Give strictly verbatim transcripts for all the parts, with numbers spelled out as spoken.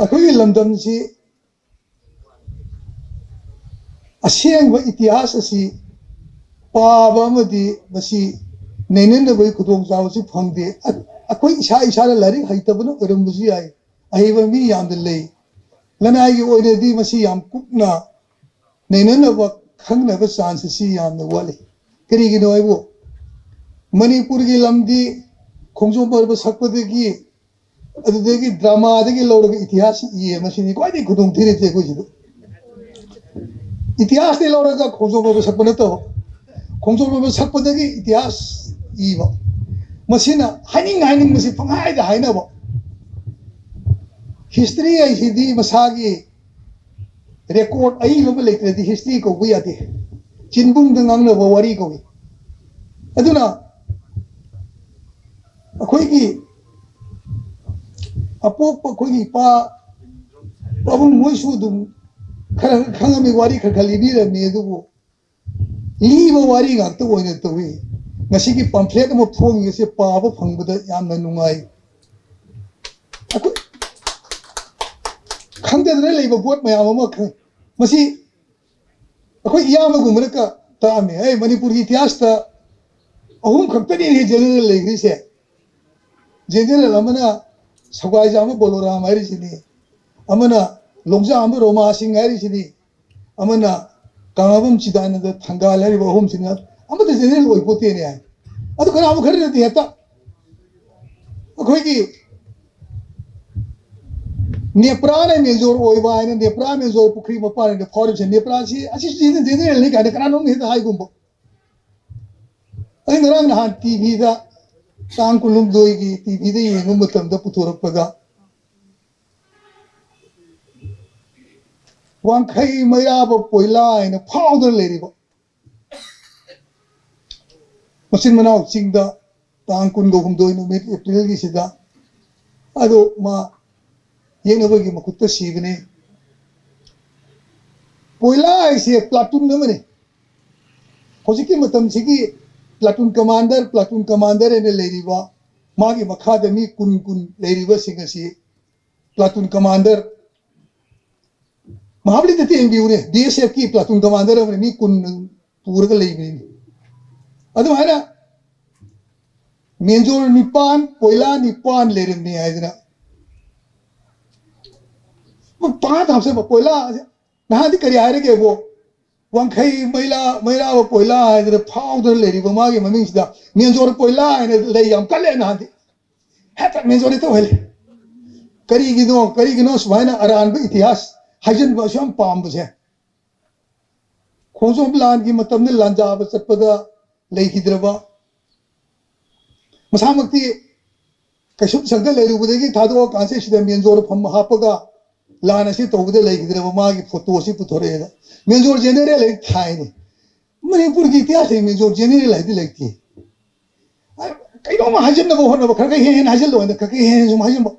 ꯑꯩꯈꯣꯏꯒꯤ ꯂꯝꯗꯝꯁꯤ ꯑꯁꯦꯡꯕ ꯏꯇꯤꯍꯥꯁ ꯑꯁꯤ ꯄꯥꯕ ꯑꯃꯗꯤ ꯃꯁꯤ ꯅꯩꯅꯅꯕꯒꯤ ꯈꯨꯗꯣꯡꯆꯥꯕꯁꯤ ꯐꯪꯗꯦ꯫ ꯑ-, ꯑꯩꯈꯣꯏ ꯏꯁꯥ ꯏꯁꯥꯅ ꯂꯥꯏꯔꯤꯛ ꯍꯩꯇꯕꯅ ꯑꯣꯏꯔꯝꯕꯁꯨ ꯌꯥꯏ꯫ ꯑꯍꯩꯕ ꯃꯤ ꯌꯥꯝꯅ ꯂꯩ꯫ ꯂꯅꯥꯏꯒꯤ ꯑꯣꯏꯅꯗꯤ ꯃꯁꯤ ꯌꯥꯝ ꯀꯨꯞꯅ ꯅꯩꯅꯅꯕ, ꯈꯪꯅꯕ ꯆꯥꯟꯁ ꯑꯁꯤ ꯌꯥꯝꯅ ꯋꯥꯠꯂꯤ꯫ ꯀꯔꯤꯒꯤꯅꯣ ꯍꯥꯏꯕꯨ, ꯃꯅꯤꯄꯨꯔꯒꯤ ꯂꯝꯗꯤ ꯈꯣꯡꯖꯣꯝ ꯄꯔꯕ ꯁꯛꯄꯗꯒꯤ, ꯑꯗꯨꯗꯒꯤ ꯗ꯭ꯔꯃꯥꯗꯒꯤ ꯂꯧꯔꯒ ꯏꯇꯤꯍꯥꯁ ꯏꯌꯦ꯫ ꯃꯁꯤꯅꯤ ꯈ꯭ꯋꯥꯏꯗꯒꯤ ꯈꯨꯗꯣꯡ ꯊꯤꯔꯤꯕꯁꯦ ꯑꯩꯈꯣꯏꯁꯤꯗ꯫ ꯏꯇꯤꯍꯥꯁꯇꯒꯤ ꯂꯧꯔꯒ ꯈꯣꯡꯖꯣꯝ ꯄꯔꯕ ꯁꯛꯄ ꯅꯠꯇꯕ, ꯈꯣꯡꯖꯣꯝ ꯄꯔꯕ ꯁꯛꯄꯗꯒꯤ ꯏꯇꯤꯍꯥꯁ ꯏꯕ, ꯃꯁꯤꯅ ꯍꯥꯏꯅꯤꯡ ꯍꯥꯏꯅꯤꯡꯕꯁꯤ ꯄꯪꯍꯥꯏꯗ ꯍꯥꯏꯅꯕ꯫ ꯍꯤꯁꯇ꯭ꯔꯤ ꯍꯥꯏꯁꯤꯗꯤ ꯃꯁꯥꯒꯤ ꯔꯦꯀꯣꯔꯠ ꯑꯏꯕ ꯑꯃ ꯂꯩꯇ꯭ꯔꯗꯤ ꯍꯤꯁꯇ꯭ꯔꯤ ꯀꯧꯕ ꯌꯥꯗꯦ꯫ ꯆꯤꯟꯕꯨꯡꯗ ꯉꯥꯡꯅꯕ ꯋꯥꯔꯤ ꯀꯧꯏ꯫ ꯑꯗꯨꯅ ꯑꯩꯈꯣꯏꯒꯤ ꯑꯄꯣꯛꯄ ꯑꯩꯈꯣꯏꯒꯤ ꯏꯄꯥ ꯄꯥꯕꯨꯡ ꯃꯣꯏꯁꯨ ꯑꯗꯨꯝ ꯈꯔ ꯈꯔ ꯈꯪꯉꯝꯃꯤ, ꯋꯥꯔꯤ ꯈꯔ ꯈꯔ ꯂꯤꯕꯤꯔꯝꯃꯤ꯫ ꯑꯗꯨꯕꯨ ꯂꯤꯕ ꯋꯥꯔꯤ ꯉꯥꯛꯇ ꯑꯣꯏꯅ ꯇꯧꯏ꯫ ꯉꯁꯤꯒꯤ ꯄꯝꯐ꯭ꯂꯦꯠ ꯑꯃ ꯐꯣꯡꯉꯤꯁꯦ ꯄꯥꯕ ꯐꯪꯕꯗ ꯌꯥꯝꯅ ꯅꯨꯡꯉꯥꯏ꯫ ꯑꯩꯈꯣꯏ ꯈꯪꯗꯗꯅ ꯂꯩꯕ ꯄꯣꯠ ꯃꯌꯥꯝ ꯑꯃ ꯈꯪ-, ꯃꯁꯤ ꯑꯩꯈꯣꯏ ꯏꯌꯥꯝꯕꯒꯨꯝꯕꯅ ꯀ-, ꯇꯥꯛꯑꯝꯃꯤ꯫ ꯑꯩ ꯃꯅꯤꯄꯨꯔꯒꯤ ꯏꯇꯤꯍꯥꯁꯇ ꯑꯍꯨꯝ ꯈꯛꯇꯅꯤ ꯖꯦꯅꯔꯦꯜ ꯂꯩꯈ꯭ꯔꯤꯁꯦ꯫ ꯖꯦꯅꯔꯦꯜ ꯑꯃꯅ ꯁꯒꯥꯏꯖꯥꯝꯕ ꯕꯣꯂꯣꯔꯥꯝ ꯍꯥꯏꯔꯤꯁꯤꯅꯤ, ꯑꯃꯅ ꯂꯣꯡꯖꯥꯝꯕ ꯔꯣꯃꯥ ꯁꯤꯡ ꯍꯥꯏꯔꯤꯁꯤꯅꯤ, ꯑꯃꯅ ꯀꯪꯂꯥꯕꯝ ꯆꯤꯗꯥꯅꯟꯗ ꯊꯪꯒꯥꯜ ꯍꯥꯏꯔꯤꯕ ꯑꯍꯨꯝꯁꯤꯅ ꯑꯃꯠꯇ ꯖꯦꯅꯔꯦꯜ ꯑꯣꯏꯄꯣꯠꯇꯦꯅꯦ ꯍꯥꯏ꯫ ꯑꯗꯨ ꯀꯅꯥꯒꯨꯝꯕ ꯈꯔꯅꯗꯤ ꯍꯦꯛꯇ ꯑꯩꯈꯣꯏꯒꯤ ꯅꯦꯄ꯭ꯔꯥꯅ ꯃꯦꯖꯣꯔ ꯑꯣꯏꯕ ꯍꯥꯏꯅ, ꯅꯦꯄ꯭ꯔꯥ ꯃꯦꯖꯣꯔ ꯄꯨꯈ꯭ꯔꯤ ꯃꯄꯥꯟ ꯍꯥꯏꯅ ꯐꯥꯎꯔꯤꯕꯁꯦ, ꯅꯦꯄ꯭ꯔꯥꯁꯤ ꯑꯁꯤ ꯖꯦꯅꯔꯦꯜꯅꯤ ꯀꯥꯏꯅ ꯀꯅꯥꯅꯣꯝꯅ ꯍꯦꯛꯇ ꯍꯥꯏꯒꯨꯝꯕ꯫ ꯑꯩ ꯉꯔꯥꯡ ꯅꯍꯥꯟ ꯇꯤꯚꯤꯗ, ꯇꯥꯡ ꯀꯨꯟꯍꯨꯝꯗꯣꯏꯒꯤ ꯇꯤꯚꯤꯗ ꯌꯦꯡꯕ ꯃꯇꯝꯗ ꯄꯨꯊꯣꯔꯛꯄꯗ, ꯋꯥꯡꯈꯩ ꯃꯩꯔꯥꯕ ꯄꯣꯏꯂꯥ ꯍꯥꯏꯅ ꯐꯥꯎꯗꯅ ꯂꯩꯔꯤꯕ ꯃꯆꯤꯟ ꯃꯅꯥꯎ ꯆꯤꯡꯗ ꯇꯥꯡ ꯀꯨꯟꯒ ꯍꯨꯝꯗꯣꯏ ꯅꯨꯃꯤꯠ ꯑꯦꯄ꯭ꯔꯤꯜꯒꯤꯁꯤꯗ, ꯑꯗꯣ ꯃꯥ ꯌꯦꯛꯅꯕꯒꯤ ꯃꯈꯨꯠꯇ ꯁꯤꯕꯅꯤ꯫ ꯄꯣꯏꯂꯥ ꯍꯥꯏꯁꯦ ꯄ꯭ꯂꯥꯇꯨꯟ ꯑꯃꯅꯤ꯫ ꯍꯧꯖꯤꯛꯀꯤ ꯃꯇꯝꯁꯤꯒꯤ ꯄ꯭ꯂꯥꯇꯨꯟ ꯀꯃꯥꯟꯗꯔ, ꯄ꯭ꯂꯥꯇꯨꯟ ꯀꯃꯥꯟꯗꯔ ꯍꯥꯏꯅ ꯂꯩꯔꯤꯕ, ꯃꯥꯒꯤ ꯃꯈꯥꯗ ꯃꯤ ꯀꯨꯟ ꯀꯨꯟ ꯂꯩꯔꯤꯕꯁꯤꯡ ꯑꯁꯤ ꯄ꯭ꯂꯥꯇꯨꯟ ꯀꯃꯥꯟꯗꯔ, ꯃꯍꯥꯕꯂꯤꯗ ꯌꯦꯡꯕꯤꯌꯨꯅꯦ, ꯕꯤ ꯑꯦꯁ ꯑꯦꯐꯀꯤ ꯄ꯭ꯂꯥꯇꯨꯟ ꯀꯃꯥꯟꯗꯔ ꯑꯃꯅ ꯃꯤ ꯀꯨꯟ ꯄꯨꯔꯒ ꯂꯩꯕꯅꯤ꯫ ꯑꯗꯨꯃꯥꯏꯅ ꯃꯦꯟꯖꯣꯔ ꯅꯤꯄꯥꯟ, ꯄꯣꯏꯂꯥ ꯅꯤꯄꯥꯟ ꯂꯩꯔꯝꯃꯤ ꯍꯥꯏꯗꯅ ꯄꯥ ꯊꯝꯁꯦꯕ꯫ ꯄꯣꯏꯂꯥ ꯅꯍꯥꯟꯗꯤ ꯀꯔꯤ ꯍꯥꯏꯔꯒꯦꯕꯣ? ꯋꯥꯡꯈꯩ ꯃꯩꯔꯥ, ꯃꯩꯔꯥꯕ ꯄꯣꯏꯂꯥ ꯍꯥꯏꯗꯅ ꯐꯥꯎꯗꯅ ꯂꯩꯔꯤꯕ ꯃꯥꯒꯤ ꯃꯃꯤꯡꯁꯤꯗ ꯃꯦꯟꯖꯣꯔ ꯄꯣꯏꯂꯥ ꯍꯥꯏꯅ ꯂꯩ ꯌꯥꯝ ꯀꯜꯂꯦ ꯅꯍꯥꯟꯗꯤ꯫ ꯍꯦꯛꯇ ꯃꯦꯟꯖꯣꯔ ꯍꯦꯛꯇ ꯑꯣꯏꯍꯜꯂꯦ꯫ ꯀꯔꯤꯒꯤꯅꯣ, ꯀꯔꯤꯒꯤꯅꯣ ꯁꯨꯃꯥꯏꯅ ꯑꯔꯥꯟꯕ ꯏꯇꯤꯍꯥꯁ ꯍꯥꯏꯖꯤꯟꯕ ꯑꯁꯨꯛ ꯌꯥꯝ ꯄꯥꯝꯕꯁꯦ? ꯈꯣꯡꯖꯣꯝ ꯂꯥꯟꯒꯤ ꯃꯇꯝꯗ ꯂꯥꯟꯖꯥꯕ ꯆꯠꯄꯗ ꯂꯩꯈꯤꯗ꯭ꯔꯕ, ꯃꯁꯥꯃꯛꯇꯤ ꯀꯩꯁꯨꯝ ꯁꯪꯒ ꯂꯩꯔꯨꯕꯗꯒꯤ ꯊꯥꯗꯣꯛꯑꯀꯥꯟꯁꯤꯗ ꯁꯤꯗ ꯃꯦꯟꯖꯣꯔ ꯐꯝ ꯍꯥꯞꯄꯒ ꯂꯥꯟ ꯑꯁꯤ ꯇꯧꯕꯗ ꯂꯩꯈꯤꯗ꯭ꯔꯕ ꯃꯥꯒꯤ ꯐꯣꯇꯣ ꯑꯁꯤ ꯄꯨꯊꯣꯔꯛꯑꯦꯗ꯫ ꯃꯦꯟꯖꯣꯔ ꯖꯦꯅꯦꯔꯦꯜ ꯍꯦꯛ ꯊꯥꯏꯅꯤ꯫ ꯃꯅꯤꯄꯨꯔꯒꯤ ꯏꯇꯤꯍꯥꯁꯇ ꯃꯦꯟꯖꯣꯔ ꯖꯦꯅꯦꯔꯦꯜ ꯍꯥꯏꯗꯤ ꯂꯩꯇꯦ꯫ ꯀꯩꯅꯣꯝꯃ ꯍꯥꯏꯖꯤꯟꯅꯕ ꯍꯣꯠꯅꯕ, ꯈꯔ ꯈꯔ ꯍꯦꯟꯅ ꯍꯦꯟꯅ ꯍꯥꯏꯖꯤꯜꯂꯣ ꯍꯥꯏꯅ ꯈꯔ ꯈꯔ ꯍꯦꯟꯅ ꯁꯨꯝ ꯍꯥꯏꯖꯤꯟꯕ꯫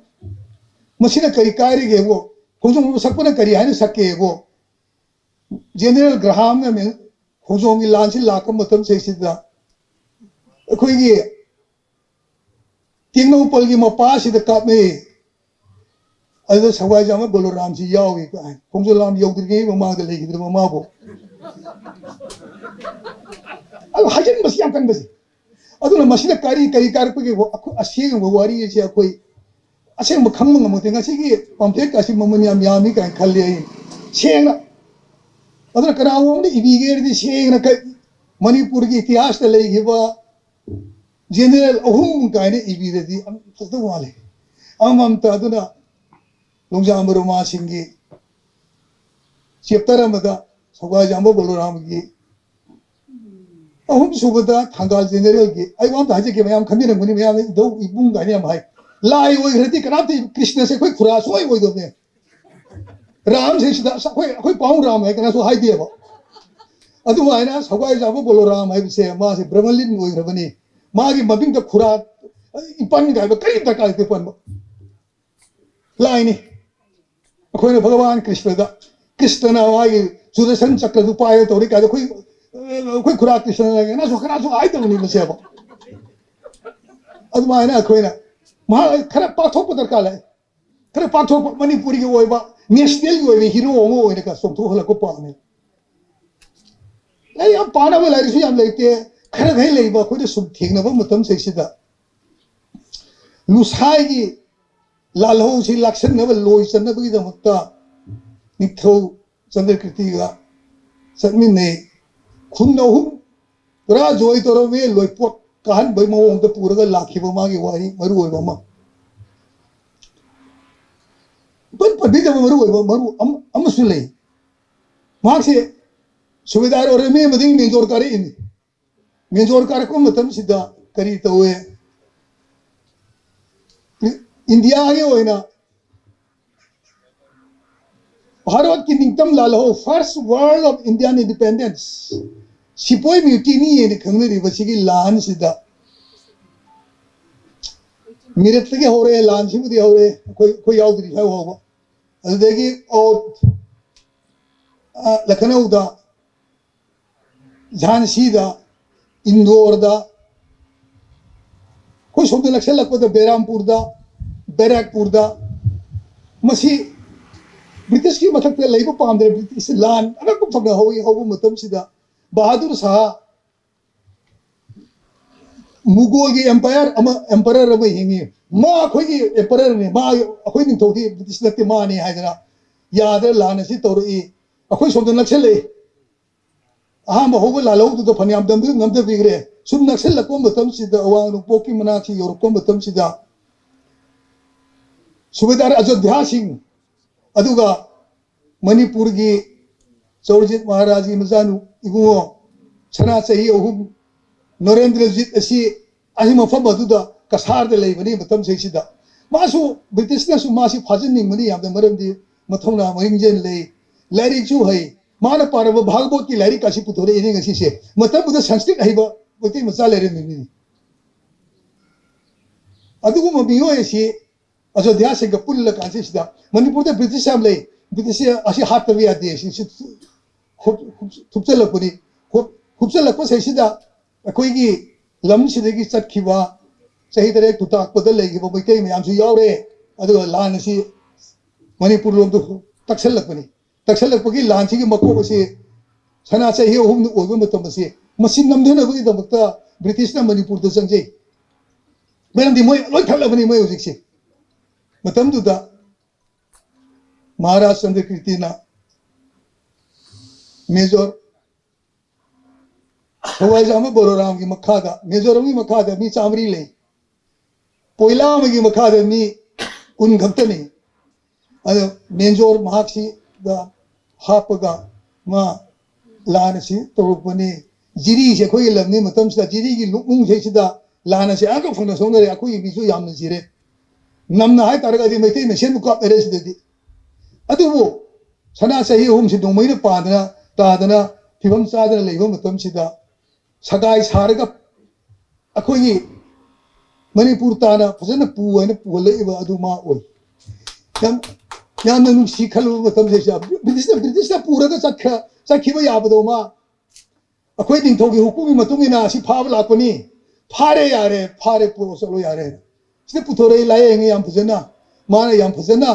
ꯃꯁꯤꯅ ꯀꯔꯤ ꯀꯥꯏꯔꯒꯦꯕꯨ? ꯈꯣꯡꯖꯣꯝ ꯁꯛꯄꯅ ꯀꯔꯤ ꯍꯥꯏꯅ ꯁꯛꯀꯦꯕꯨ? ꯖꯦꯅꯦꯔꯦꯜ ꯒ꯭ꯔꯥꯍꯥꯝꯅ ꯃꯦ-, ꯈꯣꯡꯖꯣꯝꯒꯤ ꯂꯥꯟꯁꯤ ꯂꯥꯛꯄ ꯃꯇꯝꯁꯤꯗꯩꯁꯤꯗ ꯑꯩꯈꯣꯏꯒꯤ ꯇꯦꯡꯅꯧꯄꯜꯒꯤ ꯃꯄꯥꯁꯤꯗ ꯀꯥꯞꯅꯩ꯫ ꯑꯗꯨꯗ ꯁꯒꯥꯏꯖꯥꯝꯕ ꯕꯂꯣꯔꯥꯝꯁꯤ ꯌꯥꯎꯏ ꯀꯥꯏ꯫ ꯈꯣꯡꯖꯣꯝ ꯂꯥꯟ ꯌꯧꯗ꯭ꯔꯤꯉꯩ ꯃꯃꯥꯡꯗ ꯂꯩꯈꯤꯗ꯭ꯔꯕ ꯃꯥꯕꯨ꯫ ꯑꯗꯨ ꯍꯥꯏꯖꯤꯟꯕꯁꯤ ꯌꯥꯝ ꯀꯟꯕꯁꯦ꯫ ꯑꯗꯨꯅ ꯃꯁꯤꯗ ꯀꯔꯤ, ꯀꯔꯤ ꯀꯥꯔꯛꯄꯒꯦꯕꯨ? ꯑꯩꯈꯣꯏ ꯑꯁꯦꯡꯕ ꯋꯥꯔꯤ ꯑꯁꯤ ꯑꯩꯈꯣꯏ ꯑꯁꯦꯡꯕ ꯈꯪꯕ ꯉꯝꯃꯛꯇꯦ꯫ ꯉꯁꯤꯒꯤ ꯄꯝꯐ꯭ꯂꯦꯠ ꯑꯁꯤ ꯃꯃꯜ ꯌꯥꯝ ꯌꯥꯝꯃꯤ ꯀꯥꯏꯅ ꯈꯜꯂꯤ ꯑꯩ, ꯁꯦꯡꯅ꯫ ꯑꯗꯨꯅ ꯀꯅꯥꯒꯨꯝꯕ ꯑꯃꯅ ꯏꯕꯤꯒꯦ ꯍꯥꯏꯔꯗꯤ ꯁꯦꯡꯅ ꯀ-, ꯃꯅꯤꯄꯨꯔꯒꯤ ꯏꯇꯤꯍꯥꯁꯇ ꯂꯩꯈꯤꯕ ꯖꯦꯅꯦꯔꯦꯜ ꯑꯍꯨꯝ ꯀꯥꯏꯅ ꯏꯕꯤꯔꯗꯤ ꯌꯥꯝ ꯐꯖꯗꯧ ꯃꯥꯜꯂꯤ꯫ ꯑꯃꯃꯝꯇ ꯑꯗꯨꯅ ꯂꯣꯡꯖꯥꯝꯕ ꯔꯣꯃꯥꯁꯤꯡꯒꯤ ꯆꯦꯞꯇꯔ ꯑꯃꯗ ꯁꯒꯥꯏꯖꯥꯝꯕ ꯕꯂꯣꯔꯥꯝꯒꯤ, ꯑꯍꯨꯝꯁꯨꯕꯗ ꯊꯪꯒꯥꯜ ꯖꯦꯅꯦꯔꯦꯜꯒꯤ꯫ ꯑꯩ ꯋꯥ ꯑꯝꯇ ꯍꯥꯏꯖꯒꯦ, ꯃꯌꯥꯝ ꯈꯟꯕꯤꯔꯝꯒꯅꯤ, ꯃꯌꯥꯝꯅ ꯏꯙꯧ ꯏꯕꯨꯡ ꯀꯥꯏꯅ ꯌꯥꯝ ꯍꯥꯏ꯫ ꯂꯥꯏ ꯑꯣꯏꯈ꯭ꯔꯗꯤ ꯀꯅꯥꯝꯇ ꯀ꯭ꯔꯤꯁꯅꯁꯦ ꯑꯩꯈꯣꯏ ꯈꯨꯔꯥ ꯁꯨꯡꯑꯣꯏ ꯑꯣꯏꯗꯕꯅꯦ꯫ ꯔꯥꯝꯁꯦ ꯁꯤꯗ ꯑꯁ ꯑꯩꯈꯣꯏ, ꯑꯩꯈꯣꯏ ꯄꯥꯎꯡ ꯔꯥꯝ ꯍꯥꯏ ꯀꯅꯥꯁꯨ ꯍꯥꯏꯗꯦꯕ꯫ ꯑꯗꯨꯃꯥꯏꯅ ꯁꯒꯥꯏꯖꯥꯝꯕ ꯕꯂꯣꯔꯥꯝ ꯍꯥꯏꯕꯁꯦ ꯃꯥꯁꯦ ꯕ꯭ꯔꯍꯃꯂꯤꯟ ꯑꯣꯏꯈ꯭ꯔꯕꯅꯤ꯫ ꯃꯥꯒꯤ ꯃꯃꯤꯡꯗ ꯈꯨꯔꯥ, ꯏꯄꯟ ꯀꯥꯏꯕ ꯀꯔꯤ ꯗꯔꯀꯥꯔ ꯂꯩꯇꯦ ꯄꯟꯕ꯫ ꯂꯥꯏꯅꯤ꯫ ꯑꯩꯈꯣꯏꯅ ꯚꯒꯋꯥꯟ ꯀ꯭ꯔꯤꯁꯅꯗ, ꯀ꯭ꯔꯤꯁꯅꯅ ꯃꯥꯒꯤ ꯁꯨꯗꯔꯁꯟ ꯆꯀ꯭ꯔꯗꯨ ꯄꯥꯏꯔꯒ ꯇꯧꯔꯤ ꯀꯥꯏꯗ ꯑꯩꯈꯣꯏ, ꯑꯩꯈꯣꯏ ꯈꯨꯔꯥ ꯀ꯭ꯔꯤꯁꯅꯅ ꯀꯅꯥꯁꯨ, ꯀꯅꯥꯁꯨ ꯍꯥꯏꯗꯕꯅꯤ ꯃꯁꯦꯕ꯫ ꯑꯗꯨꯃꯥꯏꯅ ꯑꯩꯈꯣꯏꯅ ꯃꯍꯥꯛ ꯈꯔ ꯄꯥꯛꯊꯣꯛꯄ ꯗꯔꯀꯥꯔ ꯂꯩ꯫ ꯈꯔ ꯄꯥꯛꯊꯣꯛꯄ, ꯃꯅꯤꯄꯨꯔꯒꯤ ꯑꯣꯏꯕ ꯅꯦꯁꯅꯦꯜꯒꯤ ꯑꯣꯏꯕ ꯍꯤꯔꯣ ꯑꯃ ꯑꯣꯏꯅꯒ ꯆꯣꯡꯊꯣꯛꯍꯜꯂꯛꯄ ꯄꯥꯝꯃꯤ꯫ ꯑꯩ ꯌꯥꯝ ꯄꯥꯅꯕ ꯂꯥꯏꯔꯤꯛꯁꯨ ꯌꯥꯝ ꯂꯩꯇꯦ꯫ ꯈꯔ ꯈꯩ ꯂꯩꯕ ꯑꯩꯈꯣꯏꯗ ꯁꯨꯝ ꯊꯦꯡꯅꯕ ꯃꯇꯝꯁꯤꯗꯩꯁꯤꯗ ꯂꯨꯁꯥꯏꯒꯤ ꯂꯥꯜꯍꯧꯁꯤ ꯂꯥꯛꯁꯟꯅꯕ, ꯂꯣꯏ ꯆꯟꯅꯕꯒꯤꯗꯃꯛꯇ ꯅꯤꯡꯊꯧ ꯆꯟꯗ꯭ꯔꯀꯤꯔꯇꯤꯒ ꯆꯠꯃꯤꯟꯅꯩ꯫ ꯈꯨꯟ ꯑꯍꯨꯝ ꯄꯨꯔꯥ ꯖꯣꯏ ꯇꯧꯔꯝꯃꯤ꯫ ꯂꯣꯏꯄꯣꯠ ꯀꯥꯍꯟꯕꯒꯤ ꯃꯑꯣꯡꯗ ꯄꯨꯔꯒ ꯂꯥꯛꯈꯤꯕ ꯃꯥꯒꯤ ꯋꯥꯔꯤ ꯃꯔꯨ ꯑꯣꯏꯕ ꯑꯃ꯫ ꯏꯄꯟ ꯄꯟꯕꯤꯗꯕ ꯃꯔꯨ ꯑꯣꯏꯕ ꯃꯔꯨ ꯑꯃ-, ꯑꯃꯁꯨ ꯂꯩ꯫ ꯃꯍꯥꯛꯁꯦ ꯁꯨꯕꯦꯗꯥꯔ ꯑꯣꯏꯔꯝꯃꯤ, ꯃꯗꯒꯤ ꯃꯦꯖꯣꯔ ꯀꯥꯔꯛꯏꯅꯤ꯫ ꯃꯦꯖꯣꯔ ꯀꯥꯔꯛꯄ ꯃꯇꯝꯁꯤꯗ ꯀꯔꯤ ꯇꯧꯋꯦ? ꯏꯟꯗꯤꯌꯥꯒꯤ ꯑꯣꯏꯅ ꯚꯥꯔꯠꯀꯤ ꯅꯤꯡꯇꯝ ꯂꯥꯜꯍꯧ, First War of Indian Independence, ꯁꯤꯄꯣꯏ ꯃ꯭ꯌꯨꯇꯤꯅꯤ ꯍꯥꯏꯅ ꯈꯪꯅꯔꯤꯕ ꯁꯤꯒꯤ ꯂꯥꯟꯁꯤꯗ, ꯃꯤꯔꯠꯇꯒꯤ ꯍꯧꯔꯛꯑꯦ, ꯂꯥꯟꯁꯤꯕꯨꯗꯤ ꯍꯧꯔꯛꯑꯦ, ꯑꯩꯈꯣꯏ, ꯑꯩꯈꯣꯏ ꯌꯥꯎꯗ꯭ꯔꯤ ꯁ꯭ꯋꯥꯏ ꯐꯥꯎꯕ꯫ ꯑꯗꯨꯗꯒꯤ ꯑꯣ, ꯑ, ꯂꯈꯅꯧꯗ, ꯖꯥꯟꯁꯤꯗ, ꯏꯟꯗꯣꯔꯗ, ꯑꯩꯈꯣꯏ ꯁꯣꯝꯗ ꯅꯛꯁꯜꯂꯛꯄꯗ ꯕꯦꯔꯥꯝꯄꯨꯔꯗ, ꯕꯦꯔꯥꯛꯄꯨꯔꯗ, ꯃꯁꯤ ꯕ꯭ꯔꯤꯇꯤꯁꯀꯤ ꯃꯊꯛꯇ ꯂꯩꯕ ꯄꯥꯝꯗ꯭ꯔꯦ꯫ ꯕ꯭ꯔꯤꯇꯤꯁ ꯂꯥꯟ ꯑꯔꯛꯄ ꯐꯪꯅ ꯍꯧꯏ꯫ ꯍꯧꯕ ꯃꯇꯝꯁꯤꯗ ꯕꯍꯥꯗꯨꯔ ꯁꯥꯍ ꯃꯨꯒꯣꯜꯒꯤ ꯑꯦꯝꯄꯥꯌꯔ ꯑꯃ, ꯑꯦꯝꯄꯔꯔ ꯑꯃ ꯍꯤꯡꯉꯤ꯫ ꯃꯥ ꯑꯩꯈꯣꯏꯒꯤ ꯑꯦꯝꯄꯔꯔꯅꯤ, ꯃꯥ ꯑꯩꯈꯣꯏ ꯅꯤꯡꯊꯧꯗꯤ ꯕ꯭ꯔꯤꯇꯤꯁ ꯅꯠꯇꯦ, ꯃꯥꯅꯤ ꯍꯥꯏꯗꯅ ꯌꯥꯗꯅ ꯂꯥꯟ ꯑꯁꯤ ꯇꯧꯔꯛꯏ꯫ ꯑꯩꯈꯣꯏ ꯁꯣꯝꯗ ꯅꯛꯁꯜꯂꯛꯏ꯫ ꯑꯍꯥꯟꯕ ꯍꯧꯕ ꯂꯥꯜꯍꯧꯗꯨꯗ ꯐꯅꯌꯥꯝ ꯅꯝꯊ-, ꯅꯝꯊꯕꯤꯈ꯭ꯔꯦ꯫ ꯁꯨꯝ ꯅꯛꯁꯜꯂꯛꯄ ꯃꯇꯝꯁꯤꯗ, ꯑꯋꯥꯡ ꯅꯣꯡꯄꯣꯛꯀꯤ ꯃꯅꯥꯛꯁꯤ ꯌꯧꯔꯛꯄ ꯃꯇꯝꯁꯤꯗ, ꯁꯨꯕꯦꯗꯥꯔ ꯑꯖꯣꯙ꯭ꯌꯥ ꯁꯤꯡ, ꯑꯗꯨꯒ ꯃꯅꯤꯄꯨꯔꯒꯤ ꯆꯧꯔꯖꯤꯠ ꯃꯍꯥꯔꯥꯖꯒꯤ ꯃꯆꯥꯅꯨ ꯏꯕꯨꯡꯉꯣ ꯁꯅꯥ ꯆꯍꯤ ꯑꯍꯨꯝ ꯅꯔꯦꯟꯗ꯭ꯔꯖꯤꯠ ꯑꯁꯤ ꯑꯁꯤ ꯃꯐꯝ ꯑꯗꯨꯗ ꯀꯁꯥꯔꯗ ꯂꯩꯕꯅꯤ ꯃꯇꯝꯁꯤꯗꯩꯁꯤꯗ꯫ ꯃꯥꯁꯨ ꯕ꯭ꯔꯤꯇꯤꯁꯅꯁꯨ ꯃꯥꯁꯤ ꯐꯥꯖꯤꯟꯅꯤꯡꯕꯅꯤ ꯌꯥꯝꯅ, ꯃꯔꯝꯗꯤ ꯃꯊꯧꯅꯥ ꯃꯍꯤꯡꯖꯦꯟ ꯂꯩ, ꯂꯥꯏꯔꯤꯛꯁꯨ ꯍꯩ꯫ ꯃꯥꯅ ꯄꯥꯔꯕ ꯚꯥꯒꯕꯣꯠꯀꯤ ꯂꯥꯏꯔꯤꯛ ꯑꯁꯤ ꯄꯨꯊꯣꯔꯛꯏꯅꯦ ꯉꯁꯤꯁꯦ꯫ ꯃꯇꯝꯗꯨꯗ ꯁꯪꯁꯀ꯭ꯔꯤꯠ ꯍꯩꯕ ꯃꯩꯇꯩ ꯃꯆꯥ ꯂꯩꯔꯝꯃꯤꯕꯅꯤ꯫ ꯑꯗꯨꯒꯨꯝꯕ ꯃꯤꯑꯣꯏ ꯑꯁꯤ ꯑꯖꯣꯙ꯭ꯌꯥꯁꯤꯡꯒ ꯄꯨꯜꯂ ꯀꯥꯟꯁꯤꯗ ꯃꯅꯤꯄꯨꯔꯗ ꯕ꯭ꯔꯤꯇꯤꯁ ꯌꯥꯝ ꯂꯩ, ꯕ꯭ꯔꯤꯇꯤꯁ ꯑꯁꯤ ꯍꯥꯠꯇꯕ ꯌꯥꯗꯦ, ꯁꯤ, ꯁꯤ ꯍꯨꯞ-, ꯍꯨꯞ-, ꯊꯨꯞꯆꯜꯂꯛꯄꯅꯤ꯫ ꯍꯨꯞ-, ꯍꯨꯞꯆꯜꯂꯛꯄꯁꯤꯗꯩꯁꯤꯗ ꯑꯩꯈꯣꯏꯒꯤ ꯂꯝꯁꯤꯗꯒꯤ ꯆꯠꯈꯤꯕ, ꯆꯍꯤ ꯇꯔꯦꯠ ꯇꯨꯇꯥꯛꯄꯗ ꯂꯩꯈꯤꯕ ꯃꯩꯇꯩ ꯃꯌꯥꯝꯁꯨ ꯌꯥꯎꯔꯦ꯫ ꯑꯗꯨꯒ ꯂꯥꯟ ꯑꯁꯤ ꯃꯅꯤꯄꯨꯔ ꯂꯣꯝꯗ ꯇꯛꯁꯜꯂꯛꯄꯅꯤ꯫ ꯇꯛꯁꯜꯂꯛꯄꯒꯤ ꯂꯥꯟꯁꯤꯒꯤ ꯃꯀꯣꯛ ꯑꯁꯤ ꯁꯅꯥ ꯆꯍꯤ ꯑꯍꯨꯝꯗ ꯑꯣꯏꯕ ꯃꯇꯝ ꯑꯁꯤ ꯃꯁꯤ ꯅꯝꯊꯅꯕꯒꯤꯗꯃꯛꯇ ꯕ꯭ꯔꯤꯇꯤꯁꯅ ꯃꯅꯤꯄꯨꯔꯗ ꯆꯪꯖꯩ꯫ ꯃꯔꯝꯗꯤ ꯃꯣꯏ ꯂꯣꯏ ꯊꯠꯂꯕꯅꯤ ꯃꯣꯏ ꯍꯧꯖꯤꯛꯁꯦ꯫ ꯃꯇꯝꯗꯨꯗ ꯃꯍꯥꯔꯥꯖ ꯆꯟꯗ꯭ꯔꯀꯤꯔꯇꯤꯅ ꯃꯦꯖꯣꯔ ꯊꯋꯥꯏꯖꯥꯝꯕ ꯕꯣꯔꯣꯔꯥꯝꯒꯤ ꯃꯈꯥꯗ, ꯃꯦꯖꯣꯔ ꯑꯃꯒꯤ ꯃꯈꯥꯗ ꯃꯤ ꯆꯥꯃꯔꯤ ꯂꯩ꯫ ꯄꯣꯏꯂꯥ ꯑꯃꯒꯤ ꯃꯈꯥꯗ ꯃꯤ ꯀꯨꯟ ꯈꯛꯇꯅꯤ꯫ ꯑꯗꯣ ꯃꯦꯟꯖꯣꯔ ꯃꯍꯥꯛꯁꯤꯗ ꯍꯥꯞꯄꯒ ꯃꯥ ꯂꯥꯟ ꯑꯁꯤ ꯇꯧꯔꯛꯄꯅꯤ꯫ ꯖꯤꯔꯤꯁꯦ ꯑꯩꯈꯣꯏꯒꯤ ꯂꯝꯅꯤ꯫ ꯃꯇꯝꯁꯤꯗ ꯖꯤꯔꯤꯒꯤ ꯂꯨꯞꯅꯨꯡꯁꯤꯗ ꯂꯥꯟ ꯑꯁꯤ ꯑꯥꯒ ꯐꯪꯅ ꯁꯣꯛꯅꯔꯦ꯫ ꯑꯩꯈꯣꯏꯒꯤ ꯃꯤꯁꯨ ꯌꯥꯝꯅ ꯁꯤꯔꯦ꯫ ꯅꯝꯅ ꯍꯥꯏꯇꯥꯔꯒꯗꯤ ꯃꯩꯇꯩ ꯃꯁꯦꯟꯕꯨ ꯀꯥꯞꯅꯔꯦ ꯁꯤꯗꯗꯤ꯫ ꯑꯗꯨꯕꯨ ꯁꯅꯥ ꯆꯍꯤ ꯑꯍꯨꯝꯁꯤ ꯅꯣꯡꯃꯩꯅ ꯄꯥꯗꯅ ꯇꯥꯗꯅ ꯐꯤꯕꯝ ꯆꯥꯗꯅ ꯂꯩꯕ ꯃꯇꯝꯁꯤꯗ ꯁꯒꯥꯏ ꯁꯥꯔꯒ ꯑꯩꯈꯣꯏꯒꯤ ꯃꯅꯤꯄꯨꯔ ꯇꯥꯅ ꯐꯖꯅ ꯄꯨ ꯍꯥꯏꯅ ꯄꯨꯍꯜꯂꯛꯏꯕ ꯑꯗꯨ ꯃꯥ ꯑꯣꯏ꯫ ꯌꯥꯝ, ꯌꯥꯝꯅ ꯅꯨꯡꯁꯤ ꯈꯜꯂꯨꯕ ꯃꯇꯝꯁꯤꯗ ꯕ꯭ꯔꯤꯇꯤꯁꯅ, ꯕ꯭ꯔꯤꯇꯤꯁꯅ ꯄꯨꯔꯒ ꯆꯠꯈ꯭ꯔ-, ꯆꯠꯈꯤꯕ ꯌꯥꯕꯗꯣ ꯃꯥ ꯑꯩꯈꯣꯏ ꯅꯤꯡꯊꯧꯒꯤ ꯍꯨꯀꯨꯝꯒꯤ ꯃꯇꯨꯡ ꯏꯟꯅ ꯑꯁꯤ ꯐꯥꯕ ꯂꯥꯛꯄꯅꯤ꯫ ꯐꯥꯔꯦ ꯌꯥꯔꯦ, ꯐꯥꯔꯦ ꯄꯨꯔꯛꯑꯣ ꯆꯠꯂꯣ ꯌꯥꯔꯦ꯫ ꯁꯤꯗ ꯄꯨꯊꯣꯔꯛꯏ ꯂꯥꯏꯌꯦꯡꯉꯤ ꯌꯥꯝ ꯐꯖꯅ꯫ ꯃꯥꯅ ꯌꯥꯝ ꯐꯖꯅ,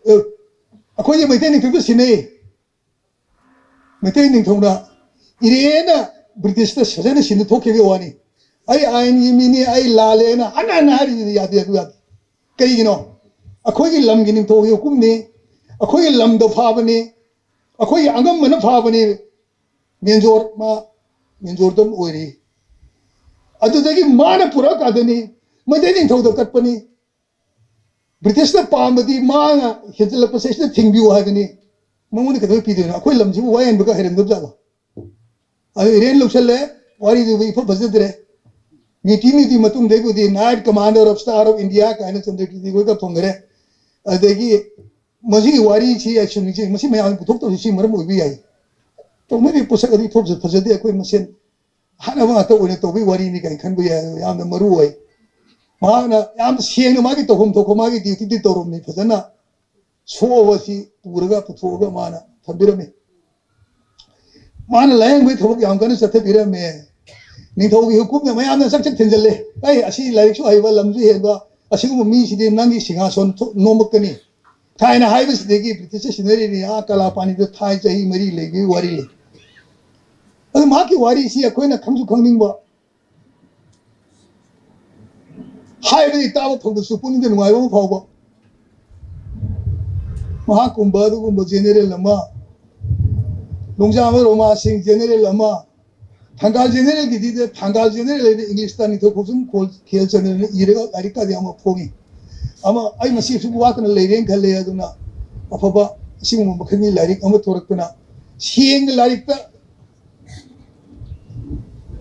ꯑ, ꯑꯩꯈꯣꯏꯒꯤ ꯃꯩꯇꯩ ꯅꯤꯡꯊꯧꯗ ꯁꯤꯟꯅꯩ꯫ ꯃꯩꯇꯩ ꯅꯤꯡꯊꯧꯅ ꯏꯔꯦꯅ ꯕ꯭ꯔꯤꯇꯤꯁꯇ ꯐꯖꯅ ꯁꯤꯟꯅ ꯊꯣꯛꯈꯤꯕꯒꯤ ꯋꯥꯅꯤ꯫ ꯑꯩ ꯑꯥꯏꯟꯒꯤ ꯃꯤꯅꯤ, ꯑꯩ ꯂꯥꯜꯂꯦꯅ ꯍꯟꯅ ꯍꯟꯅ ꯍꯥꯏꯔꯤꯁꯤꯗꯤ ꯌꯥꯗꯦ, ꯑꯗꯨ ꯌꯥꯗꯦ꯫ ꯀꯩꯒꯤꯅꯣ? ꯑꯩꯈꯣꯏꯒꯤ ꯂꯝꯒꯤ ꯅꯤꯡꯊꯧꯒꯤ ꯍꯨꯀꯨꯝꯅꯤ, ꯑꯩꯈꯣꯏꯒꯤ ꯂꯝꯗ ꯐꯥꯕꯅꯤ, ꯑꯩꯈꯣꯏꯒꯤ ꯑꯉꯝꯕꯅ ꯐꯥꯕꯅꯤ꯫ ꯃꯦꯟꯖꯣꯔ ꯃꯥ ꯃꯦꯟꯖꯣꯔꯗꯝ ꯑꯣꯏꯔꯤ꯫ ꯑꯗꯨꯗꯒꯤ ꯃꯥꯅ ꯄꯨꯔꯛꯑꯀꯥꯟꯗꯅꯤ ꯃꯩꯇꯩ ꯅꯤꯡꯊꯧꯗ ꯀꯠꯄꯅꯤ꯫ ꯕ꯭ꯔꯤꯇꯤꯁꯅ ꯄꯥꯝꯕꯗꯤ ꯃꯥꯅ ꯍꯦꯟꯖꯜꯂꯛꯄꯁꯦ ꯁꯤꯗ ꯊꯤꯡꯕꯤꯌꯨ ꯍꯥꯏꯕꯅꯤ꯫ ꯃꯉꯣꯟꯗ ꯀꯩꯗꯧꯕꯩ ꯄꯤꯗꯣꯏꯅꯣ? ꯑꯩꯈꯣꯏ ꯂꯝꯁꯤꯕꯨ ꯋꯥ ꯌꯥꯟꯕꯒ ꯍꯩꯔꯝꯗꯕ ꯖꯥꯠꯂꯣ? ꯑꯗꯨ ꯏꯔꯦꯟ ꯂꯧꯁꯜꯂꯦ, ꯋꯥꯔꯤꯗꯨꯕꯨ ꯏꯐ ꯐꯖꯗ꯭ꯔꯦ꯫ ꯅꯤꯇꯤ ꯅꯤꯇꯤ ꯃꯇꯨꯡꯗꯩꯕꯨꯗꯤ Knight Commander of Star of India ꯀꯥꯏꯅ ꯆꯟꯗ꯭ꯔꯀꯤꯔꯇꯤ ꯈꯣꯏꯒ ꯐꯪꯈ꯭ꯔꯦ꯫ ꯑꯗꯒꯤ ꯃꯁꯤꯒꯤ ꯋꯥꯔꯤꯁꯤ ꯑꯩ ꯁꯨꯝ ꯅꯤꯡꯁꯤꯡꯉꯤ, ꯃꯁꯤ ꯃꯌꯥꯝꯅ ꯄꯨꯊꯣꯛꯇꯕꯁꯤ ꯁꯤ ꯃꯔꯝ ꯑꯣꯏꯕ ꯌꯥꯏ꯫ ꯇꯧꯅꯔꯤꯕ ꯄꯣꯠꯁꯛ ꯑꯗꯨ ꯏꯐ ꯐꯖꯗꯦ, ꯑꯩꯈꯣꯏ ꯃꯁꯦꯟ ꯍꯥꯠꯅꯕ ꯉꯥꯛꯇ ꯑꯣꯏꯅ ꯇꯧꯕꯒꯤ ꯋꯥꯔꯤꯅꯤ ꯀꯥꯏꯅ ꯈꯟꯕ ꯌꯥꯏ꯫ ꯌꯥꯝꯅ ꯃꯔꯨ ꯑꯣꯏ꯫ ꯃꯍꯥꯛꯅ ꯌꯥꯝꯅ ꯁꯦꯡꯅ ꯃꯥꯒꯤ ꯇꯧꯐꯝ ꯊꯣꯛꯄ ꯃꯥꯒꯤ ꯗ꯭ꯌꯨꯇꯤꯗꯤ ꯇꯧꯔꯝꯃꯤ ꯐꯖꯅ꯫ ꯁꯣꯛꯑꯕ ꯑꯁꯤ ꯄꯨꯔꯒ ꯄꯨꯊꯣꯛꯑꯒ ꯃꯥꯅ ꯊꯝꯕꯤꯔꯝꯃꯤ꯫ ꯃꯥꯅ ꯂꯥꯌꯦꯡꯕꯒꯤ ꯊꯕꯛ ꯌꯥꯝ ꯀꯟꯅ ꯆꯠꯊꯕꯤꯔꯝꯃꯦ꯫ ꯅꯤꯡꯊꯧꯒꯤ ꯍꯨꯀꯨꯝꯅ ꯃꯌꯥꯝꯅ ꯆꯛ ꯆꯛ ꯊꯤꯟꯖꯜꯂꯦ꯫ ꯑꯩ ꯑꯁꯤ ꯂꯥꯏꯔꯤꯛꯁꯨ ꯍꯩꯕ, ꯂꯝꯁꯨ ꯍꯦꯟꯕ, ꯑꯁꯤꯒꯨꯝꯕ ꯃꯤꯁꯤꯗꯤ ꯅꯪꯒꯤ ꯁꯤꯡꯍꯥꯁꯣꯟ ꯊꯣꯛ-, ꯅꯣꯝꯃꯛꯀꯅꯤ꯫ ꯊꯥꯏꯅ ꯍꯥꯏꯕꯁꯤꯗꯒꯤ ꯕ꯭ꯔꯤꯇꯤꯁꯁ ꯁꯤꯟꯅꯔꯤꯅꯤ, ꯑꯥ ꯀꯂꯥꯄꯥꯅꯤꯗ ꯊꯥꯏ ꯆꯍꯤ ꯃꯔꯤ ꯂꯩꯕꯒꯤ ꯋꯥꯔꯤ ꯂꯩ꯫ ꯑꯗꯨ ꯃꯍꯥꯛꯀꯤ ꯋꯥꯔꯤꯁꯤ ꯑꯩꯈꯣꯏꯅ ꯈꯪꯁꯨ ꯈꯪꯅꯤꯡꯕ, ꯍꯥꯏꯕꯗꯤ ꯇꯥꯕ ꯐꯪꯗ꯭ꯔꯁꯨ ꯄꯨꯛꯅꯤꯡꯗ ꯅꯨꯡꯉꯥꯏꯕ ꯑꯃ ꯐꯥꯎꯕ꯫ ꯃꯍꯥꯛꯀꯨꯝꯕ ꯑꯗꯨꯒꯨꯝꯕ ꯖꯦꯅꯦꯔꯦꯜ ꯑꯃ, ꯂꯣꯡꯖꯥ ꯑꯃ ꯔꯣꯃꯥ ꯁꯤꯡ ꯖꯦꯅꯦꯔꯦꯜ ꯑꯃ, ꯊꯪꯒꯥꯜ ꯖꯦꯅꯦꯔꯦꯜꯒꯤꯗꯤ, ꯊꯪꯒꯥꯜ ꯖꯦꯅꯦꯔꯦꯜ ꯍꯥꯏꯗꯤ ꯏꯪꯂꯤꯁꯇ ꯅꯤꯡꯊꯧ ꯈꯣꯡꯖꯨꯝ ꯈꯣꯜ-, ꯈꯦꯜ ꯆꯟꯗꯅ ꯏꯔꯒ ꯂꯥꯏꯔꯤꯛꯀꯗꯤ ꯑꯃ ꯐꯣꯡꯉꯤ꯫ ꯑꯃ ꯑꯩ ꯃꯁꯤ ꯑꯁꯨꯛ ꯋꯥꯠꯇꯅ ꯂꯩꯔꯦꯅ ꯈꯜꯂꯦ꯫ ꯑꯗꯨꯅ ꯑꯐꯕ ꯑꯁꯤꯒꯨꯝꯕ ꯃꯈꯜꯒꯤ ꯂꯥꯏꯔꯤꯛ ꯑꯃ ꯊꯣꯔꯛꯇꯅ ꯁꯦꯡꯅ ꯂꯥꯏꯔꯤꯛꯇ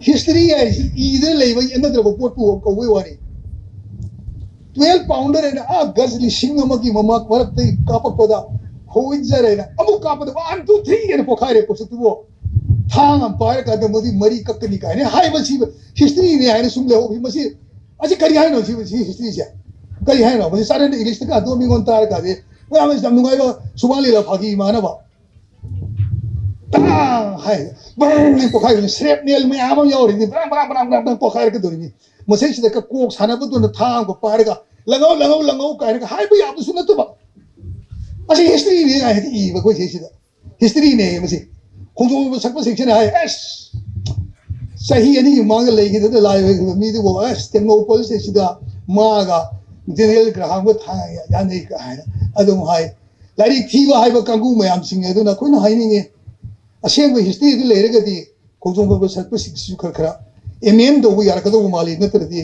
ꯍꯤꯁꯇ꯭ꯔꯤ ꯍꯥꯏꯁꯤ ꯏꯗ ꯂꯩꯕ ꯌꯦꯟꯅꯗ꯭ꯔꯕ ꯄꯣꯠꯄꯨ ꯀꯧꯕꯩ ꯋꯥꯅꯤ꯫ ꯇꯨꯋꯦꯜꯐ ꯄꯥꯎꯟꯗꯔ ꯍꯥꯏꯅ ꯑꯥ ꯒꯖ ꯂꯤꯁꯤꯡ ꯑꯃꯒꯤ ꯃꯃꯥꯡ ꯃꯔꯛꯇꯒꯤ ꯀꯥꯞꯄꯛꯄꯗ ꯍꯣꯋꯤꯠꯖꯔ ꯍꯥꯏꯅ ꯑꯃꯨꯛ ꯀꯥꯞꯄꯗ ꯋꯥꯟ ꯇꯨ ꯊ꯭ꯔꯤ ꯍꯥꯏꯅ ꯄꯣꯈꯥꯏꯔꯦ ꯄꯣꯠꯁꯛꯇꯨꯕꯨ꯫ ꯊꯥꯡ ꯑꯃ ꯄꯥꯏꯔꯀꯥꯟꯗ ꯃꯗꯨ ꯃꯔꯤ ꯀꯛꯀꯅꯤ ꯀꯥꯏꯅ ꯍꯥꯏꯕꯁꯤ ꯍꯤꯁꯇ꯭ꯔꯤꯅꯤ ꯍꯥꯏꯅ ꯁꯨꯝ ꯂꯩꯍꯧꯕꯁꯤ꯫ ꯃꯁꯤ, ꯑꯁꯤ ꯀꯔꯤ ꯍꯥꯏꯅꯣ ꯁꯤ, ꯁꯤ ꯍꯤꯁꯇ꯭ꯔꯤꯁꯦ ꯀꯔꯤ ꯍꯥꯏꯅꯣ? ꯃꯁꯤ ꯆꯥꯔꯦꯟꯗ ꯏꯪꯂꯤꯁꯇ ꯀꯥꯟꯗꯣ ꯃꯤꯉꯣꯟ ꯇꯥꯔꯀꯥꯟꯗ ꯃꯌꯥꯝ ꯌꯥꯝ ꯅꯨꯡꯉꯥꯏꯕ ꯁꯨꯃꯥꯡ ꯂꯤꯂꯥ ꯐꯥꯒꯤ ꯏꯃꯥꯟꯅꯕ ꯇꯥꯡ ꯍꯥꯏ ꯕꯪ ꯄꯣꯈꯥꯏꯕꯅꯤ꯫ ꯁ꯭ꯔꯦꯞꯅꯦꯜ ꯃꯌꯥꯝ ꯑꯃ ꯌꯥꯎꯔꯤꯅꯤ꯫ ꯕ꯭ꯔꯥꯡ ꯕ꯭ꯔꯥꯡ ꯕ꯭ꯔꯥꯡ ꯕ꯭ꯔꯥꯡ ꯕ꯭ꯔꯥꯡ ꯄꯣꯈꯥꯏꯔꯛꯀꯗꯧꯔꯤꯅꯤ꯫ ꯃꯁꯤꯁꯤꯗ ꯀꯣꯛ ꯁꯥꯟꯅꯕꯗꯨꯅ ꯊꯥꯡꯕ ꯄꯥꯏꯔꯒ "ꯂꯪꯉꯧ, ꯂꯪꯉꯧ, ꯂꯪꯉꯧ" ꯀꯥꯏꯅꯒ ꯍꯥꯏꯕ ꯌꯥꯕꯁꯨ ꯅꯠꯇꯕ꯫ ꯑꯁꯤ ꯍꯤꯁꯇ꯭ꯔꯤꯅꯤ ꯍꯥꯏꯗꯤ ꯏꯕ ꯑꯩꯈꯣꯏ ꯁꯤꯁꯤꯗ꯫ ꯍꯤꯁꯇ꯭ꯔꯤꯅꯦ ꯃꯁꯤ꯫ ꯈꯣꯡꯖꯣꯝ ꯁꯛꯄꯁꯤꯡꯁꯤꯅ ꯍꯥꯏ, "ꯑꯁ, ꯆꯍꯤ ꯑꯅꯤꯒꯤ ꯃꯃꯥꯡꯗ ꯂꯩꯈꯤꯗꯕꯗ ꯂꯥꯏ ꯑꯣꯏꯈꯤꯕ ꯃꯤꯗꯨꯕꯨ ꯑꯁ ꯇꯦꯡꯅꯧꯄꯜꯁꯤꯗ ꯃꯥꯒ ꯖꯦꯅꯦꯔꯦꯜ ꯒ꯭ꯔꯥꯍꯥꯝꯒ ꯊꯥꯡ ꯌꯥꯅꯩ" ꯀꯥꯏꯅ ꯑꯗꯨꯝ ꯍꯥꯏ꯫ ꯂꯥꯏꯔꯤꯛ ꯊꯤꯕ ꯍꯥꯏꯕ ꯀꯥꯡꯕꯨ ꯃꯌꯥꯝꯁꯤꯡ ꯑꯗꯨꯅ ꯑꯩꯈꯣꯏꯅ ꯍꯥꯏꯅꯤꯡꯉꯤ, ꯑꯁꯦꯡꯕ ꯍꯤꯁꯇ꯭ꯔꯤꯗꯨ ꯂꯩꯔꯒꯗꯤ ꯈꯣꯡꯖꯣꯝ ꯄꯔꯕ ꯁꯛꯄꯁꯤꯡꯁꯤꯁꯨ ꯈꯔ ꯈꯔ ꯑꯦꯃꯦꯟ ꯇꯧꯕ ꯌꯥꯔꯛꯀꯗꯧꯕ ꯃꯥꯜꯂꯤ꯫ ꯅꯠꯇ꯭ꯔꯗꯤ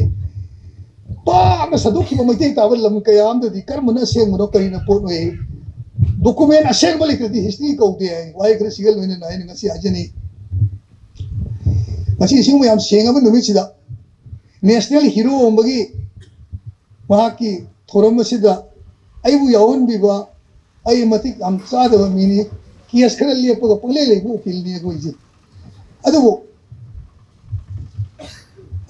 ꯄꯥꯛꯅ ꯁꯟꯗꯣꯛꯈꯤꯕ ꯃꯩꯇꯩ ꯇꯥꯕ ꯂꯝ ꯀꯌꯥ ꯑꯃꯗꯗꯤ ꯀꯔꯝꯕꯅ ꯑꯁꯦꯡꯕꯅꯣ, ꯀꯔꯤꯅ ꯄꯣꯠꯅꯣ, ꯗꯣꯀꯨꯃꯦꯟ ꯑꯁꯦꯡꯕ ꯂꯩꯇ꯭ꯔꯗꯤ ꯍꯤꯁꯇ꯭ꯔꯤ ꯀꯧꯗꯦ ꯍꯥꯏ꯫ ꯋꯥꯍꯩ ꯈꯔ ꯁꯤꯒ ꯂꯣꯏꯅꯅ ꯑꯩꯅ ꯉꯁꯤ ꯍꯥꯏꯖꯅꯤꯡꯏ꯫ ꯉꯁꯤ ꯁꯤꯒꯨꯝꯕ ꯌꯥꯝ ꯁꯦꯡꯉꯕ ꯅꯨꯃꯤꯠꯁꯤꯗ ꯅꯦꯁꯅꯦꯜ ꯍꯤꯔꯣ ꯑꯃꯒꯤ ꯃꯍꯥꯛꯀꯤ ꯊꯧꯔꯝ ꯑꯁꯤꯗ ꯑꯩꯕꯨ ꯌꯥꯎꯍꯟꯕꯤꯕ, ꯑꯩ ꯃꯇꯤꯛ ꯌꯥꯝ ꯆꯥꯗꯕ ꯃꯤꯅꯤ, ꯀꯦꯁ ꯈꯔ ꯂꯦꯞꯄꯒ ꯄꯪꯂꯩ ꯂꯩꯕ ꯎꯀꯤꯜꯅꯤ ꯑꯩꯈꯣꯏꯁꯦ꯫ ꯑꯗꯨꯕꯨ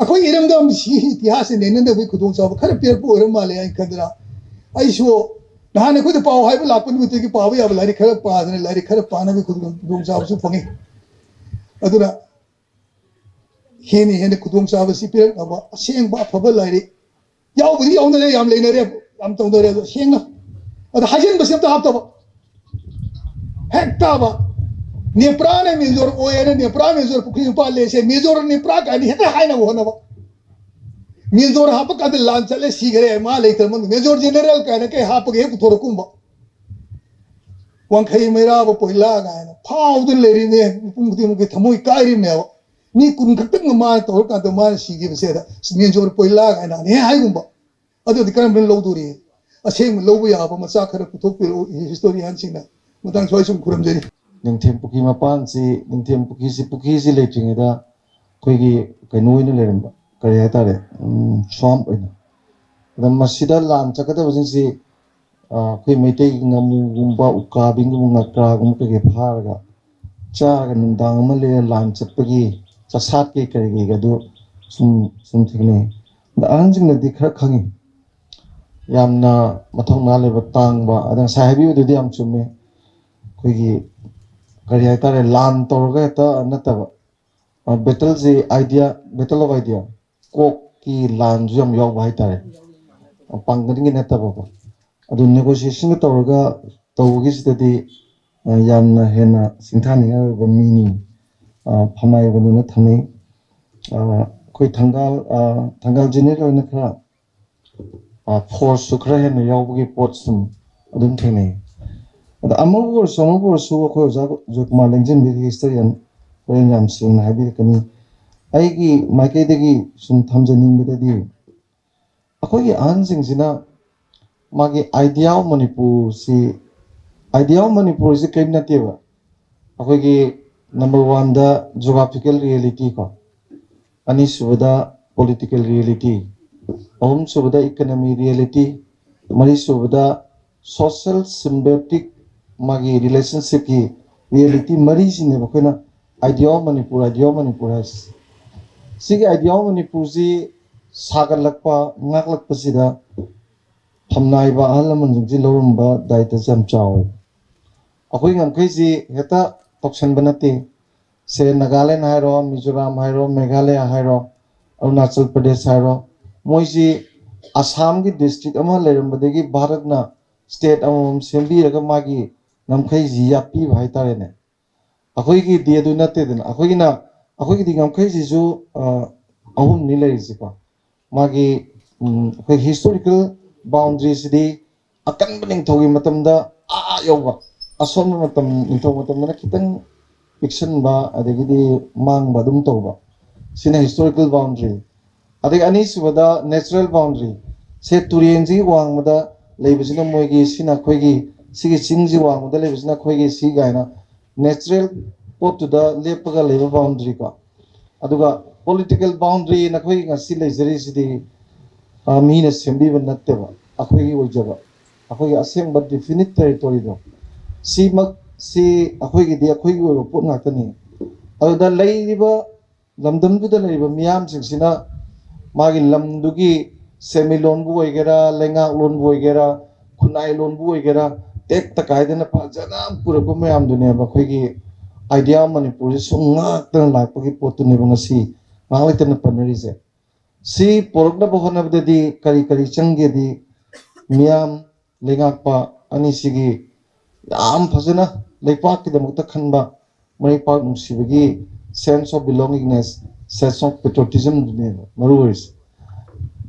ꯑꯩꯈꯣꯏ ꯏꯔꯝꯗꯝꯁꯤꯒꯤ ꯏꯇꯤꯍꯥꯁꯁꯦ ꯅꯩꯅꯅꯕꯒꯤ ꯈꯨꯗꯣꯡꯆꯥꯕ ꯈꯔ ꯄꯤꯔꯛꯄ ꯑꯣꯏꯔ ꯃꯥꯜꯂꯦ ꯍꯥꯏꯅ ꯈꯟꯗꯅ ꯑꯩꯁꯨ ꯅꯍꯥꯟ ꯑꯩꯈꯣꯏꯗ ꯄꯥꯎ ꯍꯥꯏꯕ ꯂꯥꯛꯄ ꯅꯨꯃꯤꯠꯇꯒꯤ ꯄꯥꯕ ꯌꯥꯕ ꯂꯥꯏꯔꯤꯛ ꯈꯔ ꯄꯥꯗꯅ ꯂꯥꯏꯔꯤꯛ ꯈꯔ ꯄꯥꯅꯕꯒꯤ ꯈꯨꯗꯣꯡ-, ꯈꯨꯗꯣꯡꯆꯥꯕꯁꯨ ꯐꯪꯉꯤ꯫ ꯑꯗꯨꯅ ꯍꯦꯟꯅ ꯍꯦꯟꯅ ꯈꯨꯗꯣꯡꯆꯥꯕꯁꯤ ꯄꯤꯔꯛꯅꯕ ꯑꯁꯦꯡꯕ ꯑꯐꯕ ꯂꯥꯏꯔꯤꯛ ꯌꯥꯎꯕꯗꯤ ꯌꯥꯎꯅꯔꯦ, ꯌꯥꯝ ꯂꯩꯅꯔꯦ, ꯌꯥꯝ ꯇꯧꯅꯔꯦ꯫ ꯑꯗꯣ ꯁꯦꯡꯅ ꯑꯗ ꯍꯥꯏꯖꯤꯟꯕꯁꯦ ꯑꯝꯇ ꯍꯥꯞꯇꯕ꯫ ꯍꯦꯛ ꯇꯥꯕ ꯅꯦꯄ꯭ꯔꯥꯅ ꯃꯦꯟꯖꯣꯔ ꯑꯣꯏꯌꯦꯅ, ꯅꯦꯄ꯭ꯔꯥ ꯃꯦꯟꯖꯣꯔ ꯄꯨꯈ꯭ꯔꯤ ꯃꯄꯥꯜ ꯂꯩꯁꯦ, ꯃꯦꯟꯖꯣꯔ ꯅꯦꯄ꯭ꯔꯥ ꯀꯥꯏꯅ ꯍꯦꯛꯇ ꯍꯥꯏꯅꯕ ꯍꯣꯠꯅꯕ꯫ ꯃꯦꯟꯖꯣꯔ ꯍꯥꯞꯄ ꯀꯥꯟꯗ ꯂꯥꯟ ꯆꯠꯂꯦ, ꯁꯤꯈꯔꯦ, ꯃꯥ ꯂꯩꯇ꯭ꯔ ꯃꯇꯨꯡꯗ ꯃꯦꯟꯖꯣꯔ ꯖꯦꯅꯦꯔꯦꯜ ꯀꯥꯏꯅ ꯀꯩ ꯍꯥꯞꯄꯒ ꯍꯦꯛ ꯄꯨꯊꯣꯔꯛꯀꯨꯝꯕ꯫ ꯋꯥꯡꯈꯩ ꯃꯩꯔꯥꯕ ꯄꯣꯏꯂꯥ ꯀꯥꯏꯅ ꯐꯥꯎꯗꯨꯅ ꯂꯩꯔꯤꯅꯦ, ꯃꯤꯄꯨꯝ ꯈꯨꯗꯤꯡꯃꯛꯀꯤ ꯊꯃꯣꯏ ꯀꯥꯏꯔꯤꯕꯅꯦꯕ꯫ ꯃꯤ ꯀꯨꯟ ꯈꯛꯇꯪꯅ ꯃꯥꯅ ꯇꯧꯔꯀꯥꯟꯗ ꯃꯥꯅ ꯁꯤꯈꯤꯕꯁꯦ, ꯑꯗ ꯃꯦꯟꯖꯣꯔ ꯄꯣꯏꯂꯥ ꯀꯥꯏꯅ ꯍꯦꯛ ꯍꯥꯏꯒꯨꯝꯕ꯫ ꯑꯗꯨꯗꯤ ꯀꯔꯝꯕꯅ ꯂꯧꯗꯣꯔꯤ? ꯑꯁꯦꯡꯕ ꯂꯧꯕ ꯌꯥꯕ ꯃꯆꯥꯛ ꯈꯔ ꯄꯨꯊꯣꯛꯄꯤꯔꯛꯎ, ꯍꯤꯁꯇꯣꯔꯤꯌꯥꯟꯁꯤꯡꯅ꯫ ꯃꯇꯥꯡ ꯁ꯭ꯋꯥꯏ ꯁꯨꯝ ꯈꯨꯔꯨꯝꯖꯔꯤ꯫ ꯅꯤꯡꯊꯦꯝ ꯄꯨꯈ꯭ꯔꯤ ꯃꯄꯥꯟꯁꯤ, ꯅꯤꯡꯊꯦꯝ ꯄꯨꯈ꯭ꯔꯤꯁꯤ, ꯄꯨꯈ꯭ꯔꯤꯁꯤ ꯂꯩꯇ꯭ꯔꯤꯉꯩꯗ ꯑꯩꯈꯣꯏꯒꯤ ꯀꯩꯅꯣ ꯑꯣꯏꯅ ꯂꯩꯔꯝꯕ, ꯀꯔꯤ ꯍꯥꯏꯇꯥꯔꯦ, ꯁ꯭ꯋꯥꯝ ꯑꯣꯏꯅ꯫ ꯑꯗ ꯃꯁꯤꯗ ꯂꯥꯟ ꯆꯠꯀꯗꯕꯁꯤꯡꯁꯤ, ꯑ, ꯑꯩꯈꯣꯏ ꯃꯩꯇꯩꯒꯤ ꯉꯥꯃꯨꯒꯨꯝꯕ, ꯎꯀꯥꯕꯤꯒꯨꯝꯕ, ꯉꯀ꯭ꯔꯥꯒꯨꯝꯕ ꯀꯩꯀꯩ ꯐꯥꯔꯒ ꯆꯥꯔꯒ ꯅꯨꯡꯗꯥꯡ ꯑꯃ ꯂꯩꯔ ꯂꯥꯟ ꯆꯠꯄꯒꯤ ꯆꯥꯛꯁꯥꯠ ꯀꯩ ꯀꯔꯤ ꯀꯩꯒꯗꯨ ꯁꯨꯝ, ꯁꯨꯝ ꯊꯦꯡꯅꯩ꯫ ꯑꯗ ꯑꯍꯟꯁꯤꯡꯅꯗꯤ ꯈꯔ ꯈꯪꯉꯤ, ꯌꯥꯝꯅ ꯃꯊꯧꯅꯥ ꯂꯩꯕ, ꯇꯥꯡꯕ꯫ ꯑꯗ ꯉꯁꯥꯏ ꯍꯥꯏꯕꯤꯕꯗꯨꯗꯤ ꯌꯥꯝ ꯆꯨꯝꯃꯦ꯫ ꯑꯩꯈꯣꯏꯒꯤ ꯀꯔꯤ ꯍꯥꯏꯇꯥꯔꯦ, ꯂꯥꯟ ꯇꯧꯔꯒ ꯍꯦꯛꯇ ꯅꯠꯇꯕ, ꯕꯦꯇꯜꯁꯤ ꯑꯥꯏꯗꯤꯌꯥ, ꯕꯦꯇꯜ ꯑꯣꯐ ꯑꯥꯏꯗꯤꯌꯥ, ꯀꯣꯛꯀꯤ ꯂꯥꯟꯁꯨ ꯌꯥꯝ ꯌꯥꯎꯕ ꯍꯥꯏꯇꯥꯔꯦ꯫ ꯄꯥꯡꯒꯜꯒꯤ ꯅꯠꯇꯕꯀꯣ꯫ ꯑꯗꯨ ꯅꯦꯒꯣꯁꯤꯌꯦꯁꯟꯒ ꯇꯧꯔꯒ ꯇꯧꯕꯒꯤꯁꯤꯗꯗꯤ, ꯑ, ꯌꯥꯝꯅ ꯍꯦꯟꯅ ꯁꯤꯡꯊꯥꯅꯤꯡꯉꯥꯏ ꯑꯣꯏꯕ ꯃꯤꯅꯤ꯫ ꯑ, ꯐꯝꯅꯥꯏꯕꯗꯨꯅ ꯊꯝꯃꯤ꯫ ꯑ, ꯑꯩꯈꯣꯏ ꯊꯪꯒꯥꯜ, ꯑ, ꯊꯪꯒꯥꯜ ꯖꯦꯅꯦꯔꯦꯜ ꯑꯣꯏꯅ ꯈꯔ, ꯑ, ꯐꯣꯔꯁꯁꯨ ꯈꯔ ꯍꯦꯟꯅ ꯌꯥꯎꯕꯒꯤ ꯄꯣꯠ ꯁꯨꯝ ꯑꯗꯨꯝ ꯊꯦꯡꯅꯩ꯫ ꯑꯗ ꯑꯃꯕꯨ ꯑꯣꯏꯔꯁꯨ, ꯑꯃꯕꯨ ꯑꯣꯏꯔꯁꯨ, ꯑꯩꯈꯣꯏ ꯑꯣꯖꯥ ꯖꯣꯏꯀꯨꯃꯥꯔ ꯂꯦꯡꯖꯦꯝꯕꯤꯒꯤ ꯍꯤꯁꯇꯣꯔꯤꯌꯟ ꯍꯣꯔꯦꯟ ꯌꯥꯝ ꯁꯦꯡꯅ ꯍꯥꯏꯕꯤꯔꯛꯀꯅꯤ꯫ ꯑꯩꯒꯤ ꯃꯥꯏꯀꯩꯗꯒꯤ ꯁꯨꯝ ꯊꯝꯖꯅꯤꯡꯕꯗꯗꯤ, ꯑꯩꯈꯣꯏꯒꯤ ꯑꯍꯟꯁꯤꯡꯁꯤꯅ ꯃꯥꯒꯤ Idea of ꯃꯅꯤꯄꯨꯔꯁꯤ, Idea of ꯃꯅꯤꯄꯨꯔꯁꯤ ꯀꯔꯤꯝ ꯅꯠꯇꯦꯕ꯫ ꯑꯩꯈꯣꯏꯒꯤ ꯅꯝꯕꯔ ꯋꯥꯟꯗ ꯖꯣꯒ꯭ꯔꯥꯐꯤꯀꯦꯜ ꯔꯤꯌꯦꯂꯤꯇꯤ ꯀꯣ, ꯑꯅꯤꯁꯨꯕꯗ ꯄꯣꯂꯤꯇꯤꯀꯦꯜ ꯔꯤꯌꯦꯂꯤꯇꯤ, ꯑꯍꯨꯝꯁꯨꯕꯗ ꯏꯀꯅꯃꯤ ꯔꯤꯌꯦꯂꯤꯇꯤ, ꯃꯔꯤꯁꯨꯕꯗ ꯁꯣꯁꯦꯜ ꯁꯤꯝꯕꯦꯇꯤꯛ, ꯃꯥꯒꯤ ꯔꯤꯂꯦꯁꯟꯁꯤꯞꯀꯤ ꯔꯤꯌꯦꯂꯤꯇꯤ ꯃꯔꯤꯁꯤꯅꯦꯕ ꯑꯩꯈꯣꯏꯅ Idea of Manipur, Idea of Manipur ꯍꯥꯏꯁꯦ꯫ ꯁꯤꯒꯤ Idea of ꯃꯅꯤꯄꯨꯔꯁꯤ ꯁꯥꯒꯠꯂꯛꯄ, ꯉꯥꯛꯂꯛꯄꯁꯤꯗ ꯐꯝꯅꯥꯏꯕ ꯑꯍꯜ ꯂꯃꯟꯁꯤꯡꯁꯤ ꯂꯧꯔꯝꯕ ꯗꯥꯌꯤꯇ꯭ꯕꯁꯦ ꯌꯥꯝ ꯆꯥꯎꯋꯦ꯫ ꯑꯩꯈꯣꯏ ꯉꯝꯈꯩꯁꯤ ꯍꯦꯛꯇ ꯇꯧꯁꯟꯕ ꯅꯠꯇꯦ꯫ ꯁꯦ ꯅꯥꯒꯥꯂꯦꯟ ꯍꯥꯏꯔꯣ, ꯃꯤꯖꯣꯔꯥꯝ ꯍꯥꯏꯔꯣ, ꯃꯦꯘꯥꯂꯌꯥ ꯍꯥꯏꯔꯣ, ꯑꯔꯨꯅꯥꯆꯜ ꯄ꯭ꯔꯗꯦꯁ ꯍꯥꯏꯔꯣ, ꯃꯣꯏꯁꯤ ꯑꯁꯥꯝꯒꯤ ꯗꯤꯁꯇ꯭ꯔꯤꯛ ꯑꯃ ꯂꯩꯔꯝꯕꯗꯒꯤ ꯚꯥꯔꯠꯅ ꯁ꯭ꯇꯦꯠ ꯑꯃꯃꯝ ꯁꯦꯝꯕꯤꯔꯒ ꯃꯥꯒꯤ ꯉꯝꯈꯩꯁꯤ ꯌꯥꯠꯄꯤꯕ ꯍꯥꯏꯇꯥꯔꯦꯅꯦ꯫ ꯑꯩꯈꯣꯏꯒꯤꯗꯤ ꯑꯗꯨ ꯅꯠꯇꯦꯗꯅ, ꯑꯩꯈꯣꯏꯒꯤꯅ, ꯑꯩꯈꯣꯏꯒꯤꯗꯤ ꯉꯝꯈꯩꯁꯤꯁꯨ ꯑ, ꯑꯍꯨꯝꯅꯤ ꯂꯩꯔꯤꯁꯤꯀꯣ꯫ ꯃꯥꯒꯤ ꯎꯝ, ꯑꯩꯈꯣꯏ ꯍꯤꯁꯇꯣꯔꯤꯀꯦꯜ ꯕꯥꯎꯟꯗ꯭ꯔꯤꯁꯤꯗꯤ ꯑꯀꯟꯕ ꯅꯤꯡꯊꯧꯒꯤ ꯃꯇꯝꯗ ꯑꯥ ꯌꯧꯕ, ꯑꯁꯣꯟꯕ ꯃꯇꯝ, ꯅꯤꯡꯊꯧ ꯃꯇꯝꯗꯅ ꯈꯤꯇꯪ ꯄꯤꯛꯁꯟꯕ ꯑꯗꯒꯤꯗꯤ ꯃꯥꯡꯕ ꯑꯗꯨꯝ ꯇꯧꯕ, ꯁꯤꯅ ꯍꯤꯁꯇꯣꯔꯤꯀꯦꯜ ꯕꯥꯎꯟꯗ꯭ꯔꯤ꯫ ꯑꯗꯒꯤ ꯑꯅꯤꯁꯨꯕꯗ natural boundary ꯁꯦ, ꯇꯨꯔꯦꯟꯁꯤꯒꯤ ꯋꯥꯡꯃꯗ ꯂꯩꯕꯁꯤꯅ ꯃꯣꯏꯒꯤ, ꯁꯤꯅ ꯑꯩꯈꯣꯏꯒꯤ, ꯁꯤꯒꯤ ꯆꯤꯡꯁꯤ ꯋꯥꯡꯃꯗ ꯂꯩꯕꯁꯤꯅ ꯑꯩꯈꯣꯏꯒꯤ ꯁꯤ ꯀꯥꯏꯅ natural ꯄꯣꯠꯇꯨꯗ ꯂꯦꯞꯄꯒ ꯂꯩꯕ ꯕꯥꯎꯟꯗ꯭ꯔꯤꯀꯣ꯫ ꯑꯗꯨꯒ ꯄꯣꯂꯤꯇꯤꯀꯦꯜ ꯕꯥꯎꯟꯗ꯭ꯔꯤꯅ ꯑꯩꯈꯣꯏ ꯉꯁꯤ ꯂꯩꯖꯔꯤꯁꯤꯗꯤ ꯑ, ꯃꯤꯅ ꯁꯦꯝꯕꯤꯕ ꯅꯠꯇꯦꯕ, ꯑꯩꯈꯣꯏꯒꯤ ꯑꯣꯏꯖꯕ, ꯑꯩꯈꯣꯏꯒꯤ ꯑꯁꯦꯡꯕ ꯗꯤꯐꯤꯅꯤꯠ ꯇꯦꯔꯤꯇꯣꯔꯤꯗꯣ, ꯁꯤꯃꯛ ꯁꯤ ꯑꯩꯈꯣꯏꯒꯤꯗꯤ ꯑꯩꯈꯣꯏꯒꯤ ꯑꯣꯏꯕ ꯄꯣꯠ ꯉꯥꯛꯇꯅꯤ꯫ ꯑꯗꯨꯗ ꯂꯩꯔꯤꯕ ꯂꯝꯗꯝꯗꯨꯗ ꯂꯩꯔꯤꯕ ꯃꯤꯌꯥꯝꯁꯤꯡꯁꯤꯅ ꯃꯥꯒꯤ ꯂꯝꯗꯨꯒꯤ ꯁꯦꯟꯃꯤꯠꯂꯣꯟꯕꯨ ꯑꯣꯏꯒꯦꯔꯥ, ꯂꯩꯉꯥꯛꯂꯣꯟꯕꯨ ꯑꯣꯏꯒꯦꯔꯥ, ꯈꯨꯟꯅꯥꯏꯂꯣꯟꯕꯨ ꯑꯣꯏꯒꯦꯔꯥ, ꯇꯦꯛꯇ ꯀꯥꯏꯗꯅ ꯐꯖꯅ ꯄꯨꯔꯛꯄ ꯃꯌꯥꯝꯗꯨꯅꯦꯕ ꯑꯩꯈꯣꯏꯒꯤ ꯑꯥꯏꯗꯤꯌꯥ ꯃꯅꯤꯄꯨꯔꯁꯦ ꯁꯨꯝ ꯉꯥꯛꯇꯅ ꯂꯥꯛꯄꯒꯤ ꯄꯣꯠꯇꯨꯅꯦꯕ ꯉꯁꯤ ꯉꯥꯏꯍꯥꯛ ꯂꯩꯇꯅ ꯄꯟꯅꯔꯤꯁꯦ꯫ ꯁꯤ ꯄꯨꯔꯛꯅꯕ ꯍꯣꯠꯅꯕꯗꯗꯤ ꯀꯔꯤ ꯀꯔꯤ ꯆꯪꯒꯦꯗꯤ, ꯃꯤꯌꯥꯝ ꯂꯩꯉꯥꯛꯄ ꯑꯅꯤꯁꯤꯒꯤ ꯌꯥꯝ ꯐꯖꯅ ꯂꯩꯄꯥꯛꯀꯤꯗꯃꯛꯇ ꯈꯟꯕ, ꯃꯔꯩꯄꯥꯛ ꯅꯨꯡꯁꯤꯕꯒꯤ sense of belongingness, sense of patriotism ꯗꯨꯅꯦꯕ ꯃꯔꯨ ꯑꯣꯏꯔꯤꯁꯦ꯫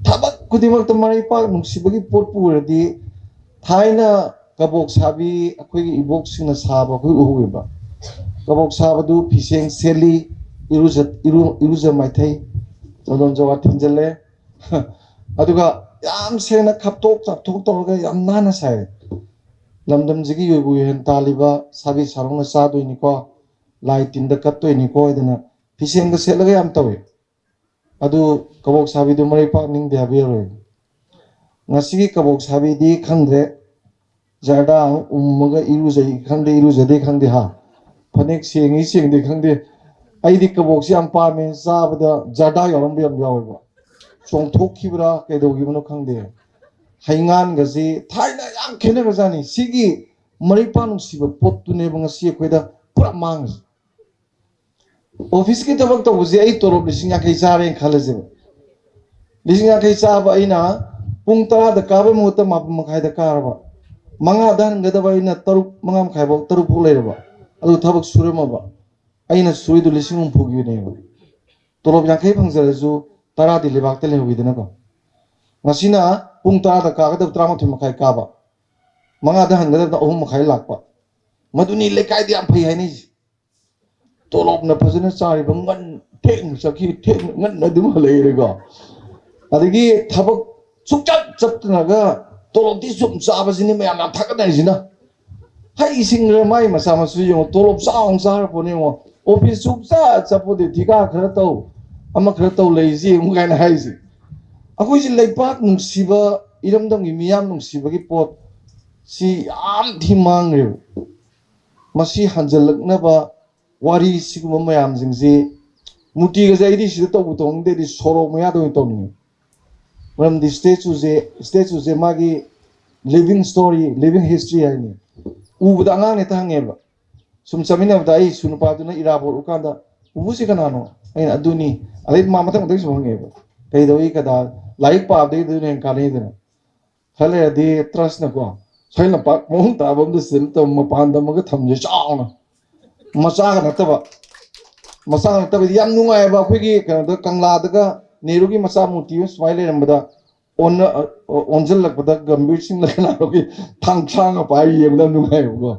ꯊꯕꯛ ꯈꯨꯗꯤꯡꯃꯛꯇ ꯃꯔꯩꯄꯥꯛ ꯅꯨꯡꯁꯤꯕꯒꯤ ꯄꯣꯠꯄꯨ ꯑꯣꯏꯔꯗꯤ, ꯊꯥꯏꯅ ꯀꯕꯣꯛ ꯁꯥꯕꯤ ꯑꯩꯈꯣꯏꯒꯤ ꯏꯕꯣꯛꯁꯤꯡꯅ ꯁꯥꯕ ꯑꯩꯈꯣꯏ ꯎꯍꯧꯋꯦꯕ꯫ ꯀꯕꯣꯛ ꯁꯥꯕꯗꯨ ꯐꯤꯁꯦꯡ ꯁꯦꯠꯂꯤ, ꯏꯔꯨꯖ-, ꯏꯔꯨ-, ꯏꯔꯨꯖ ꯃꯥꯏꯊꯩ, ꯆꯟꯗꯣꯟ ꯖꯋꯥ ꯊꯤꯟꯖꯜꯂꯦ꯫ ꯑꯗꯨꯒ ꯌꯥꯝ ꯁꯦꯡꯅ ꯈꯞꯇꯣꯛ ꯆꯥꯞꯊꯣꯛ ꯇꯧꯔꯒ ꯌꯥꯝ ꯅꯥꯟꯅ ꯁꯥꯏ꯫ ꯂꯝꯗꯝꯁꯤꯒꯤ ꯌꯣꯏꯕꯨ ꯌꯦꯟ ꯇꯥꯜꯂꯤꯕ ꯁꯥꯕꯤ ꯁꯥꯔꯣꯡꯅ ꯆꯥꯗꯣꯏꯅꯤꯀꯣ, ꯂꯥꯏ ꯇꯤꯟꯗ ꯀꯠꯇꯣꯏꯅꯤꯀꯣ ꯍꯥꯏꯗꯅ ꯐꯤꯁꯦꯡꯒ ꯁꯦꯠꯂꯒ ꯌꯥꯝ ꯇꯧꯏ꯫ ꯑꯗꯨ ꯀꯕꯣꯛ ꯁꯥꯕꯤꯗꯨ ꯃꯔꯩ ꯄꯥꯛ ꯅꯤꯡꯗꯦ ꯍꯥꯏꯕ ꯌꯥꯔꯣꯏ꯫ ꯉꯁꯤꯒꯤ ꯀꯕꯣꯛ ꯁꯥꯕꯤꯗꯤ ꯈꯪꯗ꯭ꯔꯦ, ꯖꯔꯗꯥ ꯑꯃ ꯎꯝꯃꯒ ꯏꯔꯨꯖꯩ ꯈꯪꯗꯦ, ꯏꯔꯨꯖꯗꯦ ꯈꯪꯗꯦ, ꯍꯥ, ꯐꯅꯦꯛ ꯁꯦꯡꯉꯤ ꯁꯦꯡꯗꯦ ꯈꯪꯗꯦ꯫ ꯑꯩꯗꯤ ꯀꯕꯣꯛꯁꯦ ꯌꯥꯝ ꯄꯥꯝꯃꯦ, ꯆꯥꯕꯗ ꯖꯔꯗꯥ ꯌꯥꯎꯔꯝꯕ ꯌꯥꯝ ꯌꯥꯎꯋꯦꯕ꯫ ꯆꯣꯡꯊꯣꯛꯈꯤꯕ꯭ꯔꯥ ꯀꯩꯗꯧꯈꯤꯕꯅꯣ ꯈꯪꯗꯦ꯫ ꯍꯩꯉꯥꯟꯒꯁꯤ ꯊꯥꯏꯅ ꯌꯥꯝ ꯈꯦꯠꯅꯈ꯭ꯔꯖꯥꯠꯅꯤ꯫ ꯁꯤꯒꯤ ꯃꯔꯩꯄꯥꯛ ꯅꯨꯡꯁꯤꯕ ꯄꯣꯠꯇꯨꯅꯦꯕ ꯉꯁꯤ ꯑꯩꯈꯣꯏꯗ ꯄꯨꯔꯥ ꯃꯥꯡꯉꯤꯁꯦ꯫ ꯑꯣꯐꯤꯁꯀꯤ ꯊꯕꯛ ꯇꯧꯕꯁꯦ ꯑꯩ ꯇꯣꯂꯣꯞ ꯂꯤꯁꯤꯡ ꯌꯥꯡꯈꯩ ꯆꯥꯔꯦꯅ ꯈꯜꯂꯁꯦꯕ꯫ ꯂꯤꯁꯤꯡ ꯌꯥꯡꯈꯩ ꯆꯥꯕ ꯑꯩꯅ ꯄꯨꯡ ꯇꯔꯥꯗ ꯀꯥꯕꯒꯤ ꯃꯍꯨꯠꯇ ꯃꯥꯄꯟ ꯃꯈꯥꯏꯗ ꯀꯥꯔꯕ, ꯃꯉꯥꯗ ꯍꯟꯒꯗꯕ ꯑꯩꯅ ꯇꯔꯨꯛ, ꯃꯉꯥ ꯃꯈꯥꯏꯐꯥꯎ, ꯇꯔꯨꯛ ꯐꯥꯎ ꯂꯩꯔꯕ, ꯑꯗꯨ ꯊꯕꯛ ꯁꯨꯔꯝꯃꯕ, ꯑꯩꯅ ꯁꯨꯔꯤꯗꯨ ꯂꯤꯁꯤꯡ ꯍꯨꯝꯐꯨꯒꯤꯅꯦꯕ꯫ ꯇꯣꯂꯣꯞ ꯌꯥꯡꯈꯩ ꯐꯪꯖꯔꯁꯨ ꯇꯔꯥꯗꯤ ꯂꯩꯕꯥꯛꯇ ꯂꯩꯍꯧꯋꯤꯗꯅꯀꯣ꯫ ꯉꯁꯤꯅ ꯄꯨꯡ ꯇꯔꯥꯗ ꯀꯥꯒꯗꯕ ꯇꯔꯥꯃꯥꯊꯣꯏ ꯃꯈꯥꯏ ꯀꯥꯕ, ꯃꯉꯥꯗ ꯍꯟꯒꯗꯕꯗ ꯑꯍꯨꯝ ꯃꯈꯥꯏ ꯂꯥꯛꯄ, ꯃꯗꯨꯅꯤ ꯂꯩꯀꯥꯏꯗ ꯌꯥꯝ ꯐꯩ ꯍꯥꯏꯅꯩꯁꯦ꯫ ꯇꯣꯂꯣꯞꯅ ꯐꯖꯅ ꯆꯥꯔꯤꯕ, ꯉꯟ ꯊꯦꯡꯅ ꯆꯠꯈꯤ, ꯊꯦꯡꯅ, ꯉꯟꯅ ꯑꯗꯨꯝ ꯍꯜꯂꯛꯏꯔꯦꯀꯣ꯫ ꯑꯗꯒꯤ ꯊꯕꯛ ꯁꯨꯡꯆꯠ ꯆꯠꯇꯅꯒ ꯇꯣꯂꯣꯞꯇꯤ ꯁꯨꯝ ꯆꯥꯕꯁꯤꯅꯤ ꯃꯌꯥꯝ ꯌꯥꯝ ꯊꯥꯒꯠꯅꯔꯤꯁꯤꯅ꯫ ꯍꯩ ꯁꯤꯡꯈ꯭ꯔ ꯃꯥꯏ ꯃꯆꯥ ꯃꯁꯨ ꯌꯦꯡꯉꯣ, ꯇꯣꯂꯣꯞ ꯆꯥꯎꯅ ꯆꯥꯔ ꯄꯣꯠꯅꯤ ꯌꯦꯡꯉꯣ꯫ ꯑꯣꯐꯤꯁ ꯁꯨꯡꯆꯠ ꯆꯠꯄꯣꯠꯇꯦ, ꯊꯤꯀꯥ ꯈꯔ ꯇꯧ, ꯑꯃ ꯈꯔ ꯇꯧ, ꯂꯩꯔꯤꯁꯤ ꯌꯦꯡꯉꯨ ꯀꯥꯏꯅ ꯍꯥꯏꯔꯤꯁꯦ꯫ ꯑꯩꯈꯣꯏꯁꯤ ꯂꯩꯄꯥꯛ ꯅꯨꯡꯁꯤꯕ, ꯏꯔꯝꯗꯝꯒꯤ ꯃꯤꯌꯥꯝ ꯅꯨꯡꯁꯤꯕꯒꯤ ꯄꯣꯠ ꯁꯤ ꯌꯥꯝ ꯊꯤ ꯃꯥꯡꯈ꯭ꯔꯦꯕ꯫ ꯃꯁꯤ ꯍꯟꯖꯜꯂꯛꯅꯕ ꯋꯥꯔꯤ ꯁꯤꯒꯨꯝꯕ ꯃꯌꯥꯝꯁꯤꯡꯁꯤ, ꯃꯨꯔꯇꯤꯒꯁꯦ ꯑꯩꯗꯤ ꯁꯤꯗ ꯇꯧꯕ ꯇꯧꯅꯤꯡꯗꯦ, ꯑꯩꯗꯤ ꯁꯣꯔꯣꯛ ꯃꯌꯥꯗ ꯑꯣꯏꯅ ꯇꯧꯅꯤꯡꯉꯤ꯫ ꯃꯔꯝꯗꯤ ꯁ꯭ꯇꯦꯆꯨꯁꯦ, ꯁ꯭ꯇꯦꯆꯨꯁꯦ ꯃꯥꯒꯤ living story, living history ꯍꯥꯏꯅꯤ꯫ ꯎꯕꯗ ꯑꯉꯥꯡꯅ ꯍꯦꯛꯇ ꯍꯪꯉꯦꯕ꯫ ꯁꯨꯝ ꯆꯠꯃꯤꯟꯅꯕꯗ ꯑꯩ ꯁꯨ ꯅꯨꯄꯥꯗꯨꯅ ꯏꯔꯥꯕꯣꯠ ꯎꯀꯥꯟꯗ, "ꯄꯨꯄꯨꯁꯤ ꯀꯅꯥꯅꯣ?" ꯑꯩꯅ, "ꯑꯗꯨꯅꯤ"꯫ ꯑꯗꯩ ꯃꯥ ꯃꯊꯪ ꯃꯊꯪ ꯁꯨꯝ ꯍꯪꯉꯦꯕ꯫ ꯀꯩꯗꯧꯏ ꯀꯗꯥ, ꯂꯥꯏꯔꯤꯛ ꯄꯥꯕꯗꯒꯤ ꯑꯗꯨꯅ ꯍꯦꯟꯅ ꯀꯥꯟꯅꯩꯗꯅ꯫ ꯈꯔ ꯂꯩꯔꯗꯤ ꯇ꯭ꯔꯁꯅꯀꯣ, ꯁꯣꯏ ꯂꯝꯄꯥꯛ ꯃꯑꯣꯡ ꯇꯥꯕ ꯑꯃꯗ ꯁꯤꯗ ꯇꯧ-, ꯃꯄꯥꯟꯗ ꯑꯃꯒ ꯊꯝꯁꯦ ꯆꯥꯎꯅ꯫ ꯃꯆꯥꯒ ꯅꯠꯇꯕ, ꯃꯆꯥꯒ ꯅꯠꯇꯕ, ꯌꯥꯝ ꯅꯨꯡꯉꯥꯏꯑꯕ꯫ ꯑꯩꯈꯣꯏꯒꯤ ꯀꯩꯅꯣꯗ, ꯀꯪꯂꯥꯗꯒ ꯅꯦꯍꯔꯨꯒꯤ ꯃꯆꯥ ꯃꯨꯔꯇꯤ ꯑꯃ ꯁꯨꯃꯥꯏꯅ ꯂꯩꯔꯝꯕꯗ, ꯑꯣꯟꯅ-, ꯑ-, ꯑꯣꯟꯁꯤꯜꯂꯛꯄꯗ ꯒꯝꯚꯤꯔ ꯁꯤꯡꯂ ꯀꯅꯥꯅꯣꯒꯤ ꯊꯥꯡꯁꯥꯡꯒ ꯄꯥꯏꯔ ꯌꯦꯡꯕꯗ ꯌꯥꯝ ꯅꯨꯡꯉꯥꯏꯑꯕꯀꯣ꯫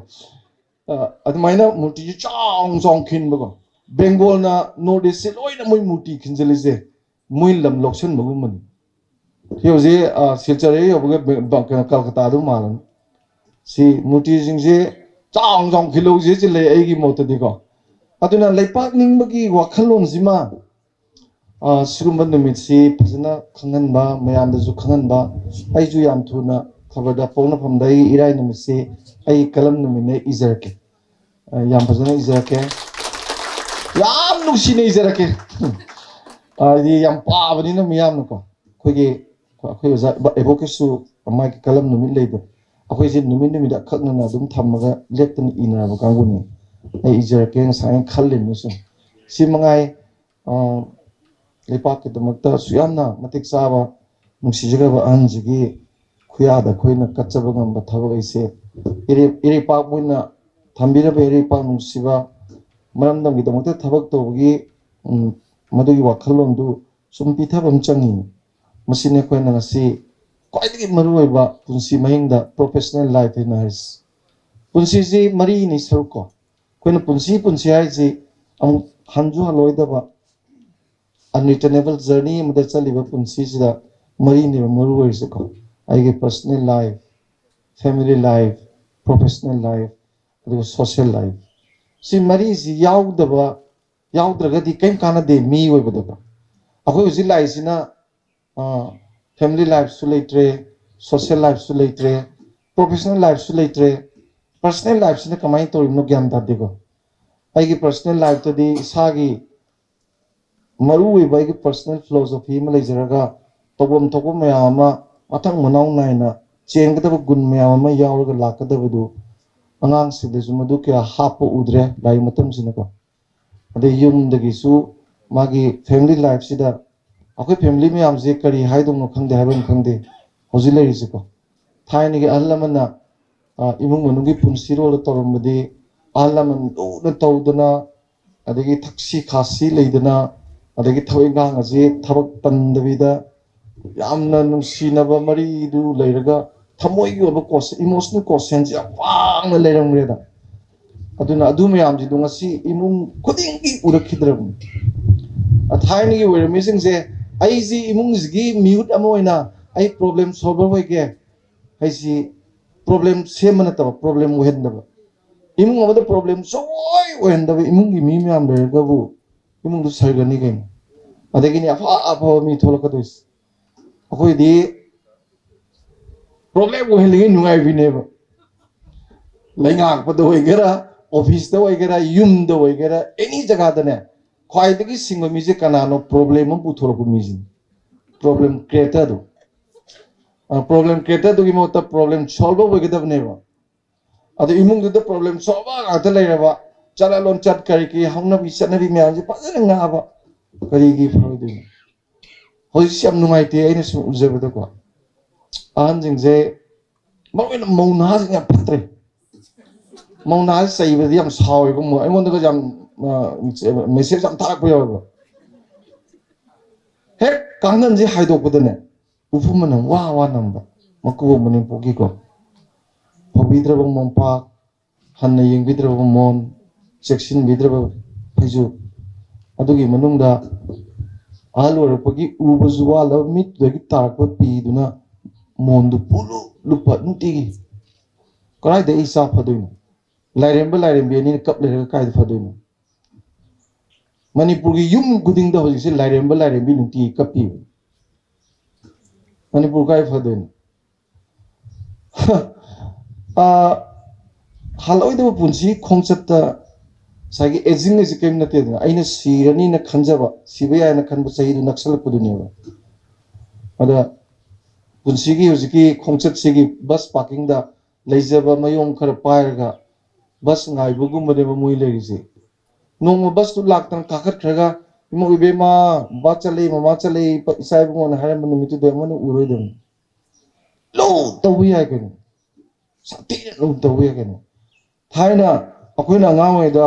ꯑ, ꯑꯗꯨꯃꯥꯏꯅ ꯃꯨꯔꯇꯤꯁꯦ ꯆꯥꯎꯅ ꯆꯥꯎꯅ ꯈꯤꯟꯕꯀꯣ꯫ ꯕꯦꯡꯒꯣꯜꯅ ꯅꯣꯔꯠ ꯏꯁꯁꯦ ꯂꯣꯏꯅ ꯃꯣꯏ ꯃꯨꯔꯇꯤ ꯈꯤꯟꯖꯤꯜꯂꯤꯁꯦ ꯃꯣꯏ ꯂꯝ ꯂꯧꯁꯤꯟꯕꯒꯨꯝꯕꯅꯤ꯫ ꯁꯤ ꯍꯧꯖꯤꯛ, ꯑ, ꯁꯤꯜꯆꯔ ꯍꯦꯛ ꯌꯧꯕꯒ ꯕꯦ-, ꯕ-, ꯀꯩꯅꯣ, ꯀꯜꯀꯇꯥꯗꯨ ꯃꯥꯜꯂꯅꯤ꯫ ꯁꯤ ꯃꯨꯔꯇꯤꯁꯤꯡꯁꯦ ꯆꯥꯎꯅ ꯆꯥꯎꯅ ꯈꯤꯜꯍꯧꯁꯦ ꯁꯤ ꯂꯩ ꯑꯩꯒꯤ ꯃꯣꯠꯇꯗꯤꯀꯣ꯫ ꯑꯗꯨꯅ ꯂꯩꯄꯥꯛ ꯅꯤꯡꯕꯒꯤ ꯋꯥꯈꯜꯂꯣꯟꯁꯤꯃ, ꯑ, ꯁꯤꯒꯨꯝꯕ ꯅꯨꯃꯤꯠꯁꯤ ꯐꯖꯅ ꯈꯪꯍꯟꯕ, ꯃꯌꯥꯝꯗꯁꯨ ꯈꯪꯍꯟꯕ꯫ ꯑꯩꯁꯨ ꯌꯥꯝ ꯊꯨꯅ ꯈꯕꯔꯗ ꯄꯣꯛꯅꯐꯝꯗ ꯑꯩ ꯏꯔꯥꯏ ꯅꯨꯃꯤꯠꯁꯤ ꯑꯩ ꯀꯂꯝ ꯅꯨꯃꯤꯠꯅꯦ ꯏꯖꯔꯛꯀꯦ꯫ ꯑ, ꯌꯥꯝ ꯐꯖꯅ ꯏꯖꯔꯛꯀꯦ꯫ ꯌꯥꯝ ꯅꯨꯡꯁꯤꯅ ꯏꯖꯔꯛꯀꯦ꯫ ꯑ, ꯍꯥꯏꯗꯤ ꯌꯥꯝ ꯄꯥꯕꯅꯤꯅ ꯃꯤꯌꯥꯝꯅꯀꯣ꯫ ꯑꯩꯈꯣꯏꯒꯤ, ꯑꯩꯈꯣꯏ ꯑꯣꯖꯥ ꯑꯦꯕꯣꯀꯦꯁꯁꯨ ꯃꯥꯒꯤ ꯀꯂꯝ ꯅꯨꯃꯤꯠ ꯂꯩꯗꯣ꯫ ꯑꯩꯈꯣꯏꯁꯦ ꯅꯨꯃꯤꯠ ꯅꯨꯃꯤꯠ ꯑꯈꯛꯅꯅ ꯑꯗꯨꯝ ꯊꯝꯃꯒ ꯂꯦꯞꯇꯅ ꯏꯅꯔꯕ ꯀꯥꯡꯕꯨꯅꯤ꯫ ꯑꯩ ꯏꯖꯔꯛꯀꯦ ꯉꯁꯥꯏꯅ ꯈꯜꯂꯤꯕꯅꯤ ꯁꯨꯝ꯫ ꯁꯤ ꯃꯉꯥꯏ, ꯑ, ꯂꯩꯄꯥꯛꯀꯤꯗꯃꯛꯇ ꯑꯁꯨꯛ ꯌꯥꯝꯅ ꯃꯇꯤꯛ ꯆꯥꯕ ꯅꯨꯡꯁꯤꯖꯈ꯭ꯔꯕ ꯑꯍꯟꯁꯤꯒꯤ ꯈꯨꯌꯥꯗ ꯑꯩꯈꯣꯏꯅ ꯀꯠꯆꯕ ꯉꯝꯕ ꯊꯕꯛ ꯑꯁꯦ ꯏꯔꯩ-, ꯏꯔꯩꯄꯥꯛ ꯑꯣꯏꯅ ꯊꯝꯕꯤꯔꯕ ꯏꯔꯩꯄꯥꯛ ꯅꯨꯡꯁꯤꯕ ꯃꯔꯝꯗꯝꯒꯤꯗꯃꯛꯇ ꯊꯕꯛ ꯇꯧꯕꯒꯤ, ꯎꯝ, ꯃꯗꯨꯒꯤ ꯋꯥꯈꯜꯂꯣꯟꯗꯨ ꯁꯨꯝ ꯄꯤꯊꯕ ꯑꯃ ꯆꯪꯉꯤ꯫ ꯃꯁꯤꯅꯤ ꯑꯩꯈꯣꯏꯅ ꯉꯁꯤ ꯈ꯭ꯋꯥꯏꯗꯒꯤ ꯃꯔꯨꯑꯣꯏꯕ ꯄꯨꯟꯁꯤ ꯃꯍꯤꯡꯗ professional life ꯍꯥꯏꯅ ꯍꯥꯏꯔꯤꯁꯤ꯫ ꯄꯨꯟꯁꯤꯁꯤ ꯃꯔꯤꯅꯤ ꯁꯔꯨꯛ ꯀꯣ꯫ ꯑꯩꯈꯣꯏꯅ ꯄꯨꯟꯁꯤ ꯄꯨꯟꯁꯤ ꯍꯥꯏꯁꯤ ꯑꯃꯨꯛ ꯍꯟꯁꯨ ꯍꯜꯂꯣꯏꯗꯕ, unreturnable journey ꯑꯃꯗ ꯆꯠꯂꯤꯕ ꯄꯨꯟꯁꯤꯁꯤꯗ ꯃꯔꯤꯅꯦꯕ ꯃꯔꯨ ꯑꯣꯏꯔꯤꯁꯦꯀꯣ꯫ ꯑꯩꯒꯤ personal life, family life, professional life, ꯑꯗꯨꯒ social life꯫ ꯁꯤ ꯃꯔꯤꯁꯤ ꯌꯥꯎꯗꯕ, ꯌꯥꯎꯗ꯭ꯔꯒꯗꯤ ꯀꯔꯤꯝ ꯀꯥꯟꯅꯗꯦ ꯃꯤ ꯑꯣꯏꯕꯗꯀꯣ꯫ ꯑꯩꯈꯣꯏ ꯍꯧꯖꯤꯛ ꯂꯥꯛꯏꯁꯤꯅ, ꯑ, family lifeꯁꯨ ꯂꯩꯇ꯭ꯔꯦ, social lifeꯁꯨ ꯂꯩꯇ꯭ꯔꯦ, professional lifeꯁꯨ ꯂꯩꯇ꯭ꯔꯦ꯫ Personal lifeꯁꯤꯅ ꯀꯃꯥꯏꯅ ꯇꯧꯔꯤꯕꯅꯣ ꯒ꯭ꯌꯥꯟ ꯇꯥꯗꯦꯀꯣ꯫ ꯑꯩꯒꯤ personal lifeꯇꯗꯤ ꯏꯁꯥꯒꯤ ꯃꯔꯨ ꯑꯣꯏꯕ ꯑꯩꯒꯤ personal philosophy ꯑꯃ ꯂꯩꯖꯔꯒ, ꯇꯧꯐꯝ ꯊꯣꯛꯄ ꯃꯌꯥꯝ ꯑꯃ ꯃꯊꯪ ꯃꯅꯥꯎ ꯅꯥꯏꯅ ꯆꯦꯟꯒꯗꯕ ꯒꯨꯟ ꯃꯌꯥꯝ ꯑꯃ ꯌꯥꯎꯔꯒ ꯂꯥꯛꯀꯗꯕꯗꯨ ꯑꯉꯥꯡꯁꯤꯡꯗꯁꯨ ꯃꯗꯨ ꯀꯌꯥ ꯍꯥꯞꯄ ꯎꯗ꯭ꯔꯦ ꯂꯥꯏꯔꯤꯛ ꯃꯇꯝꯁꯤꯅꯀꯣ꯫ ꯑꯗꯩ ꯌꯨꯝꯗꯒꯤꯁꯨ ꯃꯥꯒꯤ family lifeꯁꯤꯗ ꯑꯩꯈꯣꯏ family ꯃꯌꯥꯝꯁꯦ ꯀꯔꯤ ꯍꯥꯏꯗꯧꯅꯣ ꯈꯪꯗꯦ, ꯍꯥꯏꯐꯝ ꯈꯪꯗꯦ ꯍꯧꯖꯤꯛ ꯂꯩꯔꯤꯁꯦꯀꯣ꯫ ꯊꯥꯏꯅꯒꯤ ꯑꯍꯜ ꯂꯃꯟꯅ, ꯑ, ꯏꯃꯨꯡ ꯃꯅꯨꯡꯒꯤ ꯄꯨꯟꯁꯤꯔꯣꯜꯗ ꯇꯧꯔꯝꯕꯗꯤ ꯑꯍꯜ ꯂꯃꯟ ꯂꯨꯅ ꯇꯧꯗꯅ, ꯑꯗꯒꯤ ꯊꯛꯁꯤ ꯈꯥꯁꯤ ꯂꯩꯗꯅ, ꯑꯗꯒꯤ ꯊꯕꯛ ꯏꯪꯈꯥꯡ ꯑꯁꯤ ꯊꯕꯛ ꯇꯟꯗꯕꯤꯗ ꯌꯥꯝꯅ ꯅꯨꯡꯁꯤꯅꯕ ꯃꯔꯤꯗꯨ ꯂꯩꯔꯒ ꯊꯃꯣꯏꯒꯤ ꯑꯣꯏꯕ quotient, emotional quotientꯁꯦ ꯌꯥꯝ ꯋꯥꯡꯅ ꯂꯩꯔꯝꯈ꯭ꯔꯦꯗ꯫ ꯑꯗꯨꯅ ꯑꯗꯨ ꯃꯌꯥꯝꯁꯤꯗꯣ ꯉꯁꯤ ꯏꯃꯨꯡ ꯈꯨꯗꯤꯡꯒꯤ ꯎꯔꯛꯈꯤꯗ꯭ꯔꯕꯅꯤ꯫ ꯑ, ꯊꯥꯏꯅꯒꯤ ꯑꯣꯏꯔꯝꯃꯤꯁꯤꯡꯁꯦ, "ꯑꯩꯁꯤ ꯏꯃꯨꯡꯁꯤꯒꯤ ꯃꯤꯍꯨꯠ ꯑꯃ ꯑꯣꯏꯅ ꯑꯩ problem solver ꯑꯣꯏꯒꯦ, ꯑꯩꯁꯤ problem ꯁꯦꯝꯕ ꯅꯠꯇꯕ problem ꯑꯣꯏꯍꯟꯗꯕ, ꯏꯃꯨꯡ ꯑꯃꯗ problem ꯁꯨꯡꯑꯣꯏ ꯑꯣꯏꯍꯟꯗꯕ ꯏꯃꯨꯡꯒꯤ ꯃꯤ ꯃꯌꯥꯝ ꯂꯩꯔꯒꯕꯨ ꯏꯃꯨꯡꯗꯨ ꯁꯔꯒꯅꯤ ꯀꯩꯅꯣ꯫ ꯑꯗꯒꯤꯅꯤ ꯑꯐ ꯑꯐꯕ ꯃꯤ ꯊꯣꯛꯂꯛꯀꯗꯣꯏꯁꯦ꯫ ꯑꯩꯈꯣꯏꯗꯤ problem ꯑꯣꯏꯍꯜꯂꯤꯉꯩ ꯅꯨꯡꯉꯥꯏꯕꯤꯅꯦꯕ꯫ ꯂꯩꯉꯥꯛꯄꯗ ꯑꯣꯏꯒꯦꯔꯥ, officeꯇ ꯑꯣꯏꯒꯦꯔꯥ, ꯌꯨꯝꯗ ꯑꯣꯏꯒꯦꯔꯥ, any ꯖꯒꯥꯗꯅꯦ, ꯈ꯭ꯋꯥꯏꯗꯒꯤ ꯁꯤꯡꯕ ꯃꯤꯁꯦ ꯀꯅꯥꯅꯣ? Problem ꯑꯃ ꯄꯨꯊꯣꯔꯛꯄ ꯃꯤꯁꯤꯅꯤ, problem creatorꯗꯨ꯫ ꯑ, problem creatorꯗꯨꯒꯤ ꯃꯍꯨꯠꯇ problem solver ꯑꯣꯏꯒꯗꯕꯅꯦꯕ꯫ ꯑꯗꯨ ꯏꯃꯨꯡꯗꯨꯗ problem solver ꯉꯥꯛꯇ ꯂꯩꯔꯕ, ꯆꯠꯅ ꯂꯣꯟꯆꯠ ꯀꯔꯤ ꯀꯔꯤ ꯍꯧꯅꯕꯤ ꯆꯠꯅꯕꯤ ꯃꯌꯥꯝꯁꯦ ꯐꯖꯅ ꯉꯥꯛꯑꯕ, ꯀꯔꯤꯒꯤ ꯐꯔꯣꯏꯗꯣꯏꯅꯣ? ꯍꯧꯖꯤꯛꯁꯤ ꯌꯥꯝ ꯅꯨꯡꯉꯥꯏꯇꯦ, ꯑꯩꯅ ꯁꯨꯝ ꯎꯖꯕꯗꯀꯣ, ꯑꯍꯟꯁꯤꯡꯁꯦ, ꯃꯔꯨ ꯑꯣꯏꯅ ꯃꯧ ꯅꯍꯥꯁꯤꯡ ꯌꯥꯝ ꯐꯠꯇ꯭ꯔꯦ꯫ ꯃꯧ ꯅꯍꯥꯁꯤ ꯆꯩꯕꯗꯤ ꯌꯥꯝ ꯁꯥꯎꯋꯦꯕ, ꯃꯣꯏ ꯑꯩꯉꯣꯟꯗꯒ ꯌꯥꯝ ꯃꯦꯁꯦꯖ ꯌꯥꯝ ꯊꯥꯔꯛꯄ ꯌꯥꯎꯋꯦꯕ꯫ ꯍꯦꯛ ꯀꯥꯡꯈꯟꯁꯤ ꯍꯥꯏꯗꯣꯛꯄꯗꯅꯦ, ꯎꯐꯨꯟ ꯃꯅꯝ ꯋꯥ ꯋꯥ ꯅꯝꯕ, ꯃꯀꯨꯕꯣꯛ ꯃꯅꯦꯝꯄꯣꯛꯀꯤꯀꯣ, ꯐꯧꯕꯤꯗ꯭ꯔꯕ ꯃꯣꯝꯄꯥꯛ, ꯍꯟꯅ ꯌꯦꯡꯕꯤꯗ꯭ꯔꯕ ꯃꯣꯟ, ꯆꯦꯛꯁꯤꯟꯕꯤꯗ꯭ꯔꯕ ꯐꯩꯖꯨꯞ, ꯑꯗꯨꯒꯤ ꯃꯅꯨꯡꯗ ꯑꯍꯜ ꯑꯣꯏꯔꯛꯄꯒꯤ ꯎꯕꯁꯨ ꯋꯥꯠꯂꯕ ꯃꯤꯠꯇꯨꯗꯒꯤ ꯇꯥꯔꯛꯄ ꯄꯤꯗꯨꯅ ꯃꯣꯟꯗꯨ ꯄꯨꯂꯨꯞ ꯂꯨꯞꯄ ꯅꯨꯡꯇꯤꯒꯤ꯫ ꯀꯗꯥꯏꯗ ꯏꯆꯥ ꯐꯗꯣꯏꯅꯣ? ꯂꯥꯏꯔꯦꯝꯕ ꯂꯥꯏꯔꯦꯝꯕꯤ ꯑꯅꯤꯅ ꯀꯞ ꯂꯩꯔꯒ ꯀꯥꯏꯗ ꯐꯗꯣꯏꯅꯣ? ꯃꯅꯤꯄꯨꯔꯒꯤ ꯌꯨꯝ ꯈꯨꯗꯤꯡꯗ ꯍꯧꯖꯤꯛꯁꯦ ꯂꯥꯏꯔꯦꯝꯕ ꯂꯥꯏꯔꯦꯝꯕꯤ ꯅꯨꯡꯇꯤꯒꯤ ꯀꯞꯄꯤꯕ꯫ ꯃꯅꯤꯄꯨꯔ ꯀꯥꯏ ꯐꯗꯣꯏꯅꯣ? ꯑ, ꯍꯜꯂꯛꯑꯣꯏꯗꯕ ꯄꯨꯟꯁꯤ ꯈꯣꯡꯆꯠꯇ ꯉꯁꯥꯏꯒꯤ ꯑꯦꯖꯤꯡ ꯍꯥꯏꯁꯦ ꯀꯔꯤꯝ ꯅꯠꯇꯦꯗꯅ, ꯑꯩꯅ ꯁꯤꯔꯅꯤꯅ ꯈꯟꯖꯕ, ꯁꯤꯕ ꯌꯥꯏꯅ ꯈꯟꯕ ꯆꯍꯤꯗꯨ ꯅꯛꯁꯜꯂꯛꯄꯗꯨꯅꯦꯕ꯫ ꯑꯗ ꯄꯨꯟꯁꯤꯒꯤ ꯍꯧꯖꯤꯛꯀꯤ ꯈꯣꯡꯆꯠꯁꯤꯒꯤ ꯕꯁ ꯄꯥꯔꯀꯤꯡꯗ ꯂꯩꯖꯕ ꯃꯌꯣꯝ ꯈꯔ ꯄꯥꯏꯔꯒ ꯕꯁ ꯉꯥꯏꯕꯒꯨꯝꯕꯅꯦꯕ ꯃꯣꯏ ꯂꯩꯔꯤꯁꯦ꯫ ꯅꯣꯡꯃ ꯕꯁꯇꯨ ꯂꯥꯛꯇꯅ ꯀꯥꯈꯠꯈ꯭ꯔꯒ, "ꯏꯃꯧ ꯏꯕꯦꯝꯃ, ꯕꯕꯥ ꯆꯠꯂꯦ, ꯃꯃꯥ ꯆꯠꯂꯦ, ꯏꯄꯥ-, ꯏꯆꯥ ꯏꯕꯨꯡꯉꯣꯅ" ꯍꯥꯏꯔꯝꯕ ꯅꯨꯃꯤꯠꯇꯨꯗ ꯑꯃꯅ ꯎꯔꯣꯏꯗꯕꯅꯤ꯫ ꯂꯧ ꯇꯧꯕ ꯌꯥꯏ ꯀꯩꯅꯣ, ꯁꯥꯊꯤꯅ ꯂꯧ ꯇꯧꯕ ꯌꯥꯏ ꯀꯩꯅꯣ꯫ ꯊꯥꯏꯅ ꯑꯩꯈꯣꯏꯅ ꯑꯉꯥꯡ ꯑꯣꯏꯔꯤꯉꯩꯗ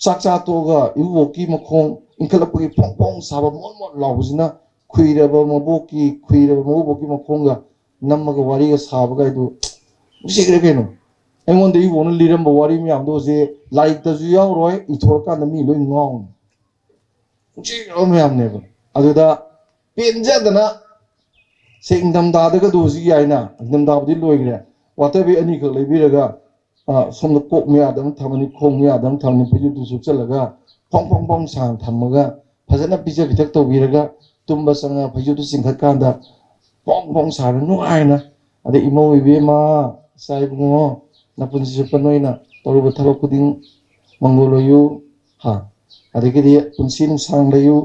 ꯆꯥꯛ ꯆꯥ ꯇꯣꯛꯑꯒ ꯏꯀꯨꯕꯣꯛꯀꯤ ꯃꯈꯣꯡ ꯏꯟꯈꯠꯂꯛꯄꯒꯤ ꯐꯣꯡ ꯐꯣꯡ ꯁꯥꯕ ꯃꯣꯟ ꯃꯣꯟ ꯂꯥꯎꯕꯁꯤꯅ ꯈꯨꯏꯔꯕ ꯃꯕꯣꯛꯀꯤ, ꯈꯨꯏꯔꯕ ꯃꯀꯨꯕꯣꯛꯀꯤ ꯃꯈꯣꯡꯒ ꯅꯝꯃꯒ ꯋꯥꯔꯤꯒ ꯁꯥꯕꯒꯥꯏꯗꯨ ꯅꯨꯡꯁꯤꯈ꯭ꯔꯦ ꯀꯩꯅꯣ꯫ ꯑꯩꯉꯣꯟꯗ ꯏꯕꯣꯛꯅ ꯂꯤꯔꯝꯕ ꯋꯥꯔꯤ ꯃꯌꯥꯝꯗꯣ ꯍꯧꯖꯤꯛ ꯂꯥꯏꯔꯤꯛꯇꯁꯨ ꯌꯥꯎꯔꯣꯏ, ꯏꯊꯣꯔꯀꯥꯟꯗ ꯃꯤ ꯂꯣꯏ ꯉꯥꯎꯅꯤ꯫ ꯅꯨꯡꯁꯤꯈ꯭ꯔꯕ ꯃꯌꯥꯝꯅꯦꯕ꯫ ꯑꯗꯨꯗ ꯄꯦꯟꯖꯗꯅ ꯁꯦ ꯏꯪꯊꯝꯊꯥꯗꯒꯗꯣ ꯍꯧꯖꯤꯛ ꯌꯥꯏꯅ, ꯏꯪꯊꯝꯊꯥꯕꯨꯗꯤ ꯂꯣꯏꯈ꯭ꯔꯦ, ꯋꯥꯇꯔ ꯕꯦꯒ ꯑꯅꯤꯈꯛ ꯂꯩꯕꯤꯔꯒ, ꯑ, ꯁꯣꯝꯗ ꯀꯣꯛ ꯃꯌꯥꯗ ꯑꯃ ꯊꯝꯃꯅꯤ, ꯈꯣꯡ ꯃꯌꯥꯗ ꯑꯃ ꯊꯝꯃꯅꯤ, ꯐꯩꯖꯨꯞꯇꯨ ꯁꯨꯞꯆꯜꯂꯒ ꯐꯣꯡ ꯐꯣꯡ ꯐꯣꯡ ꯁꯥꯅ ꯊꯝꯃꯒ ꯐꯖꯅ ꯄꯤꯖ ꯄꯤꯊꯛ ꯇꯧꯕꯤꯔꯒ ꯇꯨꯝꯕ ꯆꯪꯉ ꯐꯩꯖꯨꯞꯇꯨ ꯆꯤꯡꯈꯠꯀꯥꯟꯗ ꯐꯣꯡ ꯐꯣꯡ ꯁꯥꯅ ꯅꯨꯡꯉꯥꯏꯅ, ꯑꯗꯩ "ꯏꯃꯧ ꯏꯕꯦꯝꯃ, ꯏꯆꯥ ꯏꯕꯨꯡꯉꯣ, ꯅꯄꯨꯟꯁꯤ ꯆꯨꯞꯄ ꯅꯣꯏꯅ ꯇꯧꯔꯨꯕ ꯊꯕꯛ ꯈꯨꯗꯤꯡ ꯃꯪꯒꯣꯜ ꯑꯣꯏꯌꯨ", ꯍꯥ, ꯑꯗꯒꯤꯗꯤ "ꯄꯨꯟꯁꯤ ꯅꯨꯡꯁꯥꯡ ꯂꯩꯌꯨ,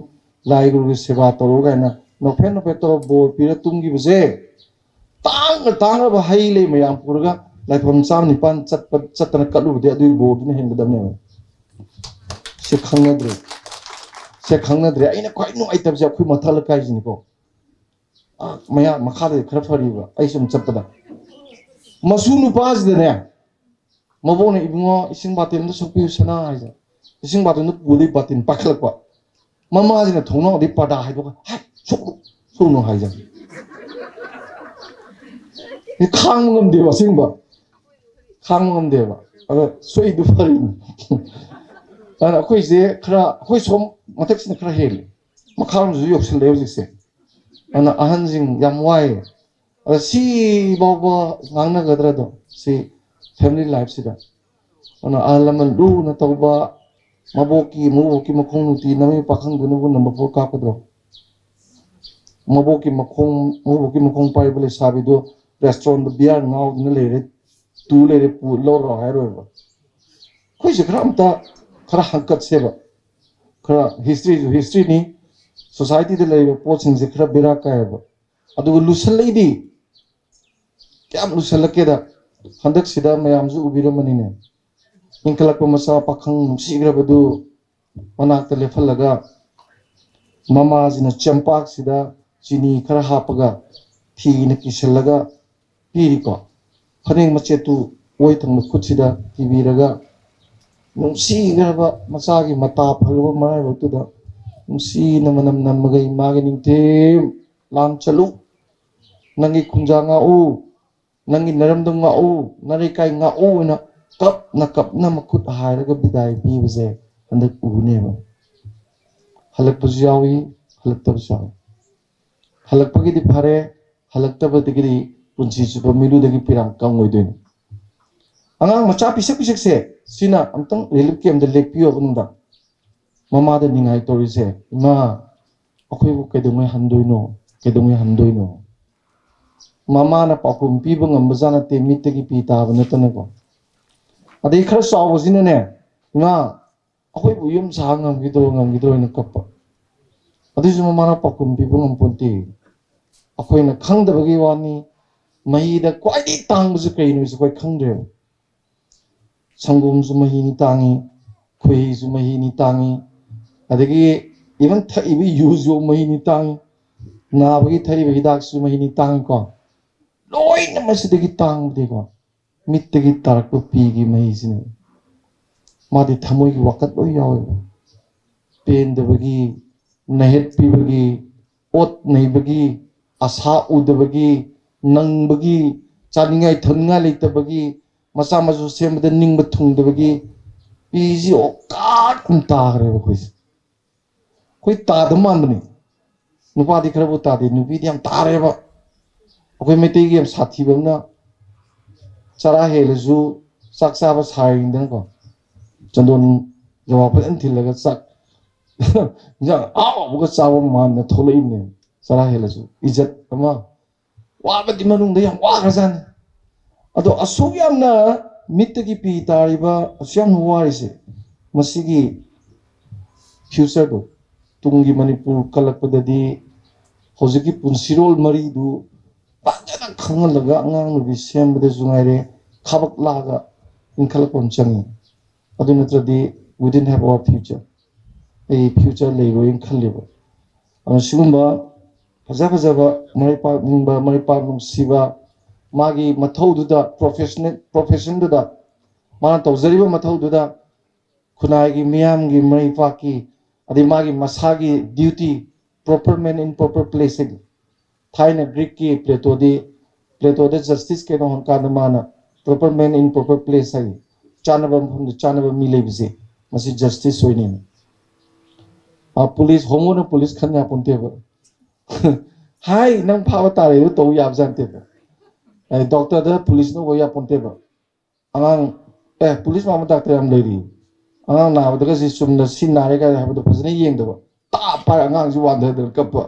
ꯂꯥꯏ ꯒꯨꯔꯨꯒꯤ ꯁꯦꯕꯥ ꯇꯧꯔꯨ" ꯀꯥꯏꯅ ꯅꯣꯛꯐꯦꯠ ꯅꯣꯛꯐꯦꯠ ꯇꯧꯔ ꯕꯣꯔ ꯄꯤꯔ ꯇꯨꯝꯈꯤꯕꯁꯦ, ꯇꯥꯡꯅ ꯇꯥꯡꯈ꯭ꯔꯕ ꯍꯩ ꯂꯩ ꯃꯌꯥꯝ ꯄꯨꯔꯒ ꯂꯥꯏꯐꯝ ꯆꯥꯝ ꯅꯤꯄꯥꯟ ꯆꯠꯄ, ꯆꯠꯇꯅ ꯀꯠꯂꯨꯕꯗꯤ ꯑꯗꯨꯒꯤ ꯕꯣꯔꯗꯨꯅ ꯍꯦꯟꯒꯗꯕꯅꯦꯕ꯫ ꯁꯤ ꯈꯪꯅꯗ꯭ꯔꯦ꯫ ꯁꯦ ꯈꯪꯅꯗ꯭ꯔꯦ꯫ ꯑꯩꯅ ꯈ꯭ꯋꯥꯏ ꯅꯨꯡꯉꯥꯏꯇꯕꯁꯦ ꯑꯩꯈꯣꯏ ꯃꯊꯛ ꯂꯩꯀꯥꯏꯁꯤꯅꯤꯀꯣ꯫ ꯑ, ꯃꯌꯥ ꯃꯈꯥꯗꯗꯤ ꯈꯔ ꯐꯔꯤꯕ, ꯑꯩ ꯁꯨꯝ ꯆꯠꯄꯗ ꯃꯁꯨ ꯅꯨꯄꯥꯁꯤꯗꯅꯦ, ꯃꯕꯣꯛꯅ, "ꯏꯕꯨꯡꯉꯣ, ꯏꯁꯤꯡ ꯕꯥꯇꯤꯟ ꯑꯝꯇ ꯁꯣꯛꯄꯤꯌꯨ ꯁꯅꯥ" ꯍꯥꯏꯁꯦ꯫ ꯏꯁꯤꯡ ꯕꯥꯇꯤꯟꯗꯨ ꯄꯨꯗꯩ ꯕꯥꯇꯤꯟ ꯄꯥꯏꯈꯠꯂꯛꯄ꯫ ꯃꯃꯥꯁꯤꯅ ꯊꯣꯡꯅꯥꯎꯗꯩ ꯄꯔꯗꯥ ꯍꯥꯏꯗꯣꯛꯑꯒ, "ꯍꯥꯏ, ꯁꯣꯛꯎ, ꯁꯣꯛꯎꯅꯨ" ꯍꯥꯏꯁꯦ꯫ ꯈꯥꯡꯕ ꯉꯝꯗꯦꯕ ꯑꯁꯦꯡꯕ꯫ ꯈꯥꯡꯕ ꯉꯝꯗꯦꯕ꯫ ꯑꯗꯣ ꯁꯣꯛꯏꯗꯨ ꯐꯔꯤꯅꯤ꯫ ꯑꯗꯨꯅ ꯑꯩꯈꯣꯏꯁꯦ ꯈꯔ, ꯑꯩꯈꯣꯏ ꯁꯣꯝ ꯃꯊꯛꯁꯤꯅ ꯈꯔ ꯍꯦꯜꯂꯤ꯫ ꯃꯈꯥꯔꯣꯝꯁꯨ ꯌꯧꯁꯤꯜꯂꯛꯑꯦ ꯍꯧꯖꯤꯛꯁꯦ꯫ ꯑꯗꯨꯅ ꯑꯍꯟꯁꯤꯡ ꯌꯥꯝ ꯋꯥꯏꯌꯦ꯫ ꯑꯗ ꯁꯤ ꯐꯥꯎꯕ ꯉꯥꯡꯅꯒꯗ꯭ꯔꯗꯣ, ꯁꯤ family lifeꯁꯤꯗ꯫ ꯑꯗꯨꯅ ꯑꯍꯜ ꯂꯃꯟ ꯂꯨꯅ ꯇꯧꯕ, ꯃꯕꯣꯛꯀꯤ, ꯃꯕꯣꯛꯀꯤ ꯃꯈꯣꯡ ꯅꯨꯡꯇꯤ ꯅꯝꯃꯤ ꯄꯥꯈꯪꯗꯨꯅꯕꯨ number four ꯀꯥꯞꯀꯗ꯭ꯔꯣ? ꯃꯕꯣꯛꯀꯤ ꯃꯈꯣꯡ, ꯃꯕꯣꯛꯀꯤ ꯃꯈꯣꯡ ꯄꯥꯏꯕ ꯂꯩꯁꯥꯕꯤꯗꯣ restaurantꯗ beer ꯉꯥꯎꯗꯨꯅ ꯂꯩꯔꯦ, ꯇꯨ ꯂꯩꯔꯦ, ꯄꯨ ꯂꯧꯔꯣ ꯍꯥꯏꯔꯣꯏꯕ꯫ ꯑꯩꯈꯣꯏꯁꯦ ꯈꯔ ꯑꯝꯇ, ꯈꯔ ꯍꯪꯀꯠꯁꯦꯕ꯫ ꯈꯔ historyꯁꯨ historyꯅꯤ, societyꯗ ꯂꯩꯔꯤꯕ ꯄꯣꯠꯁꯤꯡꯁꯦ ꯈꯔ ꯕꯦꯔꯥ ꯀꯥꯏꯌꯦꯕ꯫ ꯑꯗꯨꯒ ꯂꯨꯁꯜꯂꯛꯏꯗꯤ, ꯀꯌꯥꯝ ꯂꯨꯁꯜꯂꯛꯀꯦꯗ, ꯍꯟꯗꯛꯁꯤꯗ ꯃꯌꯥꯝꯁꯨ ꯎꯕꯤꯔꯝꯃꯅꯤꯅꯦ, ꯏꯟꯈꯠꯂꯛꯄ ꯃꯆꯥ ꯄꯥꯈꯪ ꯅꯨꯡꯁꯤꯈ꯭ꯔꯕꯗꯨ ꯃꯅꯥꯛꯇ ꯂꯦꯞꯍꯜꯂꯒ, ꯃꯃꯥꯁꯤꯅ ꯆꯦꯡꯄꯥꯛꯁꯤꯗ ꯆꯤꯅꯤ ꯈꯔ ꯍꯥꯞꯄꯒ, ꯐꯤꯅ ꯀꯤꯁꯜꯂꯒ ꯄꯤꯔꯤꯀꯣ꯫ ꯐꯅꯦꯛ ꯃꯆꯦꯠꯇꯨ ꯑꯣꯏ ꯊꯪꯕ ꯈꯨꯠꯁꯤꯗ ꯊꯤꯕꯤꯔꯒ, ꯅꯨꯡꯁꯤꯈ꯭ꯔꯕ ꯃꯆꯥꯒꯤ ꯃꯇꯥ ꯐꯔꯕ ꯃꯔꯥꯏꯕꯛꯇꯨꯗ ꯅꯨꯡꯁꯤꯅ ꯃꯅꯝ ꯅꯝꯃꯒ, "ꯏꯃꯥꯒꯤ ꯅꯤꯡꯊꯦꯝ, ꯂꯥꯟ ꯆꯠꯂꯨ, ꯅꯪꯒꯤ ꯈꯨꯟꯖꯥ ꯉꯥꯛꯎ, ꯅꯪꯒꯤ ꯅꯔꯝꯗꯝ ꯉꯥꯛꯎ, ꯅꯔꯩꯀꯥꯏ ꯉꯥꯛꯎ" ꯍꯥꯏꯅ ꯀꯞꯅ ꯀꯞꯅ ꯃꯈꯨꯠ ꯍꯥꯏꯔꯒ ꯕꯤꯗꯥꯏ ꯄꯤꯕꯁꯦ ꯍꯟꯗꯛ ꯎꯅꯦꯕ꯫ ꯍꯜꯂꯛꯄꯁꯨ ꯌꯥꯎꯏ, ꯍꯜꯂꯛꯇꯕꯁꯨ ꯌꯥꯎꯏ꯫ ꯍꯜꯂꯛꯄꯒꯤꯗꯤ ꯐꯔꯦ, ꯍꯜꯂꯛꯇꯕꯗꯒꯤꯗꯤ ꯄꯨꯟꯁꯤ ꯆꯨꯞꯄ ꯃꯤꯔꯨꯗꯒꯤ ꯄꯤꯔꯥꯡ ꯀꯪꯉꯣꯏꯗꯣꯏꯅꯤ꯫ ꯑꯉꯥꯡ ꯃꯆꯥ ꯄꯤꯁꯛ ꯄꯤꯁꯛꯁꯦ, ꯁꯤꯅ ꯑꯝꯇꯪ relief campꯇ ꯂꯦꯛꯄꯤꯌꯣꯕ ꯅꯨꯡꯗꯥꯡ꯫ ꯃꯃꯥꯗ ꯅꯤꯡꯉꯥꯏ ꯇꯧꯔꯤꯁꯦ, "ꯏꯃꯥ, ꯑꯩꯈꯣꯏꯕꯨ ꯀꯩꯗꯧꯉꯩ ꯍꯟꯗꯣꯏꯅꯣ? ꯀꯩꯗꯧꯉꯩ ꯍꯟꯗꯣꯏꯅꯣ?" ꯃꯃꯥꯅ ꯄꯥꯎꯈꯨꯝ ꯄꯤꯕ ꯉꯝꯕꯖꯥꯠ ꯅꯠꯇꯦ, ꯃꯤꯠꯇꯒꯤ ꯄꯤ ꯇꯥꯕ ꯅꯠꯇꯅꯀꯣ꯫ ꯑꯗꯩ ꯈꯔ ꯆꯥꯎꯕꯁꯤꯅꯅꯦ, "ꯏꯃꯥ, ꯑꯩꯈꯣꯏꯕꯨ ꯌꯨꯝ ꯁꯥ ꯉꯝꯈꯤꯗ꯭ꯔꯣ, ꯉꯝꯈꯤꯗ꯭ꯔꯣ?" ꯍꯥꯏꯅ ꯀꯞꯄ꯫ ꯑꯗꯨꯏꯁꯨ ꯃꯃꯥꯅ ꯄꯥꯎꯈꯨꯝ ꯄꯤꯕ ꯉꯝꯄꯣꯟꯇꯦ꯫ ꯑꯩꯈꯣꯏꯅ ꯈꯪꯗꯕꯒꯤ ꯋꯥꯅꯤ, ꯃꯍꯤꯗ ꯈ꯭ꯋꯥꯏꯗꯒꯤ ꯇꯥꯡꯕꯁꯦ ꯀꯩꯅꯣꯁꯦ ꯑꯩꯈꯣꯏ ꯈꯪꯗ꯭ꯔꯦꯕ꯫ ꯁꯪꯒꯣꯝꯁꯨ ꯃꯍꯤꯅꯤ ꯇꯥꯡꯉꯤ, ꯈꯣꯏꯍꯤꯁꯨ ꯃꯍꯤꯅꯤ ꯇꯥꯡꯉꯤ, ꯑꯗꯒꯤ Even ꯊꯛꯏꯕ ꯌꯨꯁꯨ ꯃꯍꯤꯅꯤ ꯇꯥꯡꯉꯤ, ꯅꯥꯕꯒꯤ ꯊꯛꯏꯕ ꯍꯤꯗꯥꯛꯁꯨ ꯃꯍꯤꯅꯤ ꯇꯥꯡꯉꯤꯀꯣ꯫ ꯂꯣꯏꯅ ꯃꯁꯤꯗꯒꯤ ꯇꯥꯡꯕꯗꯤꯀꯣ, ꯃꯤꯠꯇꯒꯤ ꯇꯥꯔꯛꯄ ꯄꯤꯒꯤ ꯃꯍꯤꯁꯤꯅꯦ꯫ ꯃꯥꯗꯤ ꯊꯃꯣꯏꯒꯤ ꯋꯥꯀꯠ ꯂꯣꯏ ꯌꯥꯎꯋꯦꯕ꯫ ꯄꯦꯟꯗꯕꯒꯤ, ꯅꯥꯍꯦꯠ ꯄꯤꯕꯒꯤ, ꯑꯣꯠ ꯅꯩꯕꯒꯤ, ꯑꯁꯥ ꯎꯗꯕꯒꯤ, ꯅꯪꯕꯒꯤ, ꯆꯥꯅꯤꯡꯉꯥꯏ ꯊꯛꯅꯤꯡꯉꯥꯏ ꯂꯩꯇꯕꯒꯤ, ꯃꯆꯥ ꯃꯁꯨ ꯁꯦꯝꯕꯗ ꯅꯤꯡꯕ ꯊꯨꯡꯗꯕꯒꯤ ꯄꯤꯁꯤ ꯑꯣꯀꯥꯠ ꯑꯃ ꯇꯥꯈ꯭ꯔꯦꯕ ꯑꯩꯈꯣꯏꯁꯦ꯫ ꯑꯩꯈꯣꯏ ꯇꯥꯗꯕ ꯃꯥꯟꯕꯅꯤ꯫ ꯅꯨꯄꯥꯗꯤ ꯈꯔꯕꯨ ꯇꯥꯗꯦ, ꯅꯨꯄꯤꯗꯤ ꯌꯥꯝ ꯇꯥꯔꯦꯕ꯫ ꯑꯩꯈꯣꯏ ꯃꯩꯇꯩꯒꯤ ꯌꯥꯝ ꯁꯥꯊꯤꯕ ꯑꯃꯅ, ꯆꯔꯥ ꯍꯦꯜꯂꯁꯨ ꯆꯥꯛ ꯆꯥꯕ ꯁꯥꯔꯤꯗꯅꯀꯣ, ꯆꯟꯗꯣꯟ ꯖꯋꯥ ꯐꯖꯅ ꯊꯤꯜꯂꯒ ꯆꯥꯛ ꯏꯟꯖꯥꯡ ꯑꯍꯥꯎꯕꯒ ꯆꯥꯕ ꯃꯥꯟꯅ ꯊꯣꯛꯂꯛꯏꯕꯅꯦ꯫ ꯆꯔꯥ ꯍꯦꯜꯂꯁꯨ ꯏꯖꯠ ꯑꯃ, ꯋꯥꯕꯗꯤ ꯃꯅꯨꯡꯗ ꯌꯥꯝ ꯋꯥꯈ꯭ꯔꯖꯥꯠꯅꯤ꯫ ꯑꯗꯣ ꯑꯁꯨꯛ ꯌꯥꯝꯅ ꯃꯤꯠꯇꯒꯤ ꯄꯤ ꯇꯥꯔꯤꯕ, ꯑꯁꯨꯛ ꯌꯥꯝꯅ ꯋꯥꯔꯤꯁꯦ, ꯃꯁꯤꯒꯤ ꯐ꯭ꯌꯨꯆꯔꯗꯣ, ꯇꯨꯡꯒꯤ ꯃꯅꯤꯄꯨꯔ ꯀꯜꯂꯛꯄꯗꯗꯤ ꯍꯧꯖꯤꯛꯀꯤ ꯄꯨꯟꯁꯤꯔꯣꯜ ꯃꯔꯤꯗꯨ ꯐꯖꯅ ꯈꯪꯍꯜꯂꯒ ꯑꯉꯥꯡ ꯅꯨꯕꯤ ꯁꯦꯝꯕꯗꯁꯨ ꯉꯥꯏꯔꯦ, ꯈꯥꯕꯛ ꯂꯥꯛꯑꯒ ꯏꯟꯈꯠꯂꯛꯄ ꯑꯃ ꯆꯪꯉꯤ꯫ ꯑꯗꯨ ꯅꯠꯇ꯭ꯔꯗꯤ we didn't have our future, ꯑꯩ ꯐ꯭ꯌꯨꯆꯔ ꯂꯩꯔꯣꯏꯅ ꯈꯜꯂꯦꯕ꯫ ꯑꯗꯨꯅ ꯁꯤꯒꯨꯝꯕ ꯐꯖ ꯐꯖꯕ, ꯃꯔꯩ ꯄꯥꯛꯅꯤꯡꯕ, ꯃꯔꯩ ꯄꯥꯛ ꯅꯨꯡꯁꯤꯕ, ꯃꯥꯒꯤ ꯃꯊꯧꯗꯨꯗ, ꯄ꯭ꯔꯣꯐꯦꯁꯅꯦꯜ ꯄ꯭ꯔꯣꯐꯦꯁꯟꯗꯨꯗ, ꯃꯥꯅ ꯇꯧꯖꯔꯤꯕ ꯃꯊꯧꯗꯨꯗ ꯈꯨꯟꯅꯥꯏꯒꯤ ꯃꯤꯌꯥꯝꯒꯤ ꯃꯔꯩ ꯄꯥꯛꯀꯤ, ꯑꯗꯩ ꯃꯥꯒꯤ ꯃꯁꯥꯒꯤ duty, proper man in proper place ꯍꯥꯏꯗꯤ꯫ ꯊꯥꯏꯅ ꯒ꯭ꯔꯤꯛꯀꯤ ꯄ꯭ꯂꯦꯇꯣꯗꯤ, ꯄ꯭ꯂꯦꯇꯣꯗ ꯖꯁꯇꯤꯁ ꯀꯩꯅꯣ ꯍꯪꯀꯥꯟꯗ ꯃꯥꯅ proper man in proper place ꯍꯥꯏ, ꯆꯥꯅꯕ ꯃꯐꯝꯗ ꯆꯥꯅꯕ ꯃꯤ ꯂꯩꯕꯁꯦ, ꯃꯁꯤ ꯖꯁꯇꯤꯁ ꯑꯣꯏꯅꯩꯅ꯫ ꯄꯨꯂꯤꯁ, ꯍꯣꯃꯣꯅ ꯄꯨꯂꯤꯁ ꯈꯟ ꯌꯥꯄꯣꯟꯇꯦꯕ꯫ ꯍꯥꯏ, ꯅꯪ ꯐꯥꯕ ꯇꯥꯔꯦ, ꯑꯗꯨ ꯇꯧ ꯌꯥꯕꯖꯥꯠ ꯅꯠꯇꯦꯕ꯫ ꯗꯣꯛꯇꯔꯗ ꯄꯨꯂꯤꯁꯅ ꯑꯣꯏ ꯌꯥꯄꯣꯟꯇꯦꯕ꯫ ꯑꯉꯥꯡ, ꯑꯦ, ꯄꯨꯂꯤꯁ ꯃꯥꯟꯕ ꯗꯥꯛꯇꯔ ꯌꯥꯝ ꯂꯩꯔꯤ꯫ ꯑꯉꯥꯡ ꯅꯥꯕꯗꯒ ꯁꯤ ꯆꯨꯝꯅ ꯁꯤ ꯅꯥꯔꯦ ꯀꯥꯏꯅ ꯍꯥꯏꯕꯗꯣ ꯐꯖꯅ ꯌꯦꯡꯗꯕ, ꯇꯥ ꯄꯥꯏ ꯑꯉꯥꯡꯁꯤ ꯋꯥꯟꯊꯗꯅ ꯀꯞꯄ꯫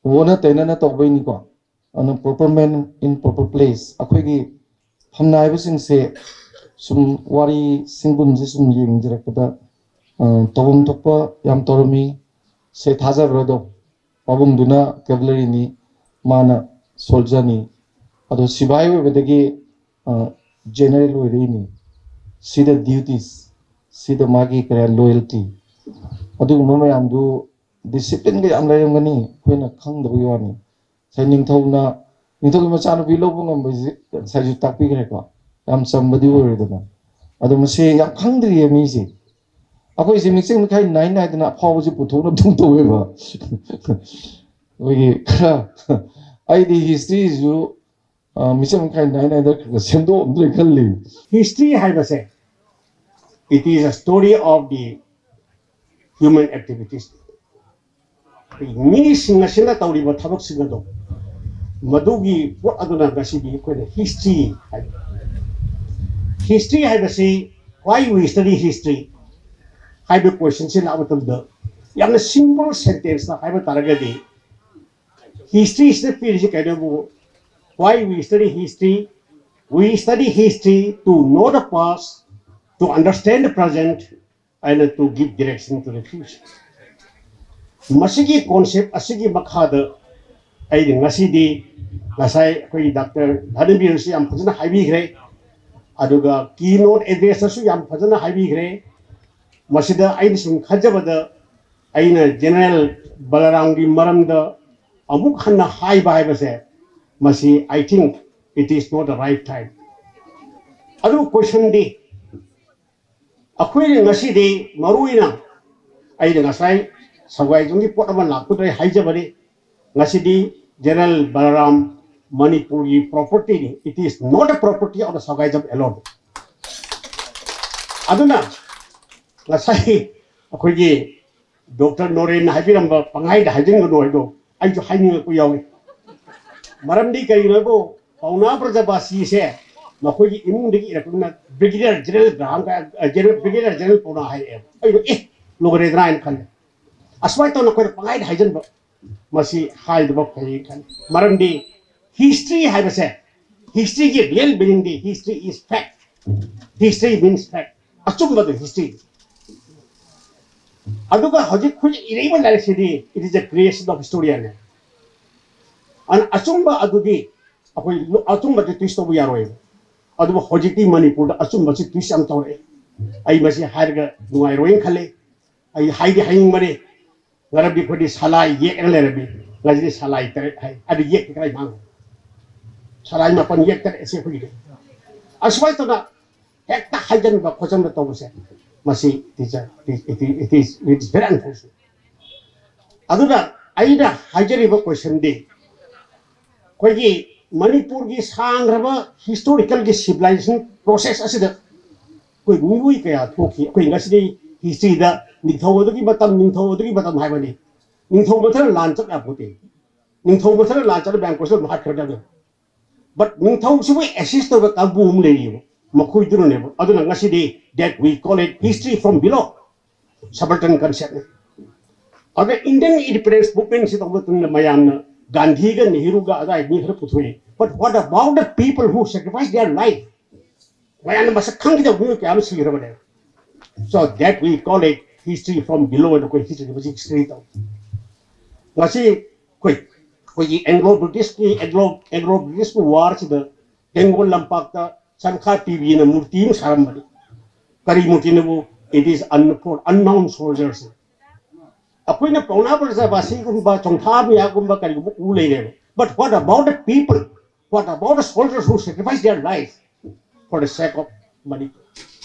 ꯑꯣꯟꯅ ꯇꯩꯅꯅ ꯇꯧꯕꯩꯅꯤꯀꯣ꯫ ꯑꯗꯨꯅ proper man in proper place꯫ ꯑꯩꯈꯣꯏꯒꯤ ꯐꯝꯅꯥꯏꯕꯁꯤꯡꯁꯦ ꯁꯨꯝ ꯋꯥꯔꯤ ꯁꯤꯡꯒꯨꯝꯁꯦ ꯁꯨꯝ ꯌꯦꯡꯖꯔꯛꯄꯗ, ꯑ, ꯇꯧꯐꯝ ꯊꯣꯛꯄ ꯌꯥꯝ ꯇꯧꯔꯝꯃꯤ꯫ ꯁꯦ ꯊꯥꯖꯕ꯭ꯔꯥ ꯑꯗꯣ? ꯄꯥꯕꯨꯡꯗꯨꯅ ꯀꯦꯚꯂꯔꯤꯅꯤ, ꯃꯥꯅ ꯁꯣꯜꯖꯔꯅꯤ꯫ ꯑꯗꯣ ꯁꯤꯐꯥꯏ ꯑꯣꯏꯕꯗꯒꯤ, ꯑ, ꯖꯦꯅꯔꯦꯜ ꯑꯣꯏꯔꯛꯏꯅꯤ꯫ ꯁꯤꯗ ꯗ꯭ꯌꯨꯇꯤꯁ, ꯁꯤꯗ ꯃꯥꯒꯤ ꯀꯔꯤ ꯂꯣꯌꯦꯜꯇꯤ꯫ ꯑꯗꯨꯒꯨꯝꯕ ꯃꯌꯥꯝꯗꯨ ꯗꯤꯁꯤꯄ꯭ꯂꯤꯟꯒ ꯌꯥꯝ ꯂꯩꯔꯝꯒꯅꯤ, ꯑꯩꯈꯣꯏꯅ ꯈꯪꯗꯕꯒꯤ ꯋꯥꯅꯤ꯫ ꯉꯁꯥꯏ ꯅꯤꯡꯊꯧꯅ, ꯅꯤꯡꯊꯧꯒꯤ ꯃꯆꯥꯅꯨꯄꯤ ꯂꯧꯕ ꯉꯝꯕꯁꯤ ꯉꯁꯥꯏꯁꯨ ꯇꯥꯛꯄꯤꯈ꯭ꯔꯦꯀꯣ, ꯌꯥꯝ ꯆꯝꯕꯗꯤ ꯑꯣꯏꯔꯣꯏꯗꯅ꯫ ꯑꯗꯣ ꯃꯁꯤ ꯌꯥꯝ ꯈꯪꯗ꯭ꯔꯤꯌꯦ ꯃꯤꯁꯦ꯫ ꯑꯩꯈꯣꯏꯁꯦ ꯃꯤꯆꯪ ꯃꯤꯈꯥꯏ ꯅꯥꯏ ꯅꯥꯏꯗꯅ ꯑꯐꯥꯎꯕꯁꯦ ꯄꯨꯊꯣꯛꯅꯕ ꯑꯗꯨꯝ ꯇꯧꯋꯦꯕ꯫ ꯑꯩꯈꯣꯏꯒꯤ ꯈꯔ, ꯑꯩꯗꯤ ꯍꯤꯁꯇ꯭ꯔꯤꯁꯨ ꯃꯤꯆꯪ ꯃꯤꯈꯥꯏ ꯅꯥꯏ ꯅꯥꯏꯗ ꯈꯔ ꯈꯔ ꯁꯦꯝꯗꯣꯛꯑꯝꯗ꯭ꯔꯦ ꯈꯜꯂꯤ꯫ History ꯍꯥꯏꯕꯁꯦ, it is a story of the human activities. ꯑꯩꯈꯣꯏꯒꯤ ꯃꯤꯁꯤꯡ ꯑꯁꯤꯅ ꯇꯧꯔꯤꯕ ꯊꯕꯛꯁꯤꯡ ꯑꯗꯣ, ꯃꯗꯨꯒꯤ ꯄꯣꯠ ꯑꯗꯨꯅ ꯉꯁꯤꯗꯤ ꯑꯩꯈꯣꯏꯅ ꯍꯤꯁꯇ꯭ꯔꯤ ꯍꯥꯏ꯫ ꯍꯤꯁꯇ꯭ꯔꯤ ꯍꯥꯏꯕꯁꯤ, why we study history ꯍꯥꯏꯕ ꯀꯣꯏꯁꯟꯁꯤ ꯂꯥꯛꯄ ꯃꯇꯝꯗ, ꯌꯥꯝꯅ ꯁꯤꯝꯄꯜ ꯁꯦꯟꯇꯦꯟꯁꯇ ꯍꯥꯏꯕ ꯇꯥꯔꯒꯗꯤ, ꯍꯤꯁꯇ꯭ꯔꯤꯁꯤꯗ ꯄꯤꯔꯤꯁꯤ ꯀꯩꯅꯣꯕꯨ, why we study history? We study history to know the past, to understand the present, and to give direction to the future. ꯃꯁꯤꯒꯤ ꯀꯣꯟꯁꯦꯞ ꯑꯁꯤꯒꯤ ꯃꯈꯥꯗ ꯑꯩꯅ ꯉꯁꯤꯗꯤ, ꯉꯁꯥꯏ ꯑꯩꯈꯣꯏꯒꯤ ꯗꯥꯛꯇꯔ ꯙꯅꯕꯤꯔꯁꯨ ꯌꯥꯝ ꯐꯖꯅ ꯍꯥꯏꯕꯤꯈ꯭ꯔꯦ, ꯑꯗꯨꯒ ꯀꯤ ꯅꯣꯠ ꯑꯦꯗ꯭ꯔꯦꯁꯇꯁꯨ ꯌꯥꯝ ꯐꯖꯅ ꯍꯥꯏꯕꯤꯈ꯭ꯔꯦ꯫ ꯃꯁꯤꯗ ꯑꯩꯅ ꯁꯨꯝ ꯈꯟꯖꯕꯗ, ꯑꯩꯅ ꯖꯦꯅꯔꯦꯜ ꯕꯂꯔꯥꯝꯒꯤ ꯃꯔꯝꯗ ꯑꯃꯨꯛ ꯍꯟꯅ ꯍꯥꯏꯕ ꯍꯥꯏꯕꯁꯦ, ꯃꯁꯤ, I think it is not the right time. ꯑꯗꯨ ꯀꯣꯏꯁꯟꯗꯤ, ꯑꯩꯈꯣꯏꯅ ꯉꯁꯤꯗꯤ ꯃꯔꯨ ꯑꯣꯏꯅ ꯑꯩꯅ ꯉꯁꯥꯏ ꯁꯒꯥꯏꯖꯝꯒꯤ ꯄꯣꯠ ꯑꯃ ꯂꯥꯛꯄꯗ ꯑꯩ ꯍꯥꯏꯖꯕꯅꯤ, ꯉꯁꯤꯗꯤ ꯖꯦꯅꯔꯦꯜ ꯕꯂꯔꯥꯝ ꯃꯅꯤꯄꯨꯔꯒꯤ ꯄ꯭ꯔꯣꯄꯔꯇꯤꯅꯤ, it is not a property of the ꯁꯒꯥꯏꯖꯝ alone. ꯑꯗꯨꯅ ꯉꯁꯥꯏ ꯑꯩꯈꯣꯏꯒꯤ ꯗꯣꯛꯇꯔ ꯅꯣꯔꯦꯟꯅ ꯍꯥꯏꯕꯤꯔꯝꯕ "ꯄꯪꯍꯥꯏꯗ ꯍꯥꯏꯖꯤꯟꯒꯅꯨ" ꯍꯥꯏꯗꯣ ꯑꯩꯁꯨ ꯍꯥꯏꯅꯤꯡꯉꯛꯄ ꯌꯥꯎꯏ꯫ ꯃꯔꯝꯗꯤ ꯀꯔꯤꯒꯤꯅꯣ ꯍꯥꯏꯕꯨ, ꯄꯥꯎꯅꯥ ꯕ꯭ꯔꯖꯕꯥꯁꯤꯁꯦ ꯃꯈꯣꯏꯒꯤ ꯏꯃꯨꯡꯗꯒꯤ ꯏꯔꯛꯄꯅꯤꯅ ꯕ꯭ꯔꯤꯒꯦꯗꯤꯌꯔ ꯖꯦꯅꯔꯦꯜ ꯒ꯭ꯔꯥꯍꯥꯝ, ꯕ꯭ꯔꯤꯒꯦꯗꯤꯌꯔ ꯖꯦꯅꯔꯦꯜ ꯄꯥꯎꯅꯥ ꯍꯥꯏꯔꯛꯑꯦꯕ꯫ ꯑꯩꯗꯣ ꯑꯦ, ꯂꯣꯏꯔꯦꯗꯅ ꯍꯥꯏꯅ ꯈꯜꯂꯦ꯫ ꯑꯁꯨꯃꯥꯏꯅ ꯇꯧꯅ ꯑꯩꯈꯣꯏꯅ ꯄꯪꯍꯥꯏꯗ ꯍꯥꯏꯖꯤꯟꯕ, ꯃꯁꯤ ꯍꯥꯏꯗꯕ ꯐꯩ ꯈꯜꯂꯤ꯫ ꯃꯔꯝꯗꯤ ꯍꯤꯁꯇ꯭ꯔꯤ ꯍꯥꯏꯕꯁꯦ, ꯍꯤꯁꯇ꯭ꯔꯤꯒꯤ ꯔꯤꯌꯦꯜ ꯃꯤꯅꯤꯡꯗꯤ, history is fact, history means fact, ꯑꯆꯨꯝꯕꯗꯨ ꯍꯤꯁꯇ꯭ꯔꯤ꯫ ꯑꯗꯨꯒ ꯍꯧꯖꯤꯛ ꯑꯩꯈꯣꯏꯅ ꯏꯔꯛꯏꯕ ꯂꯥꯏꯔꯤꯛꯁꯤꯗꯤ, it is a creation of historian. ꯑꯗꯨꯅ ꯑꯆꯨꯝꯕ ꯑꯗꯨꯗꯤ ꯑꯩꯈꯣꯏ ꯑꯆꯨꯝꯕꯗꯤ ꯇ꯭ꯋꯤꯁ ꯇꯧꯕ ꯌꯥꯔꯣꯏꯕ꯫ ꯑꯗꯨꯕꯨ ꯍꯧꯖꯤꯛꯇꯤ ꯃꯅꯤꯄꯨꯔꯗ ꯑꯆꯨꯝꯕꯁꯤ ꯇ꯭ꯋꯤꯁ ꯌꯥꯝ ꯇꯧꯔꯛꯑꯦ꯫ ꯑꯩ ꯃꯁꯤ ꯍꯥꯏꯔꯒ ꯅꯨꯡꯉꯥꯏꯔꯣꯏꯅ ꯈꯜꯂꯤ꯫ ꯑꯩ ꯍꯥꯏꯗꯤ ꯍꯥꯏꯅꯤꯡꯕꯅꯤ꯫ ꯉꯔꯕꯗꯤ ꯑꯩꯈꯣꯏꯗꯤ ꯁꯂꯥꯏ ꯌꯦꯛꯑꯒ ꯂꯩꯔꯝꯃꯤ꯫ ꯉꯁꯤꯗꯤ ꯁꯂꯥꯏ ꯇꯔꯦꯠ ꯍꯥꯏ꯫ ꯑꯗꯨ ꯌꯦꯛꯇꯤ ꯀꯗꯥꯏ ꯃꯥꯡꯈ꯭ꯔꯦ? ꯁꯂꯥꯏ ꯃꯥꯄꯟ, ꯌꯦꯛ ꯇꯔꯦꯠ ꯑꯁꯤ ꯑꯩꯈꯣꯏꯒꯤꯗꯤ꯫ ꯑꯁꯨꯃꯥꯏꯅ ꯇꯧꯅ ꯍꯦꯛꯇ ꯍꯥꯏꯖꯟꯕ ꯈꯣꯠꯆꯟꯕ ꯇꯧꯕꯁꯦ, ꯃꯁꯤ, teacher, it is, it is very unfortunate꯫ ꯑꯗꯨꯅ ꯑꯩꯅ ꯍꯥꯏꯖꯔꯤꯕ questionꯗꯤ, ꯑꯩꯈꯣꯏꯒꯤ ꯃꯅꯤꯄꯨꯔꯒꯤ ꯁꯥꯡꯈ꯭ꯔꯕ historicalꯒꯤ civilization process ꯑꯁꯤꯗ ꯑꯩꯈꯣꯏ ꯃꯤꯑꯣꯏ ꯀꯌꯥ ꯊꯣꯛꯈꯤ꯫ ꯑꯩꯈꯣꯏ ꯉꯁꯤꯗꯤ historyꯗ ꯅꯤꯡꯊꯧ ꯑꯗꯨꯒꯤ ꯃꯇꯝ, ꯅꯤꯡꯊꯧ ꯑꯗꯨꯒꯤ ꯃꯇꯝ ꯍꯥꯏꯕꯅꯤ꯫ ꯅꯤꯡꯊꯧ ꯃꯊꯟꯇ ꯂꯥꯟ ꯆꯠ ꯌꯥꯄꯣꯠꯇꯦ꯫ ꯅꯤꯡꯊꯧ ꯃꯊꯟꯇ ꯂꯥꯟ ꯆꯠꯂ ꯃꯌꯥꯝ question ꯍꯥꯠꯈ꯭ꯔꯗꯕꯅꯤ꯫ But ꯅꯤꯡꯊꯧꯁꯤꯕꯨ assist ꯇꯧꯕ ꯀꯥꯡꯕꯨ ꯑꯃ ꯂꯩꯔꯤꯕ, ꯃꯈꯣꯏꯗꯨꯅꯅꯦꯕ꯫ ꯑꯗꯨꯅ ꯉꯁꯤꯗꯤ that we call it history from below, subaltern conceptꯅꯤ꯫ ꯑꯗ Indian independence movementꯁꯤ ꯇꯧꯕ ꯃꯇꯝꯗ ꯃꯌꯥꯝꯅ ꯒꯥꯟꯙꯤꯒ ꯅꯦꯍꯔꯨꯒ ꯑꯗꯥꯏ ꯃꯤ ꯈꯔ ꯄꯨꯊꯣꯛꯏ꯫ But what about the people who sacrificed their life? ꯃꯌꯥꯝꯅ ꯃꯁꯛ ꯈꯪꯈꯤꯗꯕ ꯃꯤꯑꯣꯏ ꯀꯌꯥ ꯑꯃ ꯁꯤꯈ꯭ꯔꯕꯅꯦ꯫ So that we call it history from below ꯍꯥꯏꯅ ꯑꯩꯈꯣꯏ history ꯃꯁꯤ study ꯇꯧ꯫ ꯉꯁꯤ ꯑꯩꯈꯣꯏ, ꯑꯩꯈꯣꯏꯒꯤ Anglo Britishꯀꯤ, Anglo, Anglo Britishꯀꯤ warꯁꯤꯗ ꯕꯦꯡꯒꯣꯜ ꯂꯝꯄꯥꯛꯇ ꯁꯟꯈꯥ ꯄꯤꯕꯤꯅ ꯃꯨꯔꯇꯤ ꯑꯃ ꯁꯥꯔꯝꯕꯅꯤ꯫ ꯀꯔꯤ ꯃꯨꯔꯇꯤꯅꯕꯨ? It is unknown, unknown soldiers꯫ ꯑꯩꯈꯣꯏꯅ ꯄꯥꯎꯅꯥ ꯕ꯭ꯔꯖꯕꯥꯁꯤꯒꯨꯝꯕ, ꯆꯣꯡꯊꯥ ꯃꯤꯌꯥꯒꯨꯝꯕ ꯀꯔꯤꯒꯨꯝꯕ ꯎ ꯂꯩꯔꯦꯕ꯫ But what about the people? What about the soldiers who sacrificed their life for the sake of Manipur?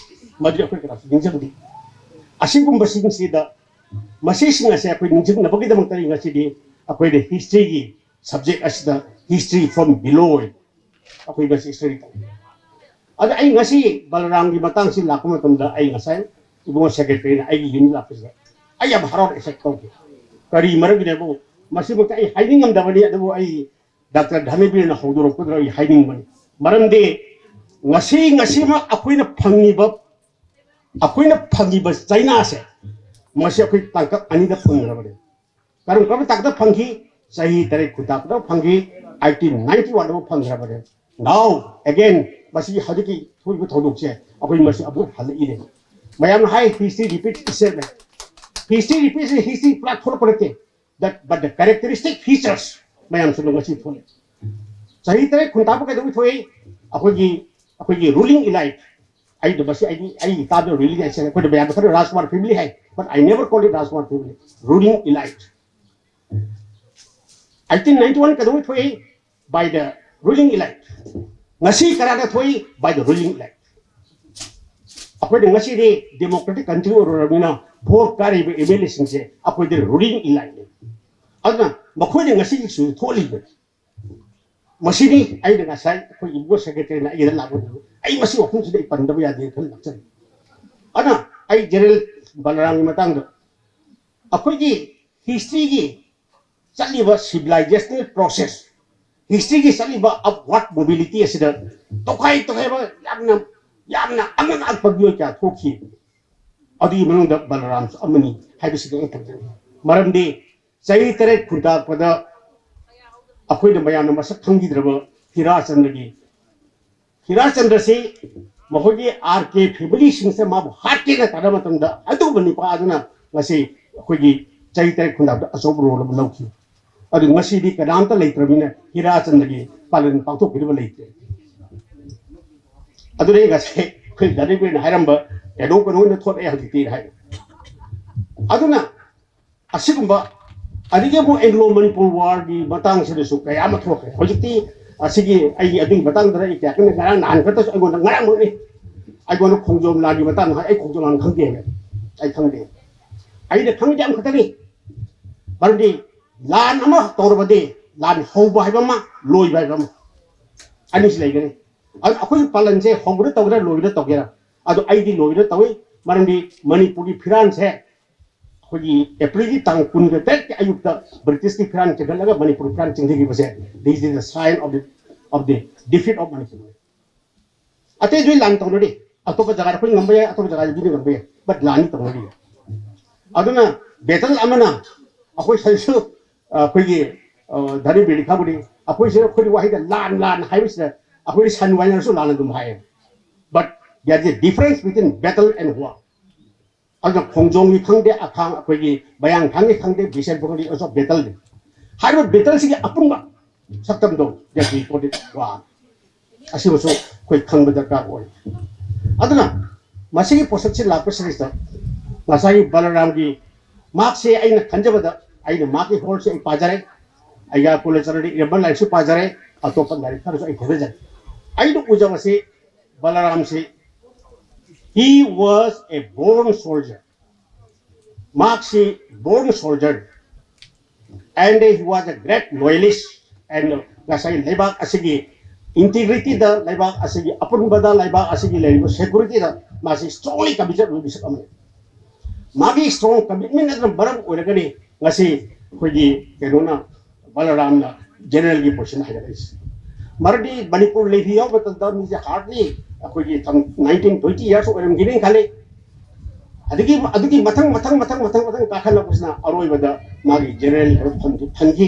ꯃꯗꯨ ꯑꯩꯈꯣꯏ ꯀꯅꯥꯁꯨ ꯅꯤꯡꯁꯤꯡꯗꯦ꯫ ꯑꯁꯤꯒꯨꯝꯕꯁꯤꯡꯁꯤꯗ, ꯃꯁꯤꯁꯤꯡ ꯑꯁꯦ ꯑꯩꯈꯣꯏ ꯅꯤꯡꯁꯤꯡꯅꯕꯒꯤꯗꯃꯛꯇꯅꯤ ꯉꯁꯤꯗꯤ ꯑꯩꯈꯣꯏꯅ historyꯒꯤ subject ꯑꯁꯤꯗ history from below ꯑꯩꯈꯣꯏ ꯉꯁꯤ study ꯇꯧꯏ꯫ ꯑꯗ ꯑꯩ ꯉꯁꯤ ꯕꯂꯔꯥꯝꯒꯤ ꯃꯇꯥꯡꯁꯤ ꯂꯥꯛꯄ ꯃꯇꯝꯗ ꯑꯩ ꯉꯁꯥꯏ ꯏꯕꯨꯡꯉꯣ secretaryꯅ ꯑꯩꯒꯤ ꯌꯨꯝ ꯂꯥꯛꯄꯁꯤꯗ ꯑꯩ ꯌꯥꯝ ꯍꯔꯥꯎꯅ accept ꯇꯧꯈꯤ꯫ ꯀꯔꯤ ꯃꯔꯝꯒꯤꯅꯣ ꯍꯥꯏꯕꯨ, ꯃꯁꯤꯃꯛꯇ ꯑꯩ ꯍꯥꯏꯅꯤꯡꯉꯝꯗꯕꯅꯤ, ꯑꯗꯨꯕꯨ ꯑꯩ ꯗꯥꯛꯇꯔ ꯙꯅꯕꯤꯔꯅ ꯍꯧꯗꯣꯔꯛꯄꯗꯨꯅ ꯑꯩ ꯍꯥꯏꯅꯤꯡꯕꯅꯤ꯫ ꯃꯔꯝꯗꯤ ꯉꯁꯤ, ꯉꯁꯤꯃꯛ ꯑꯩꯈꯣꯏꯅ ꯐꯪꯉꯤꯕ, ꯑꯩꯈꯣꯏꯅ ꯐꯪꯉꯤꯕ ꯆꯩꯅꯥꯁꯦ, ꯃꯁꯤ ꯑꯩꯈꯣꯏ ꯇꯥꯡꯀꯛ ꯑꯅꯤꯗ ꯐꯪꯈ꯭ꯔꯕꯅꯤ꯫ ꯀꯔꯝ ꯀꯔꯝꯕ ꯇꯥꯡꯀꯛꯇ ꯐꯪꯈꯤ? ꯆꯍꯤ ꯇꯔꯦꯠ ꯈꯨꯟꯇꯥꯛꯄꯗ ꯐꯪꯈꯤ꯫ ꯑꯩꯠꯇꯤꯟ ꯅꯥꯏꯟꯇꯤ ꯋꯥꯟꯗ ꯐꯪꯈ꯭ꯔꯕꯅꯤ꯫ Now again ꯃꯁꯤ ꯍꯧꯖꯤꯛꯀꯤ ꯊꯣꯛꯏꯕ ꯊꯧꯗꯣꯛꯁꯦ ꯑꯩꯈꯣꯏ ꯃꯁꯤ ꯑꯃꯨꯛ ꯍꯜꯂꯛꯏꯅꯦ꯫ ꯃꯌꯥꯝꯅ ꯍꯥꯏ, history repeats itself꯫ History repeats, history ꯄꯨꯔꯥ ꯊꯣꯛꯂꯛꯄ ꯅꯠꯇꯦ꯫ That, but the characteristic features ꯃꯌꯥꯝꯁꯤꯅ ꯉꯁꯤ ꯊꯣꯛꯂꯛꯏ꯫ ꯆꯍꯤ ꯇꯔꯦꯠ ꯈꯨꯟꯇꯥꯛꯄ ꯀꯩꯗꯧꯕꯩ ꯊꯣꯛꯏ? ꯑꯩꯈꯣꯏꯒꯤ, ꯑꯩꯈꯣꯏꯒꯤ ruling elite, ꯑꯩꯗꯣ ꯃꯁꯤ ꯑꯩꯗꯤ, ꯑꯩꯒꯤ ꯏꯄꯥꯗꯣ ruling elite ꯍꯥꯏꯁꯦ ꯑꯩꯈꯣꯏꯅ ꯃꯌꯥꯝꯗ ꯈꯔ ꯔꯥꯖꯀꯨꯃꯥꯔ family high. But I never call it Rajkumar family, ruling elite. Eighteen ninety one ꯀꯩꯗꯧꯉꯩ ꯊꯣꯛꯏ? By the ruling elite. ꯉꯁꯤ ꯀꯅꯥꯅ ꯊꯣꯛꯏ? By the ruling elite. ꯑꯩꯈꯣꯏꯅ ꯉꯁꯤꯗꯤ democratic country ꯑꯣꯏꯔꯨꯔꯕꯅꯤꯅ vote ꯀꯥꯔꯤꯕ MLA ꯁꯤꯡꯁꯦ ꯑꯩꯈꯣꯏꯗꯤ ruling elite ꯅꯤ꯫ ꯑꯗꯨꯅ ꯃꯈꯣꯏꯅ ꯉꯁꯤꯒꯤ ꯁꯨ ꯊꯣꯛꯂꯤꯕ ꯃꯁꯤꯅꯤ꯫ ꯑꯩꯅ ꯉꯁꯥꯏ ꯑꯩꯈꯣꯏ ꯏꯕꯨꯡꯉꯣ secretary ꯅ ꯑꯩꯒꯤꯗ ꯂꯥꯛꯄꯗꯨ ꯑꯩ ꯃꯁꯤ ꯋꯥꯐꯝꯁꯤꯗ ꯑꯩ ꯄꯟꯗꯕ ꯌꯥꯗꯦ ꯈꯟ ꯂꯥꯛꯆꯔꯤ꯫ ꯑꯗꯨꯅ ꯑꯩ General ꯕꯂꯔꯥꯝꯒꯤ ꯃꯇꯥꯡꯗ ꯑꯩꯈꯣꯏꯒꯤ history ꯒꯤ ꯆꯠꯂꯤꯕ civilizational process, history ꯒꯤ ꯆꯠꯂꯤꯕ upward mobility ꯑꯁꯤꯗ ꯇꯣꯈꯥꯏ ꯇꯣꯈꯥꯏꯕ ꯌꯥꯝꯅ ꯌꯥꯝꯅ ꯑꯉꯛ ꯑꯉꯛꯄ ꯃꯤꯑꯣꯏ ꯀꯌꯥ ꯊꯣꯛꯈꯤ꯫ ꯑꯗꯨꯒꯤ ꯃꯅꯨꯡꯗ ꯕꯂꯔꯥꯝꯁꯨ ꯑꯃꯅꯤ ꯍꯥꯏꯕꯁꯤꯗꯤ ꯑꯩ ꯊꯝꯖꯅꯤꯡꯏ꯫ ꯃꯔꯝꯗꯤ ꯆꯍꯤ ꯇꯔꯦꯠ ꯈꯨꯟꯇꯥꯛꯄꯗ ꯑꯩꯈꯣꯏꯅ ꯃꯌꯥꯝꯅ ꯃꯁꯛ ꯈꯪꯈꯤꯗ꯭ꯔꯕ ꯍꯤꯔꯥꯆꯟꯗ꯭ꯔꯒꯤ ꯍꯤꯔꯥꯆꯟꯗ꯭ꯔꯁꯤ ꯃꯈꯣꯏꯒꯤ R K family ꯁꯤꯡꯁꯤꯅ ꯃꯥꯕꯨ ꯍꯥꯠꯀꯦꯅ ꯇꯥꯟꯅꯕ ꯃꯇꯝꯗ ꯑꯗꯨꯒꯨꯝꯕ ꯅꯨꯄꯥ ꯑꯗꯨꯅ ꯉꯁꯤ ꯑꯩꯈꯣꯏꯒꯤ ꯆꯍꯤ ꯇꯔꯦꯠ ꯈꯨꯟꯗꯥꯕꯗ ꯑꯆꯧꯕ role ꯑꯃ ꯂꯧꯈꯤ꯫ ꯑꯗꯨ ꯉꯁꯤꯗꯤ ꯀꯅꯥꯝꯇ ꯂꯩꯇ꯭ꯔꯕꯅꯤꯅ ꯍꯤꯔꯥꯆꯟꯗ꯭ꯔꯒꯤ ꯄꯥꯂꯟ ꯄꯥꯡꯊꯣꯛꯄꯤꯅꯕ ꯂꯩꯇ꯭ꯔꯦ꯫ ꯑꯗꯨꯅ ꯑꯩ ꯉꯁꯥꯏ ꯑꯩꯈꯣꯏ ꯗꯥ ꯔꯕꯤꯅ ꯍꯥꯏꯔꯝꯕ ꯀꯩꯅꯣ ꯀꯩꯅꯣ ꯑꯣꯏꯅ ꯊꯣꯛꯂꯛꯑꯦ ꯍꯧꯖꯤꯛꯇꯤ ꯍꯥꯏ꯫ ꯑꯗꯨꯅ ꯑꯁꯤꯒꯨꯝꯕ ꯑꯗꯒꯤ ꯑꯃꯨꯛ Anglo Manipur War ꯒꯤ ꯃꯇꯥꯡꯁꯤꯗꯁꯨ ꯀꯌꯥ ꯑꯃ ꯊꯣꯛꯈ꯭ꯔꯦ꯫ ꯍꯧꯖꯤꯛꯇꯤ ꯑꯁꯤꯒꯤ ꯑꯩꯒꯤ ꯑꯗꯨꯒꯤ ꯃꯇꯥꯡꯗ ꯑꯩ ꯀꯌꯥ ꯀꯟꯅ ꯉꯔꯥꯡ ꯅꯍꯥꯟ ꯈꯛꯇꯁꯨ ꯑꯩꯉꯣꯟꯗ ꯉꯔꯥꯡꯃꯛꯅꯤ ꯑꯩꯉꯣꯟꯗ ꯈꯣꯡꯖꯣꯝ ꯂꯥꯟꯒꯤ ꯃꯇꯥꯡꯗ ꯍꯥꯏ꯫ ꯑꯩ ꯈꯣꯡꯖꯣꯝ ꯂꯥꯟ ꯈꯪꯗꯦ ꯍꯥꯏꯕ꯫ ꯑꯩ ꯈꯪꯗꯦ꯫ ꯑꯩꯅ ꯈꯪꯕꯗꯤ ꯌꯥꯝ ꯈꯛꯇꯅꯤ꯫ ꯃꯔꯝꯗꯤ ꯂꯥꯟ ꯑꯃ ꯇꯧꯔꯕꯗꯤ ꯂꯥꯟ ꯍꯧꯕ ꯍꯥꯏꯕ ꯑꯃ, ꯂꯣꯏꯕ ꯍꯥꯏꯕ ꯑꯃ, ꯑꯅꯤꯁꯤ ꯂꯩꯒꯅꯤ꯫ ꯑꯗꯨ ꯑꯩꯈꯣꯏꯒꯤ ꯄꯥꯂꯟꯁꯦ ꯍꯧꯕꯗ ꯇꯧꯒꯦꯔꯥ, ꯂꯣꯏꯕꯗ ꯇꯧꯒꯦꯔꯥ? ꯑꯗꯣ ꯑꯩꯗꯤ ꯂꯣꯏꯕꯗ ꯇꯧꯏ꯫ ꯃꯔꯝꯗꯤ ꯃꯅꯤꯄꯨꯔꯒꯤ ꯐꯤꯔꯥꯟꯁꯦ ꯑꯩꯈꯣꯏꯒꯤ April ꯒꯤ ꯇꯥꯡ ꯀꯨꯟꯒ ꯇꯔꯦꯠꯀꯤ ꯑꯌꯨꯛꯇ British ꯀꯤ ꯐꯤꯔꯥꯟ ꯆꯤꯡꯈꯠꯂꯒ Manipur ꯐꯤꯔꯥꯟ ꯆꯤꯡꯊꯈꯤꯕꯁꯦ, this is the sign of the, of the defeat of Manipur꯫ ꯑꯇꯩꯁꯨ ꯂꯥꯟ ꯇꯧꯅꯔꯤ꯫ ꯑꯇꯣꯞꯄ ꯖꯒꯥꯗ ꯑꯩꯈꯣꯏ ꯉꯝꯕ ꯌꯥꯏ, ꯑꯇꯣꯞꯄ ꯖꯒꯥꯗ ꯃꯤꯅ ꯉꯝꯕ ꯌꯥꯏ, but ꯂꯥꯟꯗꯤ ꯇꯧꯅꯔꯤ꯫ ꯑꯗꯨꯅ battle ꯑꯃꯅ ꯑꯩꯈꯣꯏ ꯁꯤꯗꯁꯨ, ꯑ, ꯑꯩꯈꯣꯏꯒꯤ, ꯑ, ꯙꯅꯤ ꯕꯤꯔꯤꯈꯥꯕꯨꯗꯤ ꯑꯩꯈꯣꯏꯁꯤꯗ, ꯑꯩꯈꯣꯏꯒꯤ ꯋꯥꯍꯩꯗ ꯂꯥꯟ, ꯂꯥꯟ ꯍꯥꯏꯕꯁꯤꯗ ꯑꯩꯈꯣꯏꯗꯤ ꯁꯟ ꯋꯥꯏꯅꯔꯁꯨ ꯂꯥꯟ ꯑꯗꯨꯝ ꯍꯥꯏꯌꯦ꯫ But there is a difference between battle and war. ꯑꯗꯨꯅ ꯈꯣꯡꯖꯣꯝꯒꯤ ꯈꯪꯗꯦ, ꯑꯈꯥꯡ, ꯑꯩꯈꯣꯏꯒꯤ ꯃꯌꯥꯡ ꯈꯥꯡꯒꯤ ꯈꯪꯗꯦ, ꯕꯤꯁꯦꯟꯄꯨꯔꯒꯤ ꯑꯣꯏꯔꯁꯨ battle ꯅꯤ꯫ ꯍꯥꯏꯔꯤꯕ battle ꯁꯤꯒꯤ ꯑꯄꯨꯟꯕ ꯁꯛꯇꯝꯗꯣ ꯌꯥꯝ important ꯋꯥ ꯑꯁꯤꯃꯁꯨ ꯑꯩꯈꯣꯏ ꯈꯪꯕ ꯗꯔꯀꯥꯔ ꯑꯣꯏ꯫ ꯑꯗꯨꯅ ꯃꯁꯤꯒꯤ ꯄꯣꯠꯁꯛꯁꯤ ꯂꯥꯛꯄꯁꯤꯗꯩꯁꯤꯗ ꯉꯁꯥꯏꯒꯤ ꯕꯂꯔꯥꯝꯒꯤ ꯃꯍꯥꯛꯁꯦ ꯑꯩꯅ ꯈꯟꯖꯕꯗ, ꯑꯩꯅ ꯃꯍꯥꯛꯀꯤ ꯍꯣꯜꯁꯦ ꯑꯩ ꯄꯥꯖꯔꯦ, ꯑꯩꯒ ꯀꯣꯂꯦꯖ ꯆꯠꯂꯗꯤ ꯏꯔꯝꯕ ꯂꯥꯏꯔꯤꯛꯁꯨ ꯄꯥꯖꯔꯦ, ꯑꯇꯣꯞꯄ ꯂꯥꯏꯔꯤꯛ ꯈꯔꯁꯨ ꯑꯩ ꯊꯦꯡꯅꯖꯔꯦ꯫ ꯑꯩꯅ ꯎꯖꯕꯁꯤ ꯕꯂꯔꯥꯝꯁꯤ, he was a born soldier. ꯃꯍꯥꯛꯁꯤ born soldier and he was a great loyalist and ꯉꯁꯥꯏ ꯂꯩꯕꯥꯛ ꯑꯁꯤꯒꯤ ꯏꯟꯇꯤꯒ꯭ꯔꯤꯇꯤꯗ, ꯂꯩꯕꯥꯛ ꯑꯁꯤꯒꯤ ꯑꯄꯨꯟꯕꯗ, ꯂꯩꯕꯥꯛ ꯑꯁꯤꯒꯤ ꯂꯩꯔꯤꯕ ꯁꯦꯀ꯭ꯌꯨꯔꯤꯇꯤꯗ ꯃꯥꯁꯤ strongly committed ꯑꯣꯏꯕ ꯃꯤꯁꯛ ꯑꯃꯅꯤ꯫ ꯃꯥꯒꯤ strong commitment ꯑꯗꯨꯅ ꯃꯔꯝ ꯑꯣꯏꯔꯒꯅꯤ ꯉꯁꯤ ꯑꯩꯈꯣꯏꯒꯤ ꯀꯩꯅꯣꯅ, ꯕꯂꯔꯥꯝꯅ ꯖꯦꯅꯔꯦꯜꯒꯤ ꯄꯣꯖꯤꯁꯟ ꯍꯥꯏꯒꯠꯂꯛꯏꯁꯦ꯫ ꯃꯔꯝꯗꯤ ꯃꯅꯤꯄꯨꯔ ꯂꯩꯔꯤ ꯌꯥꯎꯕ ꯃꯇꯝꯗ ꯃꯤꯁꯦ hardly ꯑꯩꯈꯣꯏꯒꯤ ꯅꯥꯏꯟꯇꯤꯟ ꯇ꯭ꯋꯦꯟꯇꯤ ꯌꯔꯁ ꯑꯣꯏꯔꯝꯈꯤꯅꯤ ꯈꯜꯂꯤ꯫ ꯑꯗꯒꯤ ꯑꯗꯨꯒꯤ ꯃꯊꯪ ꯃꯊꯪ ꯃꯊꯪ ꯃꯊꯪ ꯃꯊꯪ ꯀꯥꯈꯠꯂꯛꯄꯁꯤꯅ ꯑꯔꯣꯏꯕꯗ ꯃꯥꯒꯤ ꯖꯦꯅꯔꯦꯜ ꯑꯣꯏꯕ ꯐꯝꯗꯨ ꯐꯪꯈꯤ꯫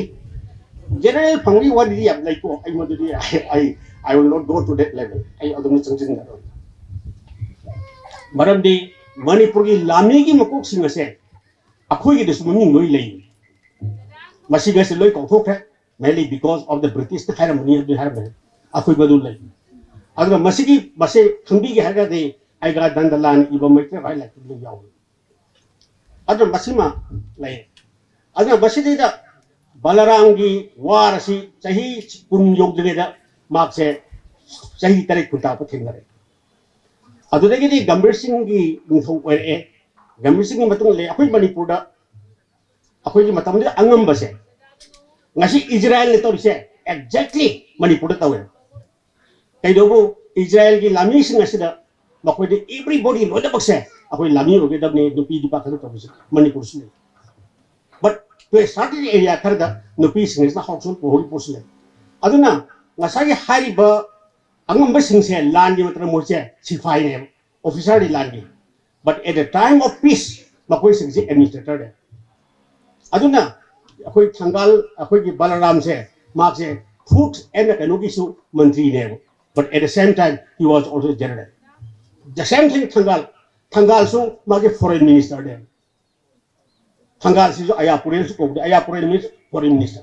ꯖꯦꯅꯔꯦꯜ ꯐꯪꯕꯒꯤ ꯋꯥꯔꯤꯗꯤ ꯌꯥꯝ ꯂꯩꯀꯣ, ꯑꯩ ꯃꯗꯨꯗꯤ ꯑꯩ, ꯑꯩ, I will not go to that level. ꯑꯩ ꯑꯗꯨꯝꯅ ꯆꯪꯁꯤꯟꯖꯔꯣꯏ꯫ ꯃꯔꯝꯗꯤ ꯃꯅꯤꯄꯨꯔꯒꯤ ꯂꯥꯟꯃꯤꯒꯤ ꯃꯀꯣꯛꯁꯤꯡ ꯑꯁꯦ ꯑꯩꯈꯣꯏꯒꯤꯗꯁꯨ ꯃꯃꯤꯡ ꯂꯣꯏ ꯂꯩ꯫ ꯃꯁꯤꯒꯁꯦ ꯂꯣꯏ ꯀꯥꯎꯊꯣꯛꯈ꯭ꯔꯦ꯫ Mainly because of the British ꯍꯥꯏꯔꯝꯕꯅꯤ, ꯑꯗꯨ ꯍꯥꯏꯔꯝꯕꯅꯤ, ꯑꯩꯈꯣꯏ ꯃꯗꯨ ꯂꯩ꯫ ꯑꯗꯨꯅ ꯃꯁꯤꯒꯤ, ꯃꯁꯤ ꯈꯪꯕꯤꯒꯦ ꯍꯥꯏꯔꯒꯗꯤ ꯑꯩꯒ ꯗꯟꯗꯂꯥꯟ ꯏꯕ ꯃꯩꯇ꯭ꯔꯦ ꯍꯥꯏ ꯂꯥꯏꯔꯤꯛꯇꯨ ꯂꯣꯏ ꯌꯥꯎꯔꯤ꯫ ꯑꯗꯨꯅ ꯃꯁꯤꯃ ꯂꯩ꯫ ꯑꯗꯨꯅ ꯃꯁꯤꯗꯩꯗ ꯕꯂꯔꯥꯝꯒꯤ ꯋꯥꯔ ꯑꯁꯤ ꯆꯍꯤ ꯀꯨꯟ ꯌꯧꯗ꯭ꯔꯤꯉꯩꯗ ꯃꯍꯥꯛꯁꯦ ꯆꯍꯤ ꯇꯔꯦꯠ ꯈꯨꯟꯇꯥꯛꯄ ꯊꯦꯡꯅꯔꯦ꯫ ꯑꯗꯨꯗꯒꯤꯗꯤ ꯒꯝꯚꯤꯔ ꯁꯤꯡꯒꯤ ꯅꯤꯡꯊꯧ ꯑꯣꯏꯔꯛꯑꯦ꯫ ꯒꯝꯚꯤꯔ ꯁꯤꯡꯒꯤ ꯃꯇꯨꯡꯗ ꯑꯩꯈꯣꯏ ꯃꯅꯤꯄꯨꯔꯗ, ꯑꯩꯈꯣꯏꯒꯤ ꯃꯇꯝꯗꯨꯗ ꯑꯉꯝꯕꯁꯦ ꯉꯁꯤ ꯏꯖꯔꯥꯌꯦꯜꯅ ꯇꯧꯔꯤꯁꯦ exactly ꯃꯅꯤꯄꯨꯔꯗ ꯇꯧꯋꯦ꯫ ꯀꯩꯗꯧꯕ, ꯏꯖꯔꯥꯌꯦꯜꯒꯤ ꯂꯥꯟꯃꯤꯁꯤꯡ ꯑꯁꯤꯗ ꯃꯈꯣꯏꯗ everybody ꯂꯣꯏꯅꯃꯛꯁꯦ ꯑꯩꯈꯣꯏ ꯂꯥꯟꯃꯤ ꯑꯣꯏꯒꯗꯕꯅꯤ, ꯅꯨꯄꯤ ꯅꯨꯄꯥ ꯈꯛꯇ ꯇꯧꯕꯁꯦ ꯃꯅꯤꯄꯨꯔꯁꯨ ꯂꯩ꯫ But to a certain area ꯈꯔꯗ ꯅꯨꯄꯤꯁꯤꯡ ꯑꯁꯤꯅ household ꯄꯨꯍꯧꯔꯤ ꯄꯣꯠꯁꯨ ꯂꯩ꯫ ꯑꯗꯨꯅ ꯉꯁꯥꯏꯒꯤ ꯍꯥꯏꯔꯤꯕ ꯑꯉꯝꯕꯁꯤꯡꯁꯦ ꯂꯥꯟꯒꯤ ꯃꯇꯝꯗ ꯃꯣꯏꯁꯦ ꯁꯤꯐꯥꯏꯅꯦꯕ, officer ꯗꯤ ꯂꯥꯟꯒꯤ꯫ But at the time of peace ꯃꯈꯣꯏꯁꯤꯡꯁꯦ administrator ꯅꯦ꯫ ꯑꯗꯨꯅ ꯑꯩꯈꯣꯏ ꯊꯪꯒꯥꯜ, ꯑꯩꯈꯣꯏꯒꯤ ꯕꯂꯔꯥꯝꯁꯦ, ꯃꯍꯥꯛꯁꯦ food and ꯀꯩꯅꯣꯒꯤꯁꯨ ꯃꯟꯇ꯭ꯔꯤꯅꯦꯕ, but at the same time he was also general. The same thing ꯊꯪꯒꯥꯜ, ꯊꯪꯒꯥꯜꯁꯨ ꯃꯥꯒꯤ foreign minister ꯅꯦꯕ꯫ ꯊꯪꯒꯥꯜꯁꯤꯁꯨ ꯑꯌꯥꯄꯨꯔꯦꯟꯁꯨ ꯀꯧꯕꯅꯤ, ꯑꯌꯥꯄꯨꯔꯦꯟ means foreign minister꯫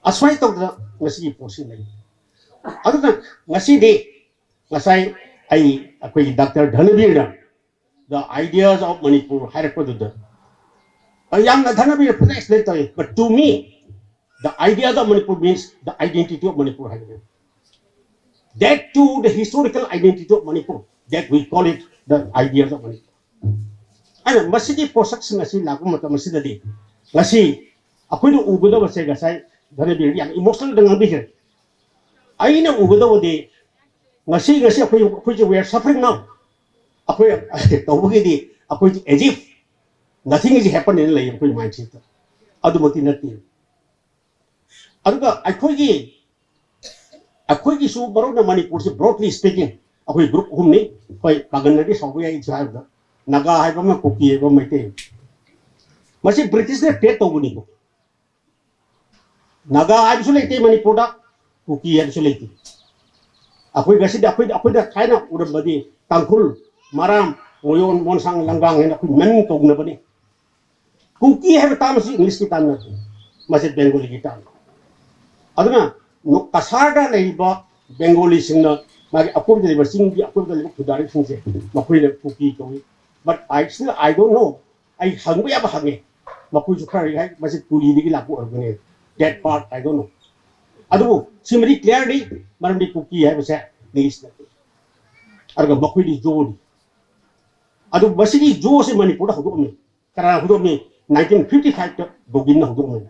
ꯑꯁꯨꯃꯥꯏꯅ ꯇꯧꯗꯅ ꯉꯁꯤꯒꯤ ꯄꯣꯠꯁꯤ ꯂꯩ꯫ ꯑꯗꯨꯅ ꯉꯁꯤꯗꯤ ꯉꯁꯥꯏ ꯑꯩ, ꯑꯩꯈꯣꯏꯒꯤ ꯗꯥꯛꯇꯔ ꯙꯅꯕꯤꯔꯅ The Ideas of Manipur ꯍꯥꯏꯔꯛꯄꯗꯨꯗ, ꯑ, ꯌꯥꯝꯅ ꯙꯅꯕꯤꯔ ꯐꯖꯅ explain ꯇꯧꯏ, but to me, the ideas of Manipur means the identity of Manipur ꯍꯥꯏꯕꯅꯦ꯫ That to the historical identity of Manipur, that we call it the ideas of Manipur. ꯑꯗꯨꯅ ꯃꯁꯤꯒꯤ ꯄꯣꯠꯁꯛꯁꯤꯡ ꯑꯁꯤ ꯂꯥꯛꯄ ꯃꯇꯝ ꯑꯁꯤꯗꯗꯤ, ꯉꯁꯤ ꯑꯩꯈꯣꯏꯅ ꯎꯒꯗꯕꯁꯦ, ꯉꯁꯥꯏ ꯙꯅꯕꯤꯔꯒꯤ ꯌꯥꯝ emotional ꯗ ꯉꯥꯡꯕꯤꯈ꯭ꯔꯦ꯫ ꯑꯩꯅ ꯎꯒꯗꯕꯗꯤ, ꯉꯁꯤ, ꯉꯁꯤ ꯑꯩꯈꯣꯏ, ꯑꯩꯈꯣꯏꯁꯦ we are suffering now. ꯑꯩꯈꯣꯏ ꯇꯧꯕꯒꯤꯗꯤ ꯑꯩꯈꯣꯏꯁꯦ as if nothing is happening ꯂꯩ ꯑꯩꯈꯣꯏ mindset ꯇ꯫ ꯑꯗꯨꯃꯛꯇꯤ ꯅꯠꯇꯦ꯫ ꯑꯗꯨꯒ ꯑꯩꯈꯣꯏꯒꯤ, ꯑꯩꯈꯣꯏꯒꯤꯁꯨ ꯃꯔꯨ ꯑꯣꯏꯅ ꯃꯅꯤꯄꯨꯔꯁꯤ, broadly speaking, ꯑꯩꯈꯣꯏ group ꯑꯍꯨꯝꯅꯤ꯫ ꯑꯩꯈꯣꯏ ꯄꯥꯒꯟꯅꯗꯤ ꯁꯥꯎꯕ ꯌꯥꯏ, ꯑꯩꯁꯨ ꯍꯥꯏꯕꯗ, ꯅꯥꯒꯥ ꯍꯥꯏꯕ ꯑꯃ, ꯀꯨꯀꯤ ꯍꯥꯏꯕ ꯑꯃ, ꯃꯩꯇꯩ ꯑꯃ꯫ ꯃꯁꯤ British ꯅ create ꯇꯧꯕꯅꯤꯀꯣ꯫ ꯅꯥꯒꯥ ꯍꯥꯏꯕꯁꯨ ꯂꯩꯇꯦ ꯃꯅꯤꯄꯨꯔꯗ, ꯀꯨꯀꯤ ꯍꯥꯏꯕꯁꯨ ꯂꯩꯇꯦ꯫ ꯑꯩꯈꯣꯏ ꯉꯁꯤꯗꯤ, ꯑꯩꯈꯣꯏ, ꯑꯩꯈꯣꯏꯅ ꯊꯥꯏꯅ ꯎꯔꯝꯕꯗꯤ ꯇꯥꯡꯈꯨꯜ, ꯃꯔꯥꯝ, ꯃꯣꯌꯣꯟ, ꯃꯣꯟꯁꯥꯡ, ꯂꯪꯒꯥꯡ ꯍꯥꯏꯅ ꯑꯩꯈꯣꯏ ꯃꯃꯤꯡ ꯀꯧꯅꯕꯅꯤ꯫ ꯀꯨꯀꯤ ꯍꯥꯏꯕ term ꯑꯁꯤ English ꯀꯤ term ꯅꯠꯇꯦ, ꯃꯁꯤ Bengali ꯒꯤ term ꯅꯤ꯫ ꯑꯗꯨꯅ ꯅꯣ-, ꯀꯁꯥꯔꯗ ꯂꯩꯔꯤꯕ Bengali ꯁꯤꯡꯅ, ꯃꯥꯒꯤ ꯑꯀꯣꯏꯕꯗ ꯂꯩꯕ, ꯆꯤꯡꯒꯤ ꯑꯀꯣꯏꯕꯗ ꯂꯩꯕ ꯈꯨꯟꯗꯥꯔꯤꯕꯁꯤꯡꯁꯦ, ꯃꯈꯣꯏꯅ ꯀꯨꯀꯤ ꯀꯧꯏ꯫ But I still, I don't know. ꯑꯩ ꯍꯪꯕ ꯌꯥꯕ ꯍꯪꯉꯦ꯫ ꯃꯈꯣꯏꯁꯨ ꯈꯔ ꯍꯥꯏ, ꯃꯁꯤ ꯀꯨꯂꯤꯗꯒꯤ ꯂꯥꯛꯄ ꯑꯣꯏꯔꯝꯒꯅꯤ꯫ That part I don't know. ꯑꯗꯨꯕꯨ ꯁꯤꯃꯗꯤ clear ꯅꯤ, ꯃꯔꯝꯗꯤ ꯀꯨꯀꯤ ꯍꯥꯏꯕꯁꯦ English ꯅꯠꯇꯦ꯫ ꯑꯗꯨꯒ ꯃꯈꯣꯏꯗꯤ ꯖꯣꯅꯤ꯫ ꯑꯗꯨ ꯃꯁꯤꯒꯤ ꯖꯣꯁꯦ ꯃꯅꯤꯄꯨꯔꯗ ꯍꯧꯗꯣꯛꯑꯝꯃꯤ꯫ ꯀꯅꯥꯅ ꯍꯧꯗꯣꯛꯑꯝꯃꯤ? Nineteen fifty five ꯇ ꯒꯣꯕꯤꯟꯅ ꯍꯧꯗꯣꯛꯑꯝꯃꯤ꯫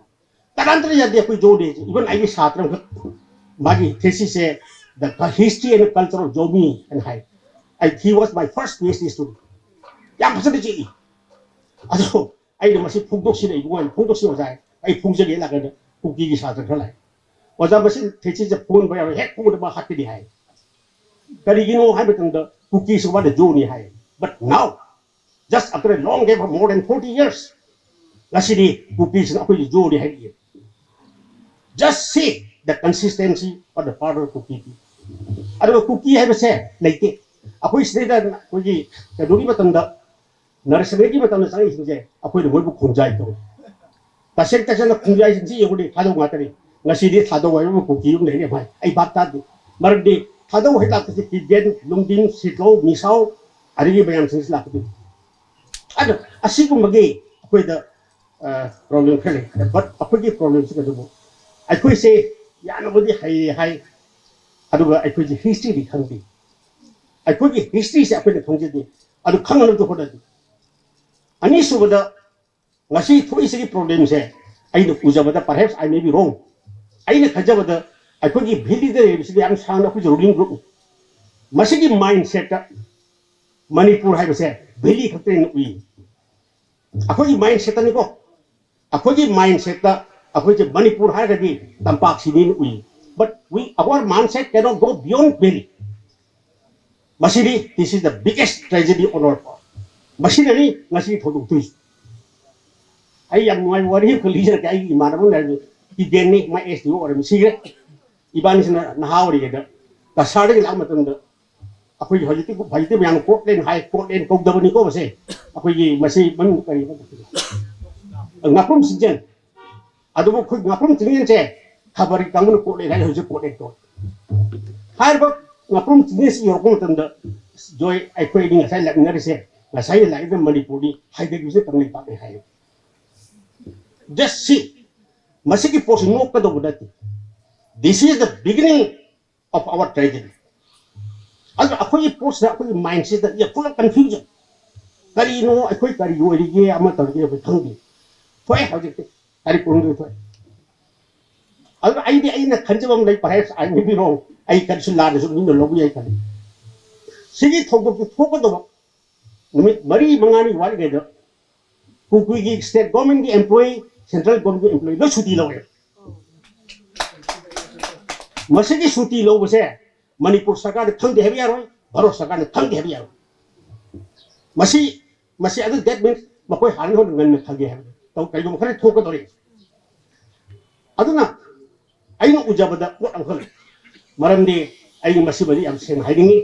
ꯀꯅꯥꯝꯇꯅ ꯌꯥꯗꯦ ꯑꯩꯈꯣꯏ ꯖꯣ ꯗꯦꯁꯦ꯫ Even ꯑꯩꯒꯤ ꯁꯥꯇ꯭ꯔ ꯑꯃꯈꯛ, ꯃꯥꯒꯤ thesis say The History and Culture of Zomi ꯍꯥꯏꯅ ꯍꯥꯏ꯫ ꯑꯩ, he was my first PhD student꯫ ꯌꯥꯝ ꯐꯖꯅ ꯆꯤꯛꯏ꯫ ꯑꯗꯣ ꯑꯩꯅ ꯃꯁꯤ ꯐꯣꯡꯗꯣꯛꯁꯤꯔ ꯏꯕꯨꯡꯉꯣ, ꯐꯣꯡꯗꯣꯛꯁꯤ ꯑꯣꯖꯥ ꯍꯥꯏ꯫ ꯑꯩ ꯐꯣꯡꯖꯒꯦ ꯂꯥꯛꯀꯥꯟꯗ ꯀꯨꯀꯤꯒꯤ ꯁꯥꯇ꯭ꯔ ꯈꯔ ꯂꯥꯛꯑꯦ꯫ "ꯑꯣꯖꯥ, ꯃꯁꯤ thesis ꯁꯦ ꯐꯣꯡꯕ ꯌꯥꯔꯣꯏ, ꯍꯦꯛ ꯐꯣꯡꯕꯗ ꯃꯥ ꯍꯥꯠꯀꯅꯤ" ꯍꯥꯏ꯫ ꯀꯔꯤꯒꯤꯅꯣ ꯍꯥꯏꯕ ꯃꯇꯝꯗ ꯀꯨꯀꯤꯁꯨ ꯃꯥꯅ ꯖꯣꯅꯤ ꯍꯥꯏ꯫ But now, just after a long gap of more than forty years, ꯉꯁꯤꯗꯤ ꯀꯨꯀꯤꯁꯤꯅ ꯑꯩꯈꯣꯏꯒꯤ ꯖꯣꯅꯤ ꯍꯥꯏꯔꯛꯏ꯫ Just see the consistency of the father Kuki people. ꯑꯗꯨꯒ ꯀꯨꯀꯤ ꯍꯥꯏꯕꯁꯦ ꯂꯩꯇꯦ꯫ ꯑꯩꯈꯣꯏ ꯁꯤꯗꯩꯗ ꯑꯩꯈꯣꯏꯒꯤ ꯀꯩꯅꯣꯒꯤ ꯃꯇꯝꯗ, ꯅꯔꯁꯤꯡꯒꯤ ꯃꯇꯝꯗ ꯆꯪꯉꯛꯏꯁꯤꯡꯁꯦ, ꯑꯩꯈꯣꯏꯅ ꯃꯣꯏꯕꯨ ꯈꯣꯡꯖꯥꯏ ꯀꯧꯏ꯫ ꯇꯁꯦꯡ ꯇꯁꯦꯡꯅ ꯈꯣꯡꯖꯥꯏꯁꯤꯡꯁꯤ ꯌꯦꯡꯉꯨꯅꯦ, ꯊꯥꯗꯧ ꯉꯥꯛꯇꯅꯤ꯫ ꯉꯁꯤꯗꯤ ꯊꯥꯗꯧ ꯍꯥꯏꯕ ꯀꯨꯀꯤ ꯑꯃ ꯂꯩꯔꯦ ꯃꯥꯏ꯫ ꯑꯩ ꯚꯥꯞ ꯇꯥꯗꯦ꯫ ꯃꯔꯝꯗꯤ ꯊꯥꯗꯧ ꯍꯥꯏ ꯂꯥꯛꯄꯁꯤ ꯇꯤꯕꯦꯟ, ꯂꯨꯝꯗꯤꯟ, ꯁꯤꯗꯧ, ꯃꯤꯁꯥꯎ, ꯑꯗꯒꯤ ꯃꯌꯥꯝꯁꯤꯡꯁꯤ ꯂꯥꯛꯀꯗꯣꯏꯅꯤ꯫ ꯑꯗꯣ ꯑꯁꯤꯒꯨꯝꯕꯒꯤ ꯑꯩꯈꯣꯏꯗ ꯄ꯭ꯔꯣꯕ꯭ꯂꯦꯝ ꯈꯔ ꯂꯩ꯫ ꯕꯠ ꯑꯩꯈꯣꯏꯒꯤ ꯄ꯭ꯔꯣꯕ꯭ꯂꯦꯝꯁꯤꯅ ꯑꯗꯨꯕꯨ ꯑꯩꯈꯣꯏꯁꯦ ꯌꯥꯝꯅꯕꯨꯗꯤ ꯍꯩꯔꯦ ꯍꯥꯏ, ꯑꯗꯨꯒ ꯑꯩꯈꯣꯏꯁꯦ ꯍꯤꯁꯇ꯭ꯔꯤꯗꯤ ꯈꯪꯗꯦ꯫ ꯑꯩꯈꯣꯏꯒꯤ ꯍꯤꯁꯇ꯭ꯔꯤꯁꯦ ꯑꯩꯈꯣꯏꯅ ꯈꯪꯖꯗꯦ꯫ ꯑꯗꯨ ꯈꯪꯅꯕꯗꯤ ꯍꯣꯠꯅꯗꯦ꯫ ꯑꯅꯤꯁꯨꯕꯗ, ꯉꯁꯤ ꯊꯣꯛꯏꯁꯤꯒꯤ ꯄ꯭ꯔꯣꯕ꯭ꯂꯦꯝꯁꯦ ꯑꯩꯅ ꯎꯖꯕꯗ, perhaps I may be wrong, ꯑꯩꯅ ꯈꯟꯖꯕꯗ ꯑꯩꯈꯣꯏꯒꯤ ꯚꯦꯂꯤꯗ ꯂꯩꯔꯤꯕꯁꯤꯗꯤ ꯌꯥꯝ ꯁꯥꯡꯅ ꯑꯩꯈꯣꯏꯁꯦ ꯔꯨꯂꯤꯡ ꯒ꯭ꯔꯨꯞ, ꯃꯁꯤꯒꯤ ꯃꯥꯏꯟ ꯁꯦꯠꯇ ꯃꯅꯤꯄꯨꯔ ꯍꯥꯏꯕꯁꯦ ꯚꯦꯂꯤ ꯈꯛꯇꯅ ꯎꯏ꯫ ꯑꯩꯈꯣꯏꯒꯤ ꯃꯥꯏꯟ ꯁꯦꯠꯇꯅꯤꯀꯣ, ꯑꯩꯈꯣꯏꯒꯤ ꯃꯥꯏꯟ ꯁꯦꯠꯇ ꯑꯩꯈꯣꯏꯁꯦ ꯃꯅꯤꯄꯨꯔ ꯍꯥꯏꯔꯒꯗꯤ ꯇꯝꯄꯥꯛꯁꯤꯅꯤꯅ ꯎꯏ꯫ But we, our mindset cannot go beyond valley. ꯃꯁꯤꯗꯤ, this is the biggest tragedy on our part. ꯃꯁꯤꯅꯅꯤ ꯉꯁꯤ ꯊꯧꯗꯣꯛ ꯊꯣꯛꯏꯁꯤ꯫ ꯑꯩ ꯌꯥꯝ ꯅꯨꯡꯉꯥꯏꯕ ꯋꯥꯔꯤ ꯑꯃꯈꯛ ꯂꯤꯖꯔꯛꯀꯦ꯫ ꯑꯩꯒꯤ ꯏꯃꯥꯟꯅꯕ ꯑꯃ ꯂꯩꯔꯝꯃꯤ, ꯇꯤꯕꯦꯟꯅꯤ, ꯃꯥ ꯑꯦꯁ ꯗꯤ ꯑꯣ ꯑꯣꯏꯔꯝꯃꯤ, ꯁꯤꯈ꯭ꯔꯦ꯫ ꯏꯕꯥꯅꯤꯁꯤꯅ ꯅꯍꯥ ꯑꯣꯏꯔꯤꯉꯩꯗ ꯀꯁꯥꯔꯗꯒꯤ ꯂꯥꯛꯄ ꯃꯇꯝꯗ, ꯑꯩꯈꯣꯏꯒꯤ ꯍꯧꯖꯤꯛꯇꯤ, ꯍꯧꯖꯤꯛꯇꯤ ꯃꯌꯥꯝ ꯀꯣꯠꯂꯦꯟ ꯍꯥꯏ, ꯀꯣꯠꯂꯦꯟ ꯀꯧꯗꯕꯅꯤꯀꯣ ꯃꯁꯦ꯫ ꯑꯩꯈꯣꯏꯒꯤ ꯃꯁꯤ ꯃꯃꯤꯡ ꯀꯔꯤ, ꯉꯥꯄ꯭ꯔꯨꯝ ꯆꯤꯡꯖꯦꯜ꯫ ꯑꯗꯨꯕꯨ ꯑꯩꯈꯣꯏ ꯉꯥꯄ꯭ꯔꯨꯝ ꯆꯤꯡꯖꯦꯜꯁꯦ ꯈꯕꯔꯒꯤ ꯀꯥꯡꯕꯨꯅ ꯀꯣꯠꯂꯦꯟ ꯍꯥꯏ, ꯍꯧꯖꯤꯛ ꯀꯣꯠꯂꯦꯟ ꯀꯧꯏ꯫ ꯍꯥꯏꯔꯤꯕ ꯉꯥꯄ꯭ꯔꯨꯝ ꯆꯤꯡꯖꯦꯜꯁꯤ ꯌꯧꯔꯛꯄ ꯃꯇꯝꯗ, ꯖꯣꯏ, ꯑꯩꯈꯣꯏ ꯑꯅꯤ ꯉꯁꯥꯏ ꯂꯥꯛꯃꯤꯟꯅꯔꯤꯁꯦ, ꯉꯁꯥꯏꯅ ꯂꯥꯛꯏꯕ ꯃꯅꯤꯄꯨꯔꯅꯤ, ꯍꯥꯏꯊꯈꯤꯕꯁꯦ ꯀꯪꯂꯩꯄꯥꯛꯅꯤ ꯍꯥꯏ꯫ Just see, ꯃꯁꯤꯒꯤ ꯄꯣꯠꯁꯤ ꯅꯣꯛꯀꯗꯧꯕ ꯅꯠꯇꯦ꯫ This is the beginning of our tragedy. ꯑꯗꯨ ꯑꯩꯈꯣꯏꯒꯤ ꯄꯣꯠꯁꯤꯗ, ꯑꯩꯈꯣꯏꯒꯤ ꯃꯥꯏꯟꯁꯤꯗ ꯌꯥꯝ ꯐꯨꯜ ꯑꯣꯐ ꯀꯟꯐ꯭ꯌꯨꯖꯟ꯫ ꯀꯔꯤꯅꯣ, ꯑꯩꯈꯣꯏ ꯀꯔꯤ ꯑꯣꯏꯔꯤꯒꯦ, ꯑꯃ ꯇꯧꯔꯤꯒꯦ ꯑꯩꯈꯣꯏ ꯈꯪꯗꯦ꯫ ꯊꯣꯛꯑꯦ ꯍꯧꯖꯤꯛꯇꯤ, ꯇꯥꯔꯤꯛ ꯀꯨꯟꯍꯨꯝꯗꯣꯏ ꯊꯣꯛꯑꯦ꯫ ꯑꯗꯨ ꯑꯩꯗꯤ, ꯑꯩꯅ ꯈꯟꯖꯕ ꯑꯃ ꯂꯩ, perhaps I may be wrong, ꯑꯩ ꯀꯔꯤꯁꯨ ꯂꯥꯟꯅꯁꯨ ꯃꯤꯅ ꯂꯧꯕ ꯌꯥꯏ ꯈꯜꯂꯤ꯫ ꯁꯤꯒꯤ ꯊꯧꯗꯣꯛꯇꯨ ꯊꯣꯛꯀꯗꯧꯕ ꯅꯨꯃꯤꯠ ꯃꯔꯤ ꯃꯉꯥꯅꯤ ꯋꯥꯠꯂꯤꯉꯩꯗ ꯀꯨꯀꯤꯒꯤ ꯁ꯭ꯇꯦꯠ ꯒꯣꯔꯃꯦꯟꯒꯤ ꯑꯦꯝꯄ꯭ꯂꯣꯌꯤ, ꯁꯦꯟꯇ꯭ꯔꯦꯜ ꯒꯣꯔꯃꯦꯟꯒꯤ ꯑꯦꯝꯄ꯭ꯂꯣꯌꯤ ꯂꯣꯏ ꯁꯨꯇꯤ ꯂꯧꯋꯦ꯫ ꯃꯁꯤꯒꯤ ꯁꯨꯇꯤ ꯂꯧꯕꯁꯦ ꯃꯅꯤꯄꯨꯔ ꯁꯔꯀꯥꯔꯗ ꯈꯪꯗꯦ ꯍꯥꯏꯕ ꯌꯥꯔꯣꯏ, ꯚꯥꯔꯠ ꯁꯔꯀꯥꯔꯅ ꯈꯪꯗꯦ ꯍꯥꯏꯕ ꯌꯥꯔꯣꯏ꯫ ꯃꯁꯤ, ꯃꯁꯤ ꯑꯗꯨ, that means ꯃꯈꯣꯏ ꯍꯥꯟꯅ ꯍꯧꯅ ꯉꯟꯅ ꯈꯪꯒꯦ ꯍꯥꯏꯕꯅꯤ꯫ ꯇꯧ-, ꯀꯔꯤꯒꯨꯝꯕ ꯈꯔ ꯊꯣꯛꯀꯗꯧꯔꯤ꯫ ꯑꯗꯨꯅ ꯑꯩꯅ ꯎꯖꯕꯗ ꯄꯣꯠ ꯑꯃꯈꯛ ꯂꯩ꯫ ꯃꯔꯝꯗꯤ ꯑꯩ ꯃꯁꯤꯃꯗꯤ ꯌꯥꯝ ꯁꯦꯡꯅ ꯍꯥꯏꯅꯤꯡꯉꯤ꯫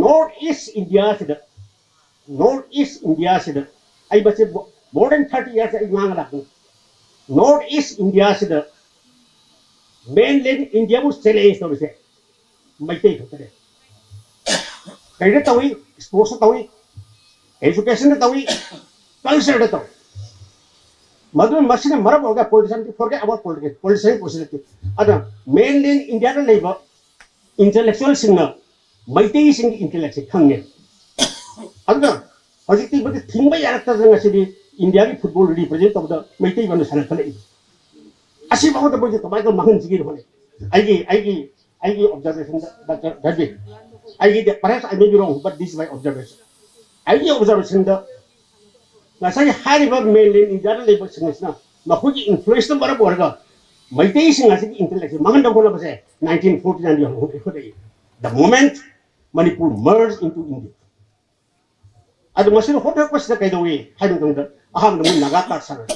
North East India ꯁꯤꯗ, North East India ꯁꯤꯗ ꯑꯩ ꯃꯁꯤ more than thirty years ꯑꯩ ꯉꯥꯡꯉ ꯂꯥꯛꯄꯅꯤ꯫ North East India ꯁꯤꯗ mainland India ꯕꯨ challenge ꯇꯧꯔꯤꯁꯦ ꯃꯩꯇꯩ ꯈꯛꯇꯅꯦ꯫ ꯀꯩꯗ ꯇꯧꯏ? ꯁ꯭ꯄꯣꯔꯠꯁꯇ ꯇꯧꯏ, ꯑꯦꯖꯨꯀꯦꯁꯟꯗ ꯇꯧꯏ, ꯀꯜꯆꯔꯗ ꯇꯧꯏ꯫ ꯃꯗꯨꯅ ꯃꯁꯤꯅ ꯃꯔꯝ ꯑꯣꯏꯔꯒ politician, forget about politics, politician, politics, ꯑꯗꯨꯅ mainland ꯏꯟꯗꯤꯌꯥꯗ ꯂꯩꯕ ꯏꯟꯇꯦꯂꯦꯛꯆꯨꯋꯦꯜꯁꯤꯡꯅ ꯃꯩꯇꯩꯁꯤꯡꯒꯤ ꯏꯟꯇꯦꯂꯦꯛꯁꯦ ꯈꯪꯉꯦ꯫ ꯑꯗꯨꯅ ꯍꯧꯖꯤꯛꯇꯤ ꯃꯗꯨ ꯊꯤꯡꯕ ꯌꯥꯔꯛꯇꯗꯅ ꯉꯁꯤꯗꯤ ꯏꯟꯗꯤꯌꯥꯒꯤ ꯐꯨꯠꯕꯣꯜ ꯔꯤꯄ꯭ꯔꯖꯦꯟ ꯇꯧꯕꯗ ꯃꯩꯇꯩ ꯃꯌꯥꯝꯅ ꯁꯥꯟꯅꯈꯠꯂꯛꯏ꯫ ꯑꯁꯤꯐꯥꯎꯗ ꯃꯣꯏꯁꯦ ꯀꯃꯥꯏꯅ ꯇꯧꯔ ꯃꯥꯡꯍꯟꯁꯤꯒꯦꯅ ꯍꯣꯠꯅꯩ꯫ ꯑꯩꯒꯤ ꯑꯩꯒꯤ ꯑꯩꯒꯤ ꯑꯣꯕꯖꯥꯔꯕꯦꯁꯟꯗ, ꯗꯥꯛꯇꯔ ꯙꯔꯃꯦ, ꯑꯩꯒꯤꯗꯤ, perhaps I may be wrong, but this is my observation. ꯑꯩꯒꯤ ꯑꯣꯕꯖꯥꯔꯕꯦꯁꯟꯗ ꯉꯁꯥꯏ ꯍꯥꯏꯔꯤꯕ mainland ꯏꯟꯗꯤꯌꯥꯗ ꯂꯩꯕꯁꯤꯡ ꯑꯁꯤꯅ ꯃꯈꯣꯏꯒꯤ ꯏꯟꯐ꯭ꯂꯨꯌꯦꯟꯁꯅ ꯃꯔꯝ ꯑꯣꯏꯔꯒ ꯃꯩꯇꯩꯁꯤꯡ ꯑꯁꯤꯒꯤ ꯏꯟꯇꯦꯂꯦꯛꯁꯦ ꯃꯥꯡꯍꯟꯅꯕ ꯍꯣꯠꯅꯕꯁꯦ nineteen forty nine ꯍꯧꯔꯛꯏ꯫ The moment Manipur merged into India, ꯑꯗꯨ ꯃꯁꯤꯅ ꯍꯣꯠꯅꯔꯛꯄꯁꯤꯗ ꯀꯩꯗꯧꯏ ꯍꯥꯏꯕ ꯃꯇꯝꯗ, ꯑꯍꯥꯟꯕꯗ ꯃꯣꯏ ꯅꯥꯒꯥ ꯀꯥꯔꯗ ꯁꯥꯟꯅꯔꯦ꯫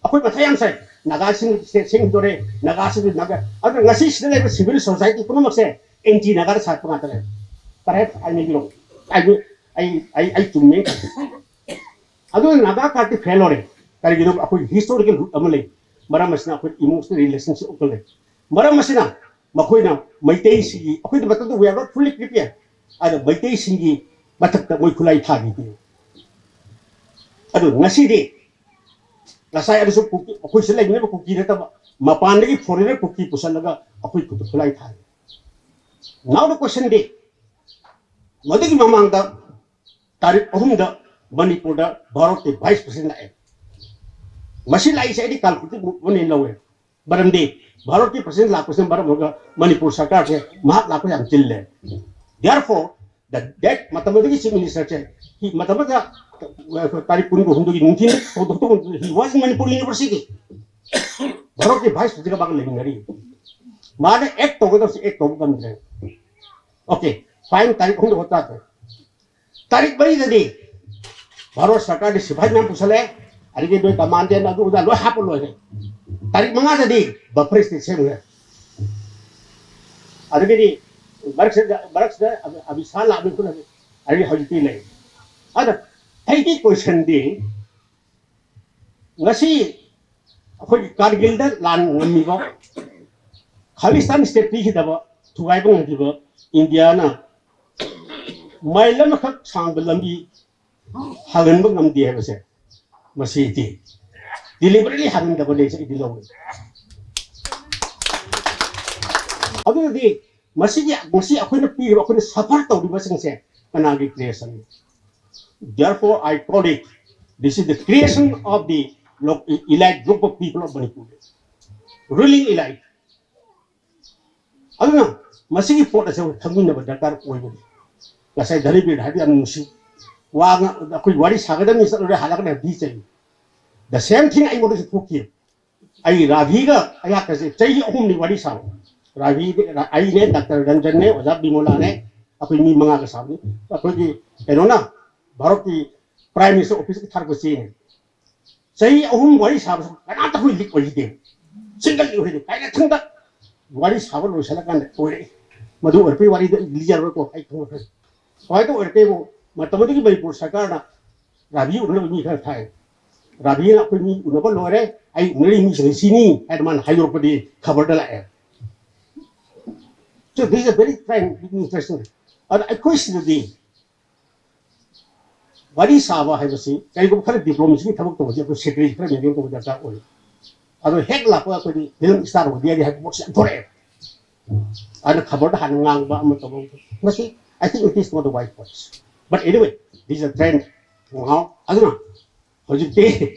ꯑꯩꯈꯣꯏ ꯃꯊꯥ ꯌꯥꯝ ꯁꯥꯏ꯫ ꯅꯥꯒꯥꯁꯤꯡ ꯁꯦ-, ꯁꯦꯝꯈꯤꯗꯣꯔꯦ, ꯅꯥꯒꯥꯁꯤꯡ ꯅꯥꯒꯥ꯫ ꯑꯗꯨꯅ ꯉꯁꯤ ꯁꯤꯗ ꯂꯩꯕ civil society ꯄꯨꯝꯅꯃꯛꯁꯦ anti ꯅꯥꯒꯥꯗ ꯁꯥꯔꯛꯄ ꯉꯥꯛꯇꯅꯦ꯫ Perhaps I may be wrong. ꯑꯩ, ꯑꯩ, ꯑꯩ, ꯑꯩ ꯆꯨꯝꯃꯦ꯫ ꯑꯗꯨꯅ ꯅꯥꯒꯥ ꯀꯥꯔꯗꯇꯤ ꯐꯦꯜ ꯑꯣꯏꯔꯦ꯫ ꯀꯔꯤꯒꯤꯅꯣ? ꯑꯩꯈꯣꯏ historical root ꯑꯃ ꯂꯩ꯫ ꯃꯔꯝ ꯑꯁꯤꯅ ꯑꯩꯈꯣꯏ emotional relationship ꯑꯃ ꯂꯩ꯫ ꯃꯔꯝ ꯑꯁꯤꯅ ꯃꯈꯣꯏꯅ ꯃꯩꯇꯩꯁꯤꯒꯤ, ꯑꯩꯈꯣꯏꯗꯤ ꯃꯇꯝꯗ we are not fully prepared꯫ ꯑꯗ ꯃꯩꯇꯩꯁꯤꯡꯒꯤ ꯃꯊꯛꯇ ꯃꯣꯏ ꯈꯨꯠꯂꯥꯏ ꯊꯥꯈꯤꯗꯦ꯫ ꯑꯗꯨ ꯉꯁꯤꯗꯤ ꯉꯁꯥꯏ ꯑꯗꯨꯁꯨ ꯀꯨꯀꯤ, ꯑꯩꯈꯣꯏ ꯁꯤꯗ ꯂꯩꯃꯤꯟꯅꯕ ꯀꯨꯀꯤ ꯅꯠꯇꯕ, ꯃꯄꯥꯟꯗꯒꯤ foreigner ꯀꯨꯀꯤ ꯄꯨꯁꯜꯂꯒ ꯑꯩꯈꯣꯏ ꯈꯨꯠꯇ ꯈꯨꯠꯂꯥꯏ ꯊꯥꯔꯤ꯫ Now the question ꯗꯤ, ꯃꯗꯨꯒꯤ ꯃꯃꯥꯡꯗ ꯇꯥꯔꯤꯛ ꯑꯍꯨꯝꯗ ꯃꯅꯤꯄꯨꯔꯗ ꯚꯥꯔꯠꯀꯤ vice president ꯂꯥꯛꯑꯦ꯫ ꯃꯁꯤ ꯂꯥꯛꯏꯁꯦ ꯑꯩꯗꯤ ꯀꯥꯜꯀꯨꯂꯦꯇꯤꯚ ꯃꯨꯚ ꯑꯃꯅꯦꯅ ꯂꯧꯋꯦ꯫ ꯃꯔꯝꯗꯤ ꯚꯥꯔꯠꯀꯤ president ꯂꯥꯛꯄꯁꯤꯅ ꯃꯔꯝ ꯑꯣꯏꯔꯒ ꯃꯅꯤꯄꯨꯔ ꯁꯔꯀꯥꯔꯁꯦ ꯃꯍꯥꯛ ꯂꯥꯛꯄ ꯌꯥꯝ ꯆꯤꯜꯂꯦ꯫ Therefore, the, that ꯃꯇꯝ ꯑꯗꯨꯒꯤ chief minister ꯁꯦ, ꯃꯇꯝ ꯑꯗꯨꯗ, ꯑ, ꯇꯥꯔꯤꯛ ꯀꯨꯟꯒ ꯍꯨꯝꯗꯣꯏꯒꯤ ꯅꯨꯡꯊꯤꯜ ꯊꯧꯗꯣꯛ ꯊꯣꯛꯄ ꯃꯇꯝꯗ he was in Manipur University꯫ ꯚꯥꯔꯠꯀꯤ vice president ꯒ ꯃꯥꯒ ꯂꯩꯃꯤꯟꯅꯔꯤ꯫ ꯃꯥꯅ act ꯇꯧꯒꯗꯕꯁꯦ act ꯇꯧꯕ ꯉꯝꯗ꯭ꯔꯦ꯫ Okay, fine, ꯇꯥꯔꯤꯛ ꯑꯍꯨꯝꯗ ꯍꯣꯠꯇꯥꯈ꯭ꯔꯦ꯫ ꯇꯥꯔꯤꯛ ꯃꯔꯤꯗꯗꯤ ꯚꯥꯔꯠ ꯁꯔꯀꯥꯔꯒꯤ ꯁꯤꯐꯥꯏ ꯃꯌꯥꯝ ꯄꯨꯁꯜꯂꯛꯑꯦ, ꯑꯗꯒꯤ ꯅꯣꯏ ꯀꯃꯥꯟꯗꯦꯟ ꯑꯗꯨ ꯑꯗꯥ ꯂꯣꯏ ꯍꯥꯞꯄ ꯂꯣꯏꯔꯦ꯫ ꯇꯥꯔꯤꯛ ꯃꯉꯥꯗꯗꯤ buffer state ꯁꯦꯝꯈ꯭ꯔꯦ꯫ ꯑꯗꯒꯤꯗꯤ ꯃꯔꯛꯁꯤꯗ, ꯃꯔꯛꯁꯤꯗ ꯑꯃꯤꯠ ꯁꯥꯍ ꯂꯥꯛꯑꯝꯃꯤ ꯈꯨꯠ ꯍꯟꯅ꯫ ꯑꯗꯒꯤ ꯍꯧꯖꯤꯛꯇꯤ ꯂꯩ꯫ ꯑꯗ ꯑꯩꯒꯤ question ꯗꯤ, ꯉꯁꯤ ꯑꯩꯈꯣꯏꯒꯤ ꯀꯥꯔꯒꯤꯜꯗ ꯂꯥꯟ ꯉꯝꯃꯤꯕ, ꯈꯥꯂꯤꯁꯇꯥꯟ state ꯄꯤꯈꯤꯗꯕ, ꯊꯨꯒꯥꯏꯕ ꯉꯝꯈꯤꯕ ꯏꯟꯗꯤꯌꯥꯅ ꯃꯥꯏꯜ ꯑꯃꯈꯛ ꯁꯥꯡꯕ ꯂꯝꯕꯤ ꯍꯥꯡꯍꯟꯕ ꯉꯝꯗꯦ ꯍꯥꯏꯕꯁꯦ, ꯃꯁꯤꯗꯤ deliberately ꯍꯥꯡꯍꯟꯗꯕꯅꯦ, ꯑꯩꯗꯤ ꯂꯧꯏ꯫ ꯑꯗꯨꯅꯗꯤ ꯃꯁꯤꯒꯤ, ꯉꯁꯤ ꯑꯩꯈꯣꯏꯅ ꯄꯤꯔꯤꯕ, ꯑꯩꯈꯣꯏꯅ suffer ꯇꯧꯔꯤꯕꯁꯤꯡꯁꯦ ꯀꯅꯥꯒꯤ creation? Therefore, I call it, this is the creation of the lo-, elite group of people of Manipur, ruling elite. ꯑꯗꯨꯅ ꯃꯁꯤꯒꯤ ꯄꯣꯠ ꯑꯁꯦ ꯑꯩꯈꯣꯏ ꯈꯪꯃꯤꯟꯅꯕ ꯗꯔꯀꯥꯔ ꯑꯣꯏꯕꯅꯤ꯫ ꯉꯁꯥꯏ ꯙꯅꯤꯕꯤꯔ ꯍꯥꯏꯕ ꯌꯥꯝ ꯅꯨꯡꯁꯤ꯫ ꯋꯥ ꯉ-, ꯑꯩꯈꯣꯏ ꯋꯥꯔꯤ ꯁꯥꯒꯗꯕꯅꯤ, ꯆꯠꯂꯨꯔꯦ, ꯍꯜꯂꯛꯀꯅꯤ ꯍꯥꯏꯕꯗꯤ ꯆꯩ꯫ The same thing ꯑꯩꯉꯣꯟꯗꯁꯨ ꯊꯣꯛꯈꯤ꯫ ꯑꯩ ꯔꯥꯕꯤꯒ ꯑꯩꯍꯥꯛꯀꯁꯦ ꯆꯍꯤ ꯑꯍꯨꯝꯅꯤ ꯋꯥꯔꯤ ꯁꯥꯕ꯫ ꯔꯥꯕꯤ, ꯑꯩꯅꯦ, ꯗꯥꯛꯇꯔ ꯔꯟꯖꯟꯅꯦ, ꯑꯣꯖꯥ ꯕꯤꯃꯣꯂꯥꯅꯦ, ꯑꯩꯈꯣꯏ ꯃꯤ ꯃꯉꯥꯒ ꯁꯥꯕꯅꯤ꯫ ꯑꯩꯈꯣꯏꯒꯤ ꯀꯩꯅꯣꯅ, ꯚꯥꯔꯠꯀꯤ Prime Minister officeꯀꯤ ꯊꯥꯔꯛꯄ ꯆꯦꯅꯦ꯫ ꯆꯍꯤ ꯑꯍꯨꯝ ꯋꯥꯔꯤ ꯁꯥꯕꯁꯨ ꯀꯅꯥꯝꯇ ꯑꯩꯈꯣꯏ ꯂꯤꯛ ꯑꯣꯏꯈꯤꯗꯦ꯫ ꯁꯤꯡꯒꯜ ꯂꯤꯛ ꯑꯣꯏꯈꯤꯗꯦ꯫ ꯀꯥꯏꯅ ꯊꯪꯗ ꯋꯥꯔꯤ ꯁꯥꯕ ꯂꯣꯏꯁꯤꯜꯂꯀꯥꯟꯗ ꯑꯣꯏꯔꯛꯏ꯫ ꯃꯗꯨ ꯑꯣꯏꯔꯛꯄꯒꯤ ꯋꯥꯔꯤꯗꯣ ꯑꯩ ꯂꯤꯖꯔꯣꯏꯀꯣ, ꯑꯩ ꯈꯪꯉꯛꯀꯅꯤ꯫ ꯀꯃꯥꯏꯅ ꯇꯧ ꯑꯣꯏꯔꯛꯀꯦꯕꯨ, ꯃꯇꯝ ꯑꯗꯨꯒꯤ ꯃꯅꯤꯄꯨꯔ ꯁꯔꯀꯥꯔꯅ ꯔꯥꯕꯤ ꯎꯅꯕ ꯃꯤ ꯈꯔ ꯊꯥꯏ꯫ ꯔꯥꯕꯤꯅ "ꯑꯩꯈꯣꯏ ꯃꯤ ꯎꯅꯕ ꯂꯣꯏꯔꯦ, ꯑꯩ ꯎꯅꯔꯤ ꯃꯤꯁꯤꯡ ꯁꯤꯅꯤ" ꯍꯥꯏꯅ ꯃꯥꯅ ꯍꯥꯏꯗꯣꯔꯛꯄꯗꯤ ꯈꯕꯔꯗ ꯂꯥꯛꯑꯦ꯫ So this is a very frank administration. ꯑꯗ ꯑꯩꯈꯣꯏ ꯁꯤꯗꯗꯤ ꯋꯥꯔꯤ ꯁꯥꯕ ꯍꯥꯏꯕꯁꯤ ꯀꯔꯤꯒꯨꯝꯕ ꯈꯔ diplomacyꯒꯤ ꯊꯕꯛ ꯇꯧꯕꯁꯦ ꯑꯩꯈꯣꯏ secrecy ꯈꯔ maintain ꯇꯧꯕ ꯗꯔꯀꯥꯔ ꯑꯣꯏ꯫ ꯑꯗꯣ ꯍꯦꯛ ꯂꯥꯛꯄ ꯑꯩꯈꯣꯏꯗꯤ film star ꯑꯣꯏꯗ ꯌꯥꯗꯦ ꯍꯥꯏꯕ ꯄꯣꯠꯁꯦ ꯌꯥꯝ ꯊꯣꯔꯛꯑꯦ꯫ ꯑꯗꯨꯅ ꯈꯕꯔꯗ ꯍꯥꯟꯅ ꯉꯥꯡꯕ ꯑꯃ ꯇꯧꯕ, ꯃꯁꯤ, I think it is not the right course. But anyway, this is a trend. ꯉꯥꯎ-, ꯑꯗꯨꯅ ꯍꯧꯖꯤꯛꯇꯤ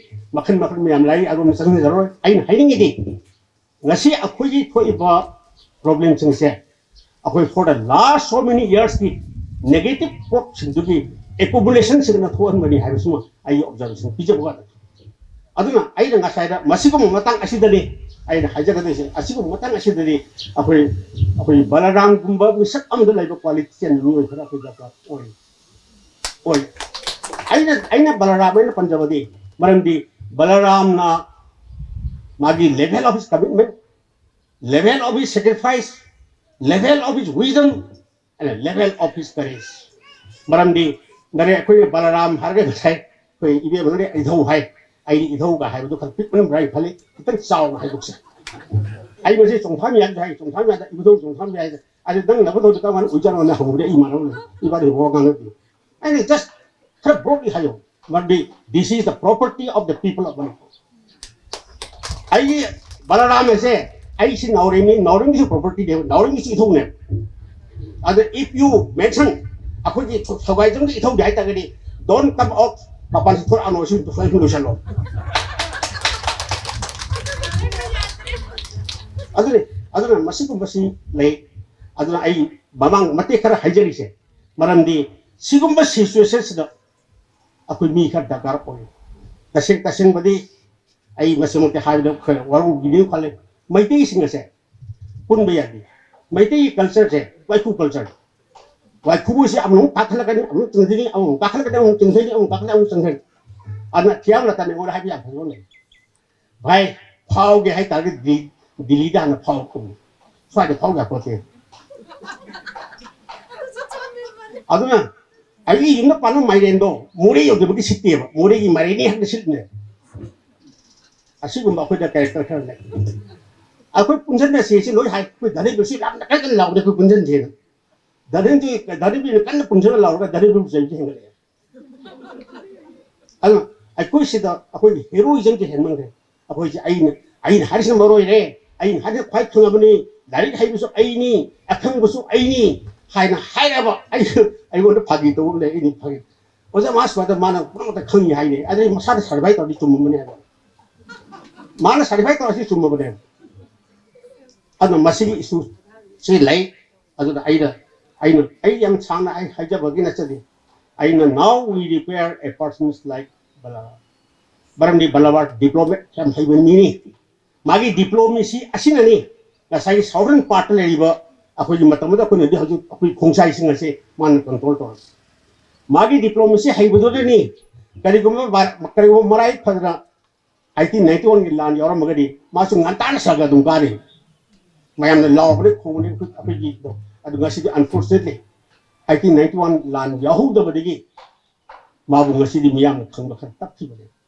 ꯃꯈꯜ ꯃꯈꯜ ꯃꯌꯥꯝ ꯂꯩ, ꯑꯗꯣꯝꯗ ꯆꯪꯖꯔꯔꯣꯏ꯫ ꯑꯩꯅ ꯍꯥꯏꯅꯤꯡꯉꯤꯗꯤ, ꯉꯁꯤ ꯑꯩꯈꯣꯏꯒꯤ ꯊꯣꯛꯏꯕ problemꯁꯤꯡꯁꯦ, ꯑꯩꯈꯣꯏ for the last so many yearsꯀꯤ negative ꯄꯣꯠꯁꯤꯡꯗꯨꯒꯤ accumulationꯁꯤꯡꯅ ꯊꯣꯛꯍꯟꯕꯅꯤ ꯍꯥꯏꯕꯁꯤꯃ ꯑꯩꯒꯤ observation ꯄꯤꯖꯕ ꯋꯥꯅꯤ꯫ ꯑꯗꯨꯅ ꯑꯩꯅ ꯉꯁꯥꯏꯗ ꯃꯁꯤꯒꯨꯝꯕ ꯃꯇꯥꯡ ꯑꯁꯤꯗꯅꯤ ꯑꯩꯅ ꯍꯥꯏꯖꯒꯗꯣꯏꯁꯦ, ꯑꯁꯤꯒꯨꯝꯕ ꯃꯇꯥꯡ ꯑꯁꯤꯗꯗꯤ ꯑꯩꯈꯣꯏ, ꯑꯩꯈꯣꯏ ꯕꯂꯔꯥꯝꯒꯨꯝꯕ ꯃꯤꯁꯛ ꯑꯃꯗ ꯂꯩꯕ qualityꯁꯦ ꯃꯤꯑꯣꯏ ꯈꯔ ꯑꯩꯈꯣꯏ ꯗꯔꯀꯥꯔ ꯑꯣꯏ꯫ ꯑꯣꯏ꯫ ꯑꯩꯅ, ꯑꯩꯅ ꯕꯂꯔꯥꯝ ꯑꯩꯅ ꯄꯟꯖꯕꯗꯤ, ꯃꯔꯝꯗꯤ ꯕꯂꯔꯥꯝꯅ ꯃꯥꯒꯤ level of his commitment, level of his sacrifice, level of his wisdom, and level of his courage. ꯃꯔꯝꯗꯤ ꯅꯔꯦ-, ꯑꯩꯈꯣꯏ ꯕꯂꯔꯥꯝ ꯍꯥꯏꯔꯒ ꯉꯁꯥꯏ ꯑꯩꯈꯣꯏ ꯏꯕꯦꯝꯃꯅ ꯏꯙꯧ ꯍꯥꯏ, ꯑꯩꯗꯤ ꯏꯙꯧꯒ ꯍꯥꯏꯕꯗꯨ ꯈꯔ ꯄꯤꯛꯄꯅ ꯐꯩ ꯈꯜꯂꯤ, ꯈꯤꯇꯪ ꯆꯥꯎꯅ ꯍꯥꯏꯗꯣꯛꯁꯦ꯫ ꯑꯩ ꯃꯁꯤ ꯆꯣꯡꯊꯥꯝ ꯌꯥꯏ ꯍꯥꯏ, ꯆꯣꯡꯊꯥꯝ ꯌꯥꯗ ꯏꯕꯨꯙꯧ ꯆꯣꯡꯊꯥꯝ ꯌꯥꯏ꯫ ꯑꯗꯨ ꯅꯪ ꯅꯕꯨꯙꯧꯗ ꯀꯔꯝ ꯀꯥꯟꯗ ꯑꯣꯏꯖꯥꯠꯅꯣꯅ ꯍꯪꯕꯗꯤ ꯑꯩ ꯏꯃꯥꯟꯅꯕꯅ ꯏꯕꯥꯅꯤ ꯋꯥ ꯉꯥꯡꯅꯗꯦ꯫ ꯑꯩꯅ just ꯈꯔ broadly ꯍꯥꯏꯌꯣ꯫ ꯃꯔꯝꯗꯤ this is the property of the people of Manipur. ꯑꯩꯒꯤ ꯕꯂꯔꯥꯝ ꯑꯁꯦ ꯑꯩꯁꯤ ꯅꯥꯎꯔꯦꯝꯅꯤ, ꯅꯥꯎꯔꯦꯝꯒꯤꯁꯨ property ꯅꯦꯕ, ꯅꯥꯎꯔꯦꯝꯒꯤꯁꯨ ꯏꯊꯧꯅꯦꯕ꯫ ꯑꯗ if you mention ꯑꯩꯈꯣꯏꯒꯤ ꯁꯒꯥꯏꯖꯝꯒꯤ ꯏꯊꯧꯗꯤ ꯍꯥꯏꯇꯥꯔꯒꯗꯤ, don't come out, ꯃꯄꯥꯟ ꯊꯣꯛꯂꯛꯑꯅꯣ, ꯁꯤ ꯁꯨꯃꯥꯏꯅ ꯂꯣꯏꯁꯜꯂꯣ꯫ ꯑꯗꯨꯅꯤ, ꯑꯗꯨꯅ ꯃꯁꯤꯒꯨꯝꯕꯁꯤ ꯂꯩ꯫ ꯑꯗꯨꯅ ꯑꯩ ꯃꯃꯥꯡ ꯃꯇꯦꯛ ꯈꯔ ꯍꯥꯏꯖꯔꯤꯁꯦ, ꯃꯔꯝꯗꯤ ꯁꯤꯒꯨꯝꯕ situation ꯁꯤꯗ ꯑꯩꯈꯣꯏ ꯃꯤ ꯈꯔ ꯗꯔꯀꯥꯔ ꯑꯣꯏ꯫ ꯇꯁꯦꯡ ꯇꯁꯦꯡꯕꯗꯤ ꯑꯩ ꯃꯁꯤꯃꯛꯇꯤ ꯍꯥꯏꯕꯗ ꯈꯔ ꯋꯥꯔꯧꯈꯤꯅꯤ ꯈꯜꯂꯦ꯫ ꯃꯩꯇꯩꯁꯤꯡ ꯑꯁꯦ ꯄꯨꯟꯕ ꯌꯥꯗꯦ꯫ ꯃꯩꯇꯩꯒꯤ culture ꯁꯦ ꯋꯥꯏꯈꯨ culture꯫ ꯋꯥꯏꯈꯨ ꯑꯁꯤ ꯑꯃꯨꯛ ꯀꯥꯈꯠꯂꯛꯀꯅꯤ, ꯑꯃꯨꯛ ꯆꯪꯁꯤꯟꯒꯅꯤ, ꯑꯃꯨꯛ ꯀꯥꯈꯠꯂꯛꯀꯅꯤ, ꯑꯃꯨꯛ ꯆꯪꯁꯤꯟꯒꯅꯤ, ꯑꯃꯨꯛ ꯀꯥꯈꯠꯂꯛꯀꯅꯤ, ꯑꯃꯨꯛ ꯆꯪꯁꯤꯟꯒꯅꯤ꯫ ꯑꯗꯨꯅ ꯊꯤꯌꯥꯝ ꯔꯇꯟꯅ ꯑꯩꯉꯣꯟꯗ ꯍꯥꯏꯕ ꯌꯥꯝ ꯐꯖꯕ ꯂꯩ꯫ ꯚꯥꯏ, ꯐꯥꯎꯒꯦ ꯍꯥꯏꯇꯥꯔꯒꯗꯤ ꯗꯤ-, ꯗꯤꯜꯂꯤꯗ ꯍꯥꯟꯅ ꯐꯥꯎ ꯀꯧꯏ꯫ ꯁ꯭ꯋꯥꯏꯗ ꯐꯥꯎ ꯌꯥꯄꯣꯠꯇꯦ꯫ ꯑꯗꯨꯅ ꯑꯩꯒꯤ ꯌꯨꯝꯗ ꯄꯥꯟꯕ ꯃꯥꯏꯔꯦꯟꯗꯣ ꯃꯣꯔꯦ ꯌꯧꯗ꯭ꯔꯤꯕꯗꯤ ꯁꯤꯠꯇꯦꯕ꯫ ꯃꯣꯔꯦꯒꯤ ꯃꯥꯏꯔꯦꯟꯅꯤ ꯍꯥꯏꯕꯗ ꯁꯤꯠꯂꯤꯅꯦ꯫ ꯑꯁꯤꯒꯨꯝꯕ ꯑꯩꯈꯣꯏꯗ character ꯈꯔ ꯂꯩ꯫ ꯑꯩꯈꯣꯏ ꯄꯨꯟꯁꯤꯟꯅꯁꯤ ꯁꯤ ꯂꯣꯏ ꯍꯥꯏ꯫ ꯑꯩꯈꯣꯏ ꯙꯅꯤꯕꯨ ꯁꯤ ꯌꯥꯝꯅ ꯀꯟꯅ ꯂꯥꯎꯕꯗ ꯑꯩꯈꯣꯏ ꯄꯨꯟꯁꯤꯟꯁꯦꯅ꯫ ꯙꯅꯤꯕꯨ, ꯙꯅꯤꯕꯨꯅ ꯀꯟꯅ ꯄꯨꯟꯁꯤꯟꯅ ꯂꯥꯎꯔꯒ ꯙꯅꯤꯕꯨ ꯆꯩꯕ ꯍꯦꯟꯒꯠꯂꯛꯑꯦ꯫ ꯑꯗꯨꯅ ꯑꯩꯈꯣꯏꯁꯤꯗ ꯑꯩꯈꯣꯏꯒꯤ heroism ꯁꯦ ꯍꯦꯟꯃꯟꯈ꯭ꯔꯦ꯫ ꯑꯩꯈꯣꯏꯁꯦ ꯑꯩꯅ, ꯑꯩꯅ ꯍꯥꯏꯔꯤꯁꯤꯅ ꯃꯔꯨ ꯑꯣꯏꯔꯦ, ꯑꯩꯅ ꯍꯥꯏꯔꯤꯁꯤꯅ ꯈ꯭ꯋꯥꯏ ꯈꯪꯉꯕꯅꯤ, ꯂꯥꯏꯔꯤꯛ ꯍꯩꯕꯁꯨ ꯑꯩꯅꯤ, ꯑꯈꯪꯕꯁꯨ ꯑꯩꯅꯤ ꯍꯥꯏꯅ ꯍꯥꯏꯔꯕ ꯑꯩ, ꯑꯩꯉꯣꯟꯗ ꯐꯥꯒꯤ ꯇꯧꯕ ꯑꯃ ꯂꯩ, ꯑꯩꯅ ꯐꯥꯒꯤ, "ꯑꯣꯖꯥ, ꯃꯥ ꯁꯨꯃꯥꯏꯅ ꯃꯥꯅ ꯄꯨꯝꯅꯃꯛꯇ ꯈꯪꯉꯤ" ꯍꯥꯏꯅꯦ꯫ ꯑꯗꯩ ꯃꯁꯥꯅ certify ꯇꯧꯔꯗꯤ ꯆꯨꯝꯃꯝꯕꯅꯦ ꯍꯥꯏꯕ꯫ ꯃꯥꯅ certify ꯇꯧꯔꯁꯤ ꯆꯨꯝꯃꯕꯅꯦ꯫ ꯑꯗꯨꯅ ꯃꯁꯤꯒꯤ issue ꯁꯤ ꯂꯩ꯫ ꯑꯗꯨꯅ ꯑꯩꯅ, ꯑꯩꯅ, ꯑꯩ ꯌꯥꯝ ꯁꯥꯡꯅ ꯑꯩ ꯍꯥꯏꯖꯕꯒꯤ ꯅꯠꯆꯗꯦ꯫ ꯑꯩꯅ, now we require a persons like ꯕꯂꯥ꯫ ꯃꯔꯝꯗꯤ ꯕꯂꯥꯕꯥ diplomat ꯌꯥꯝ ꯍꯩꯕ ꯃꯤꯅꯤ꯫ ꯃꯥꯒꯤ diplomacy ꯑꯁꯤꯅꯅꯤ ꯉꯁꯥꯏꯒꯤ southern part ꯇ ꯂꯩꯔꯤꯕ ꯑꯩꯈꯣꯏꯒꯤ ꯃꯇꯝ ꯑꯗꯨꯗ ꯑꯩꯈꯣꯏꯅꯗꯤ ꯍꯧꯖꯤꯛ ꯑꯩꯈꯣꯏ ꯈꯣꯡꯖꯥꯏꯁꯤꯡ ꯑꯁꯦ ꯃꯥꯅ control ꯇꯧꯔꯝꯃꯤ꯫ ꯃꯥꯒꯤ diplomacy ꯍꯩꯕꯗꯨꯅꯅꯤ ꯀꯔꯤꯒꯨꯝꯕ ꯚꯥꯔꯠ, ꯀꯔꯤꯒꯨꯝꯕ ꯃꯔꯥꯏ ꯐꯗꯅ eighteen ninety one ꯒꯤ ꯂꯥꯟ ꯌꯥꯎꯔꯝꯃꯒꯗꯤ ꯃꯥꯁꯨ ꯉꯟꯇꯥꯅ ꯁꯔꯒ ꯑꯗꯨꯝ ꯀꯥꯔꯤ꯫ ꯃꯌꯥꯝꯅ ꯂꯥꯎꯕꯅꯤ, ꯈꯣꯡꯕꯅꯤ, ꯑꯩꯈꯣꯏ, ꯑꯩꯈꯣꯏꯒꯤ, ꯑꯗꯨ ꯉꯁꯤꯗꯤ unfortunately eighteen ninety one ꯂꯥꯟ ꯌꯥꯎꯍꯧꯗꯕꯗꯒꯤ ꯃꯥꯕꯨ ꯉꯁꯤꯗꯤ ꯃꯤꯌꯥꯝꯅ ꯈꯪꯕ ꯈꯔ ꯇꯞꯈꯤꯕꯅꯤ꯫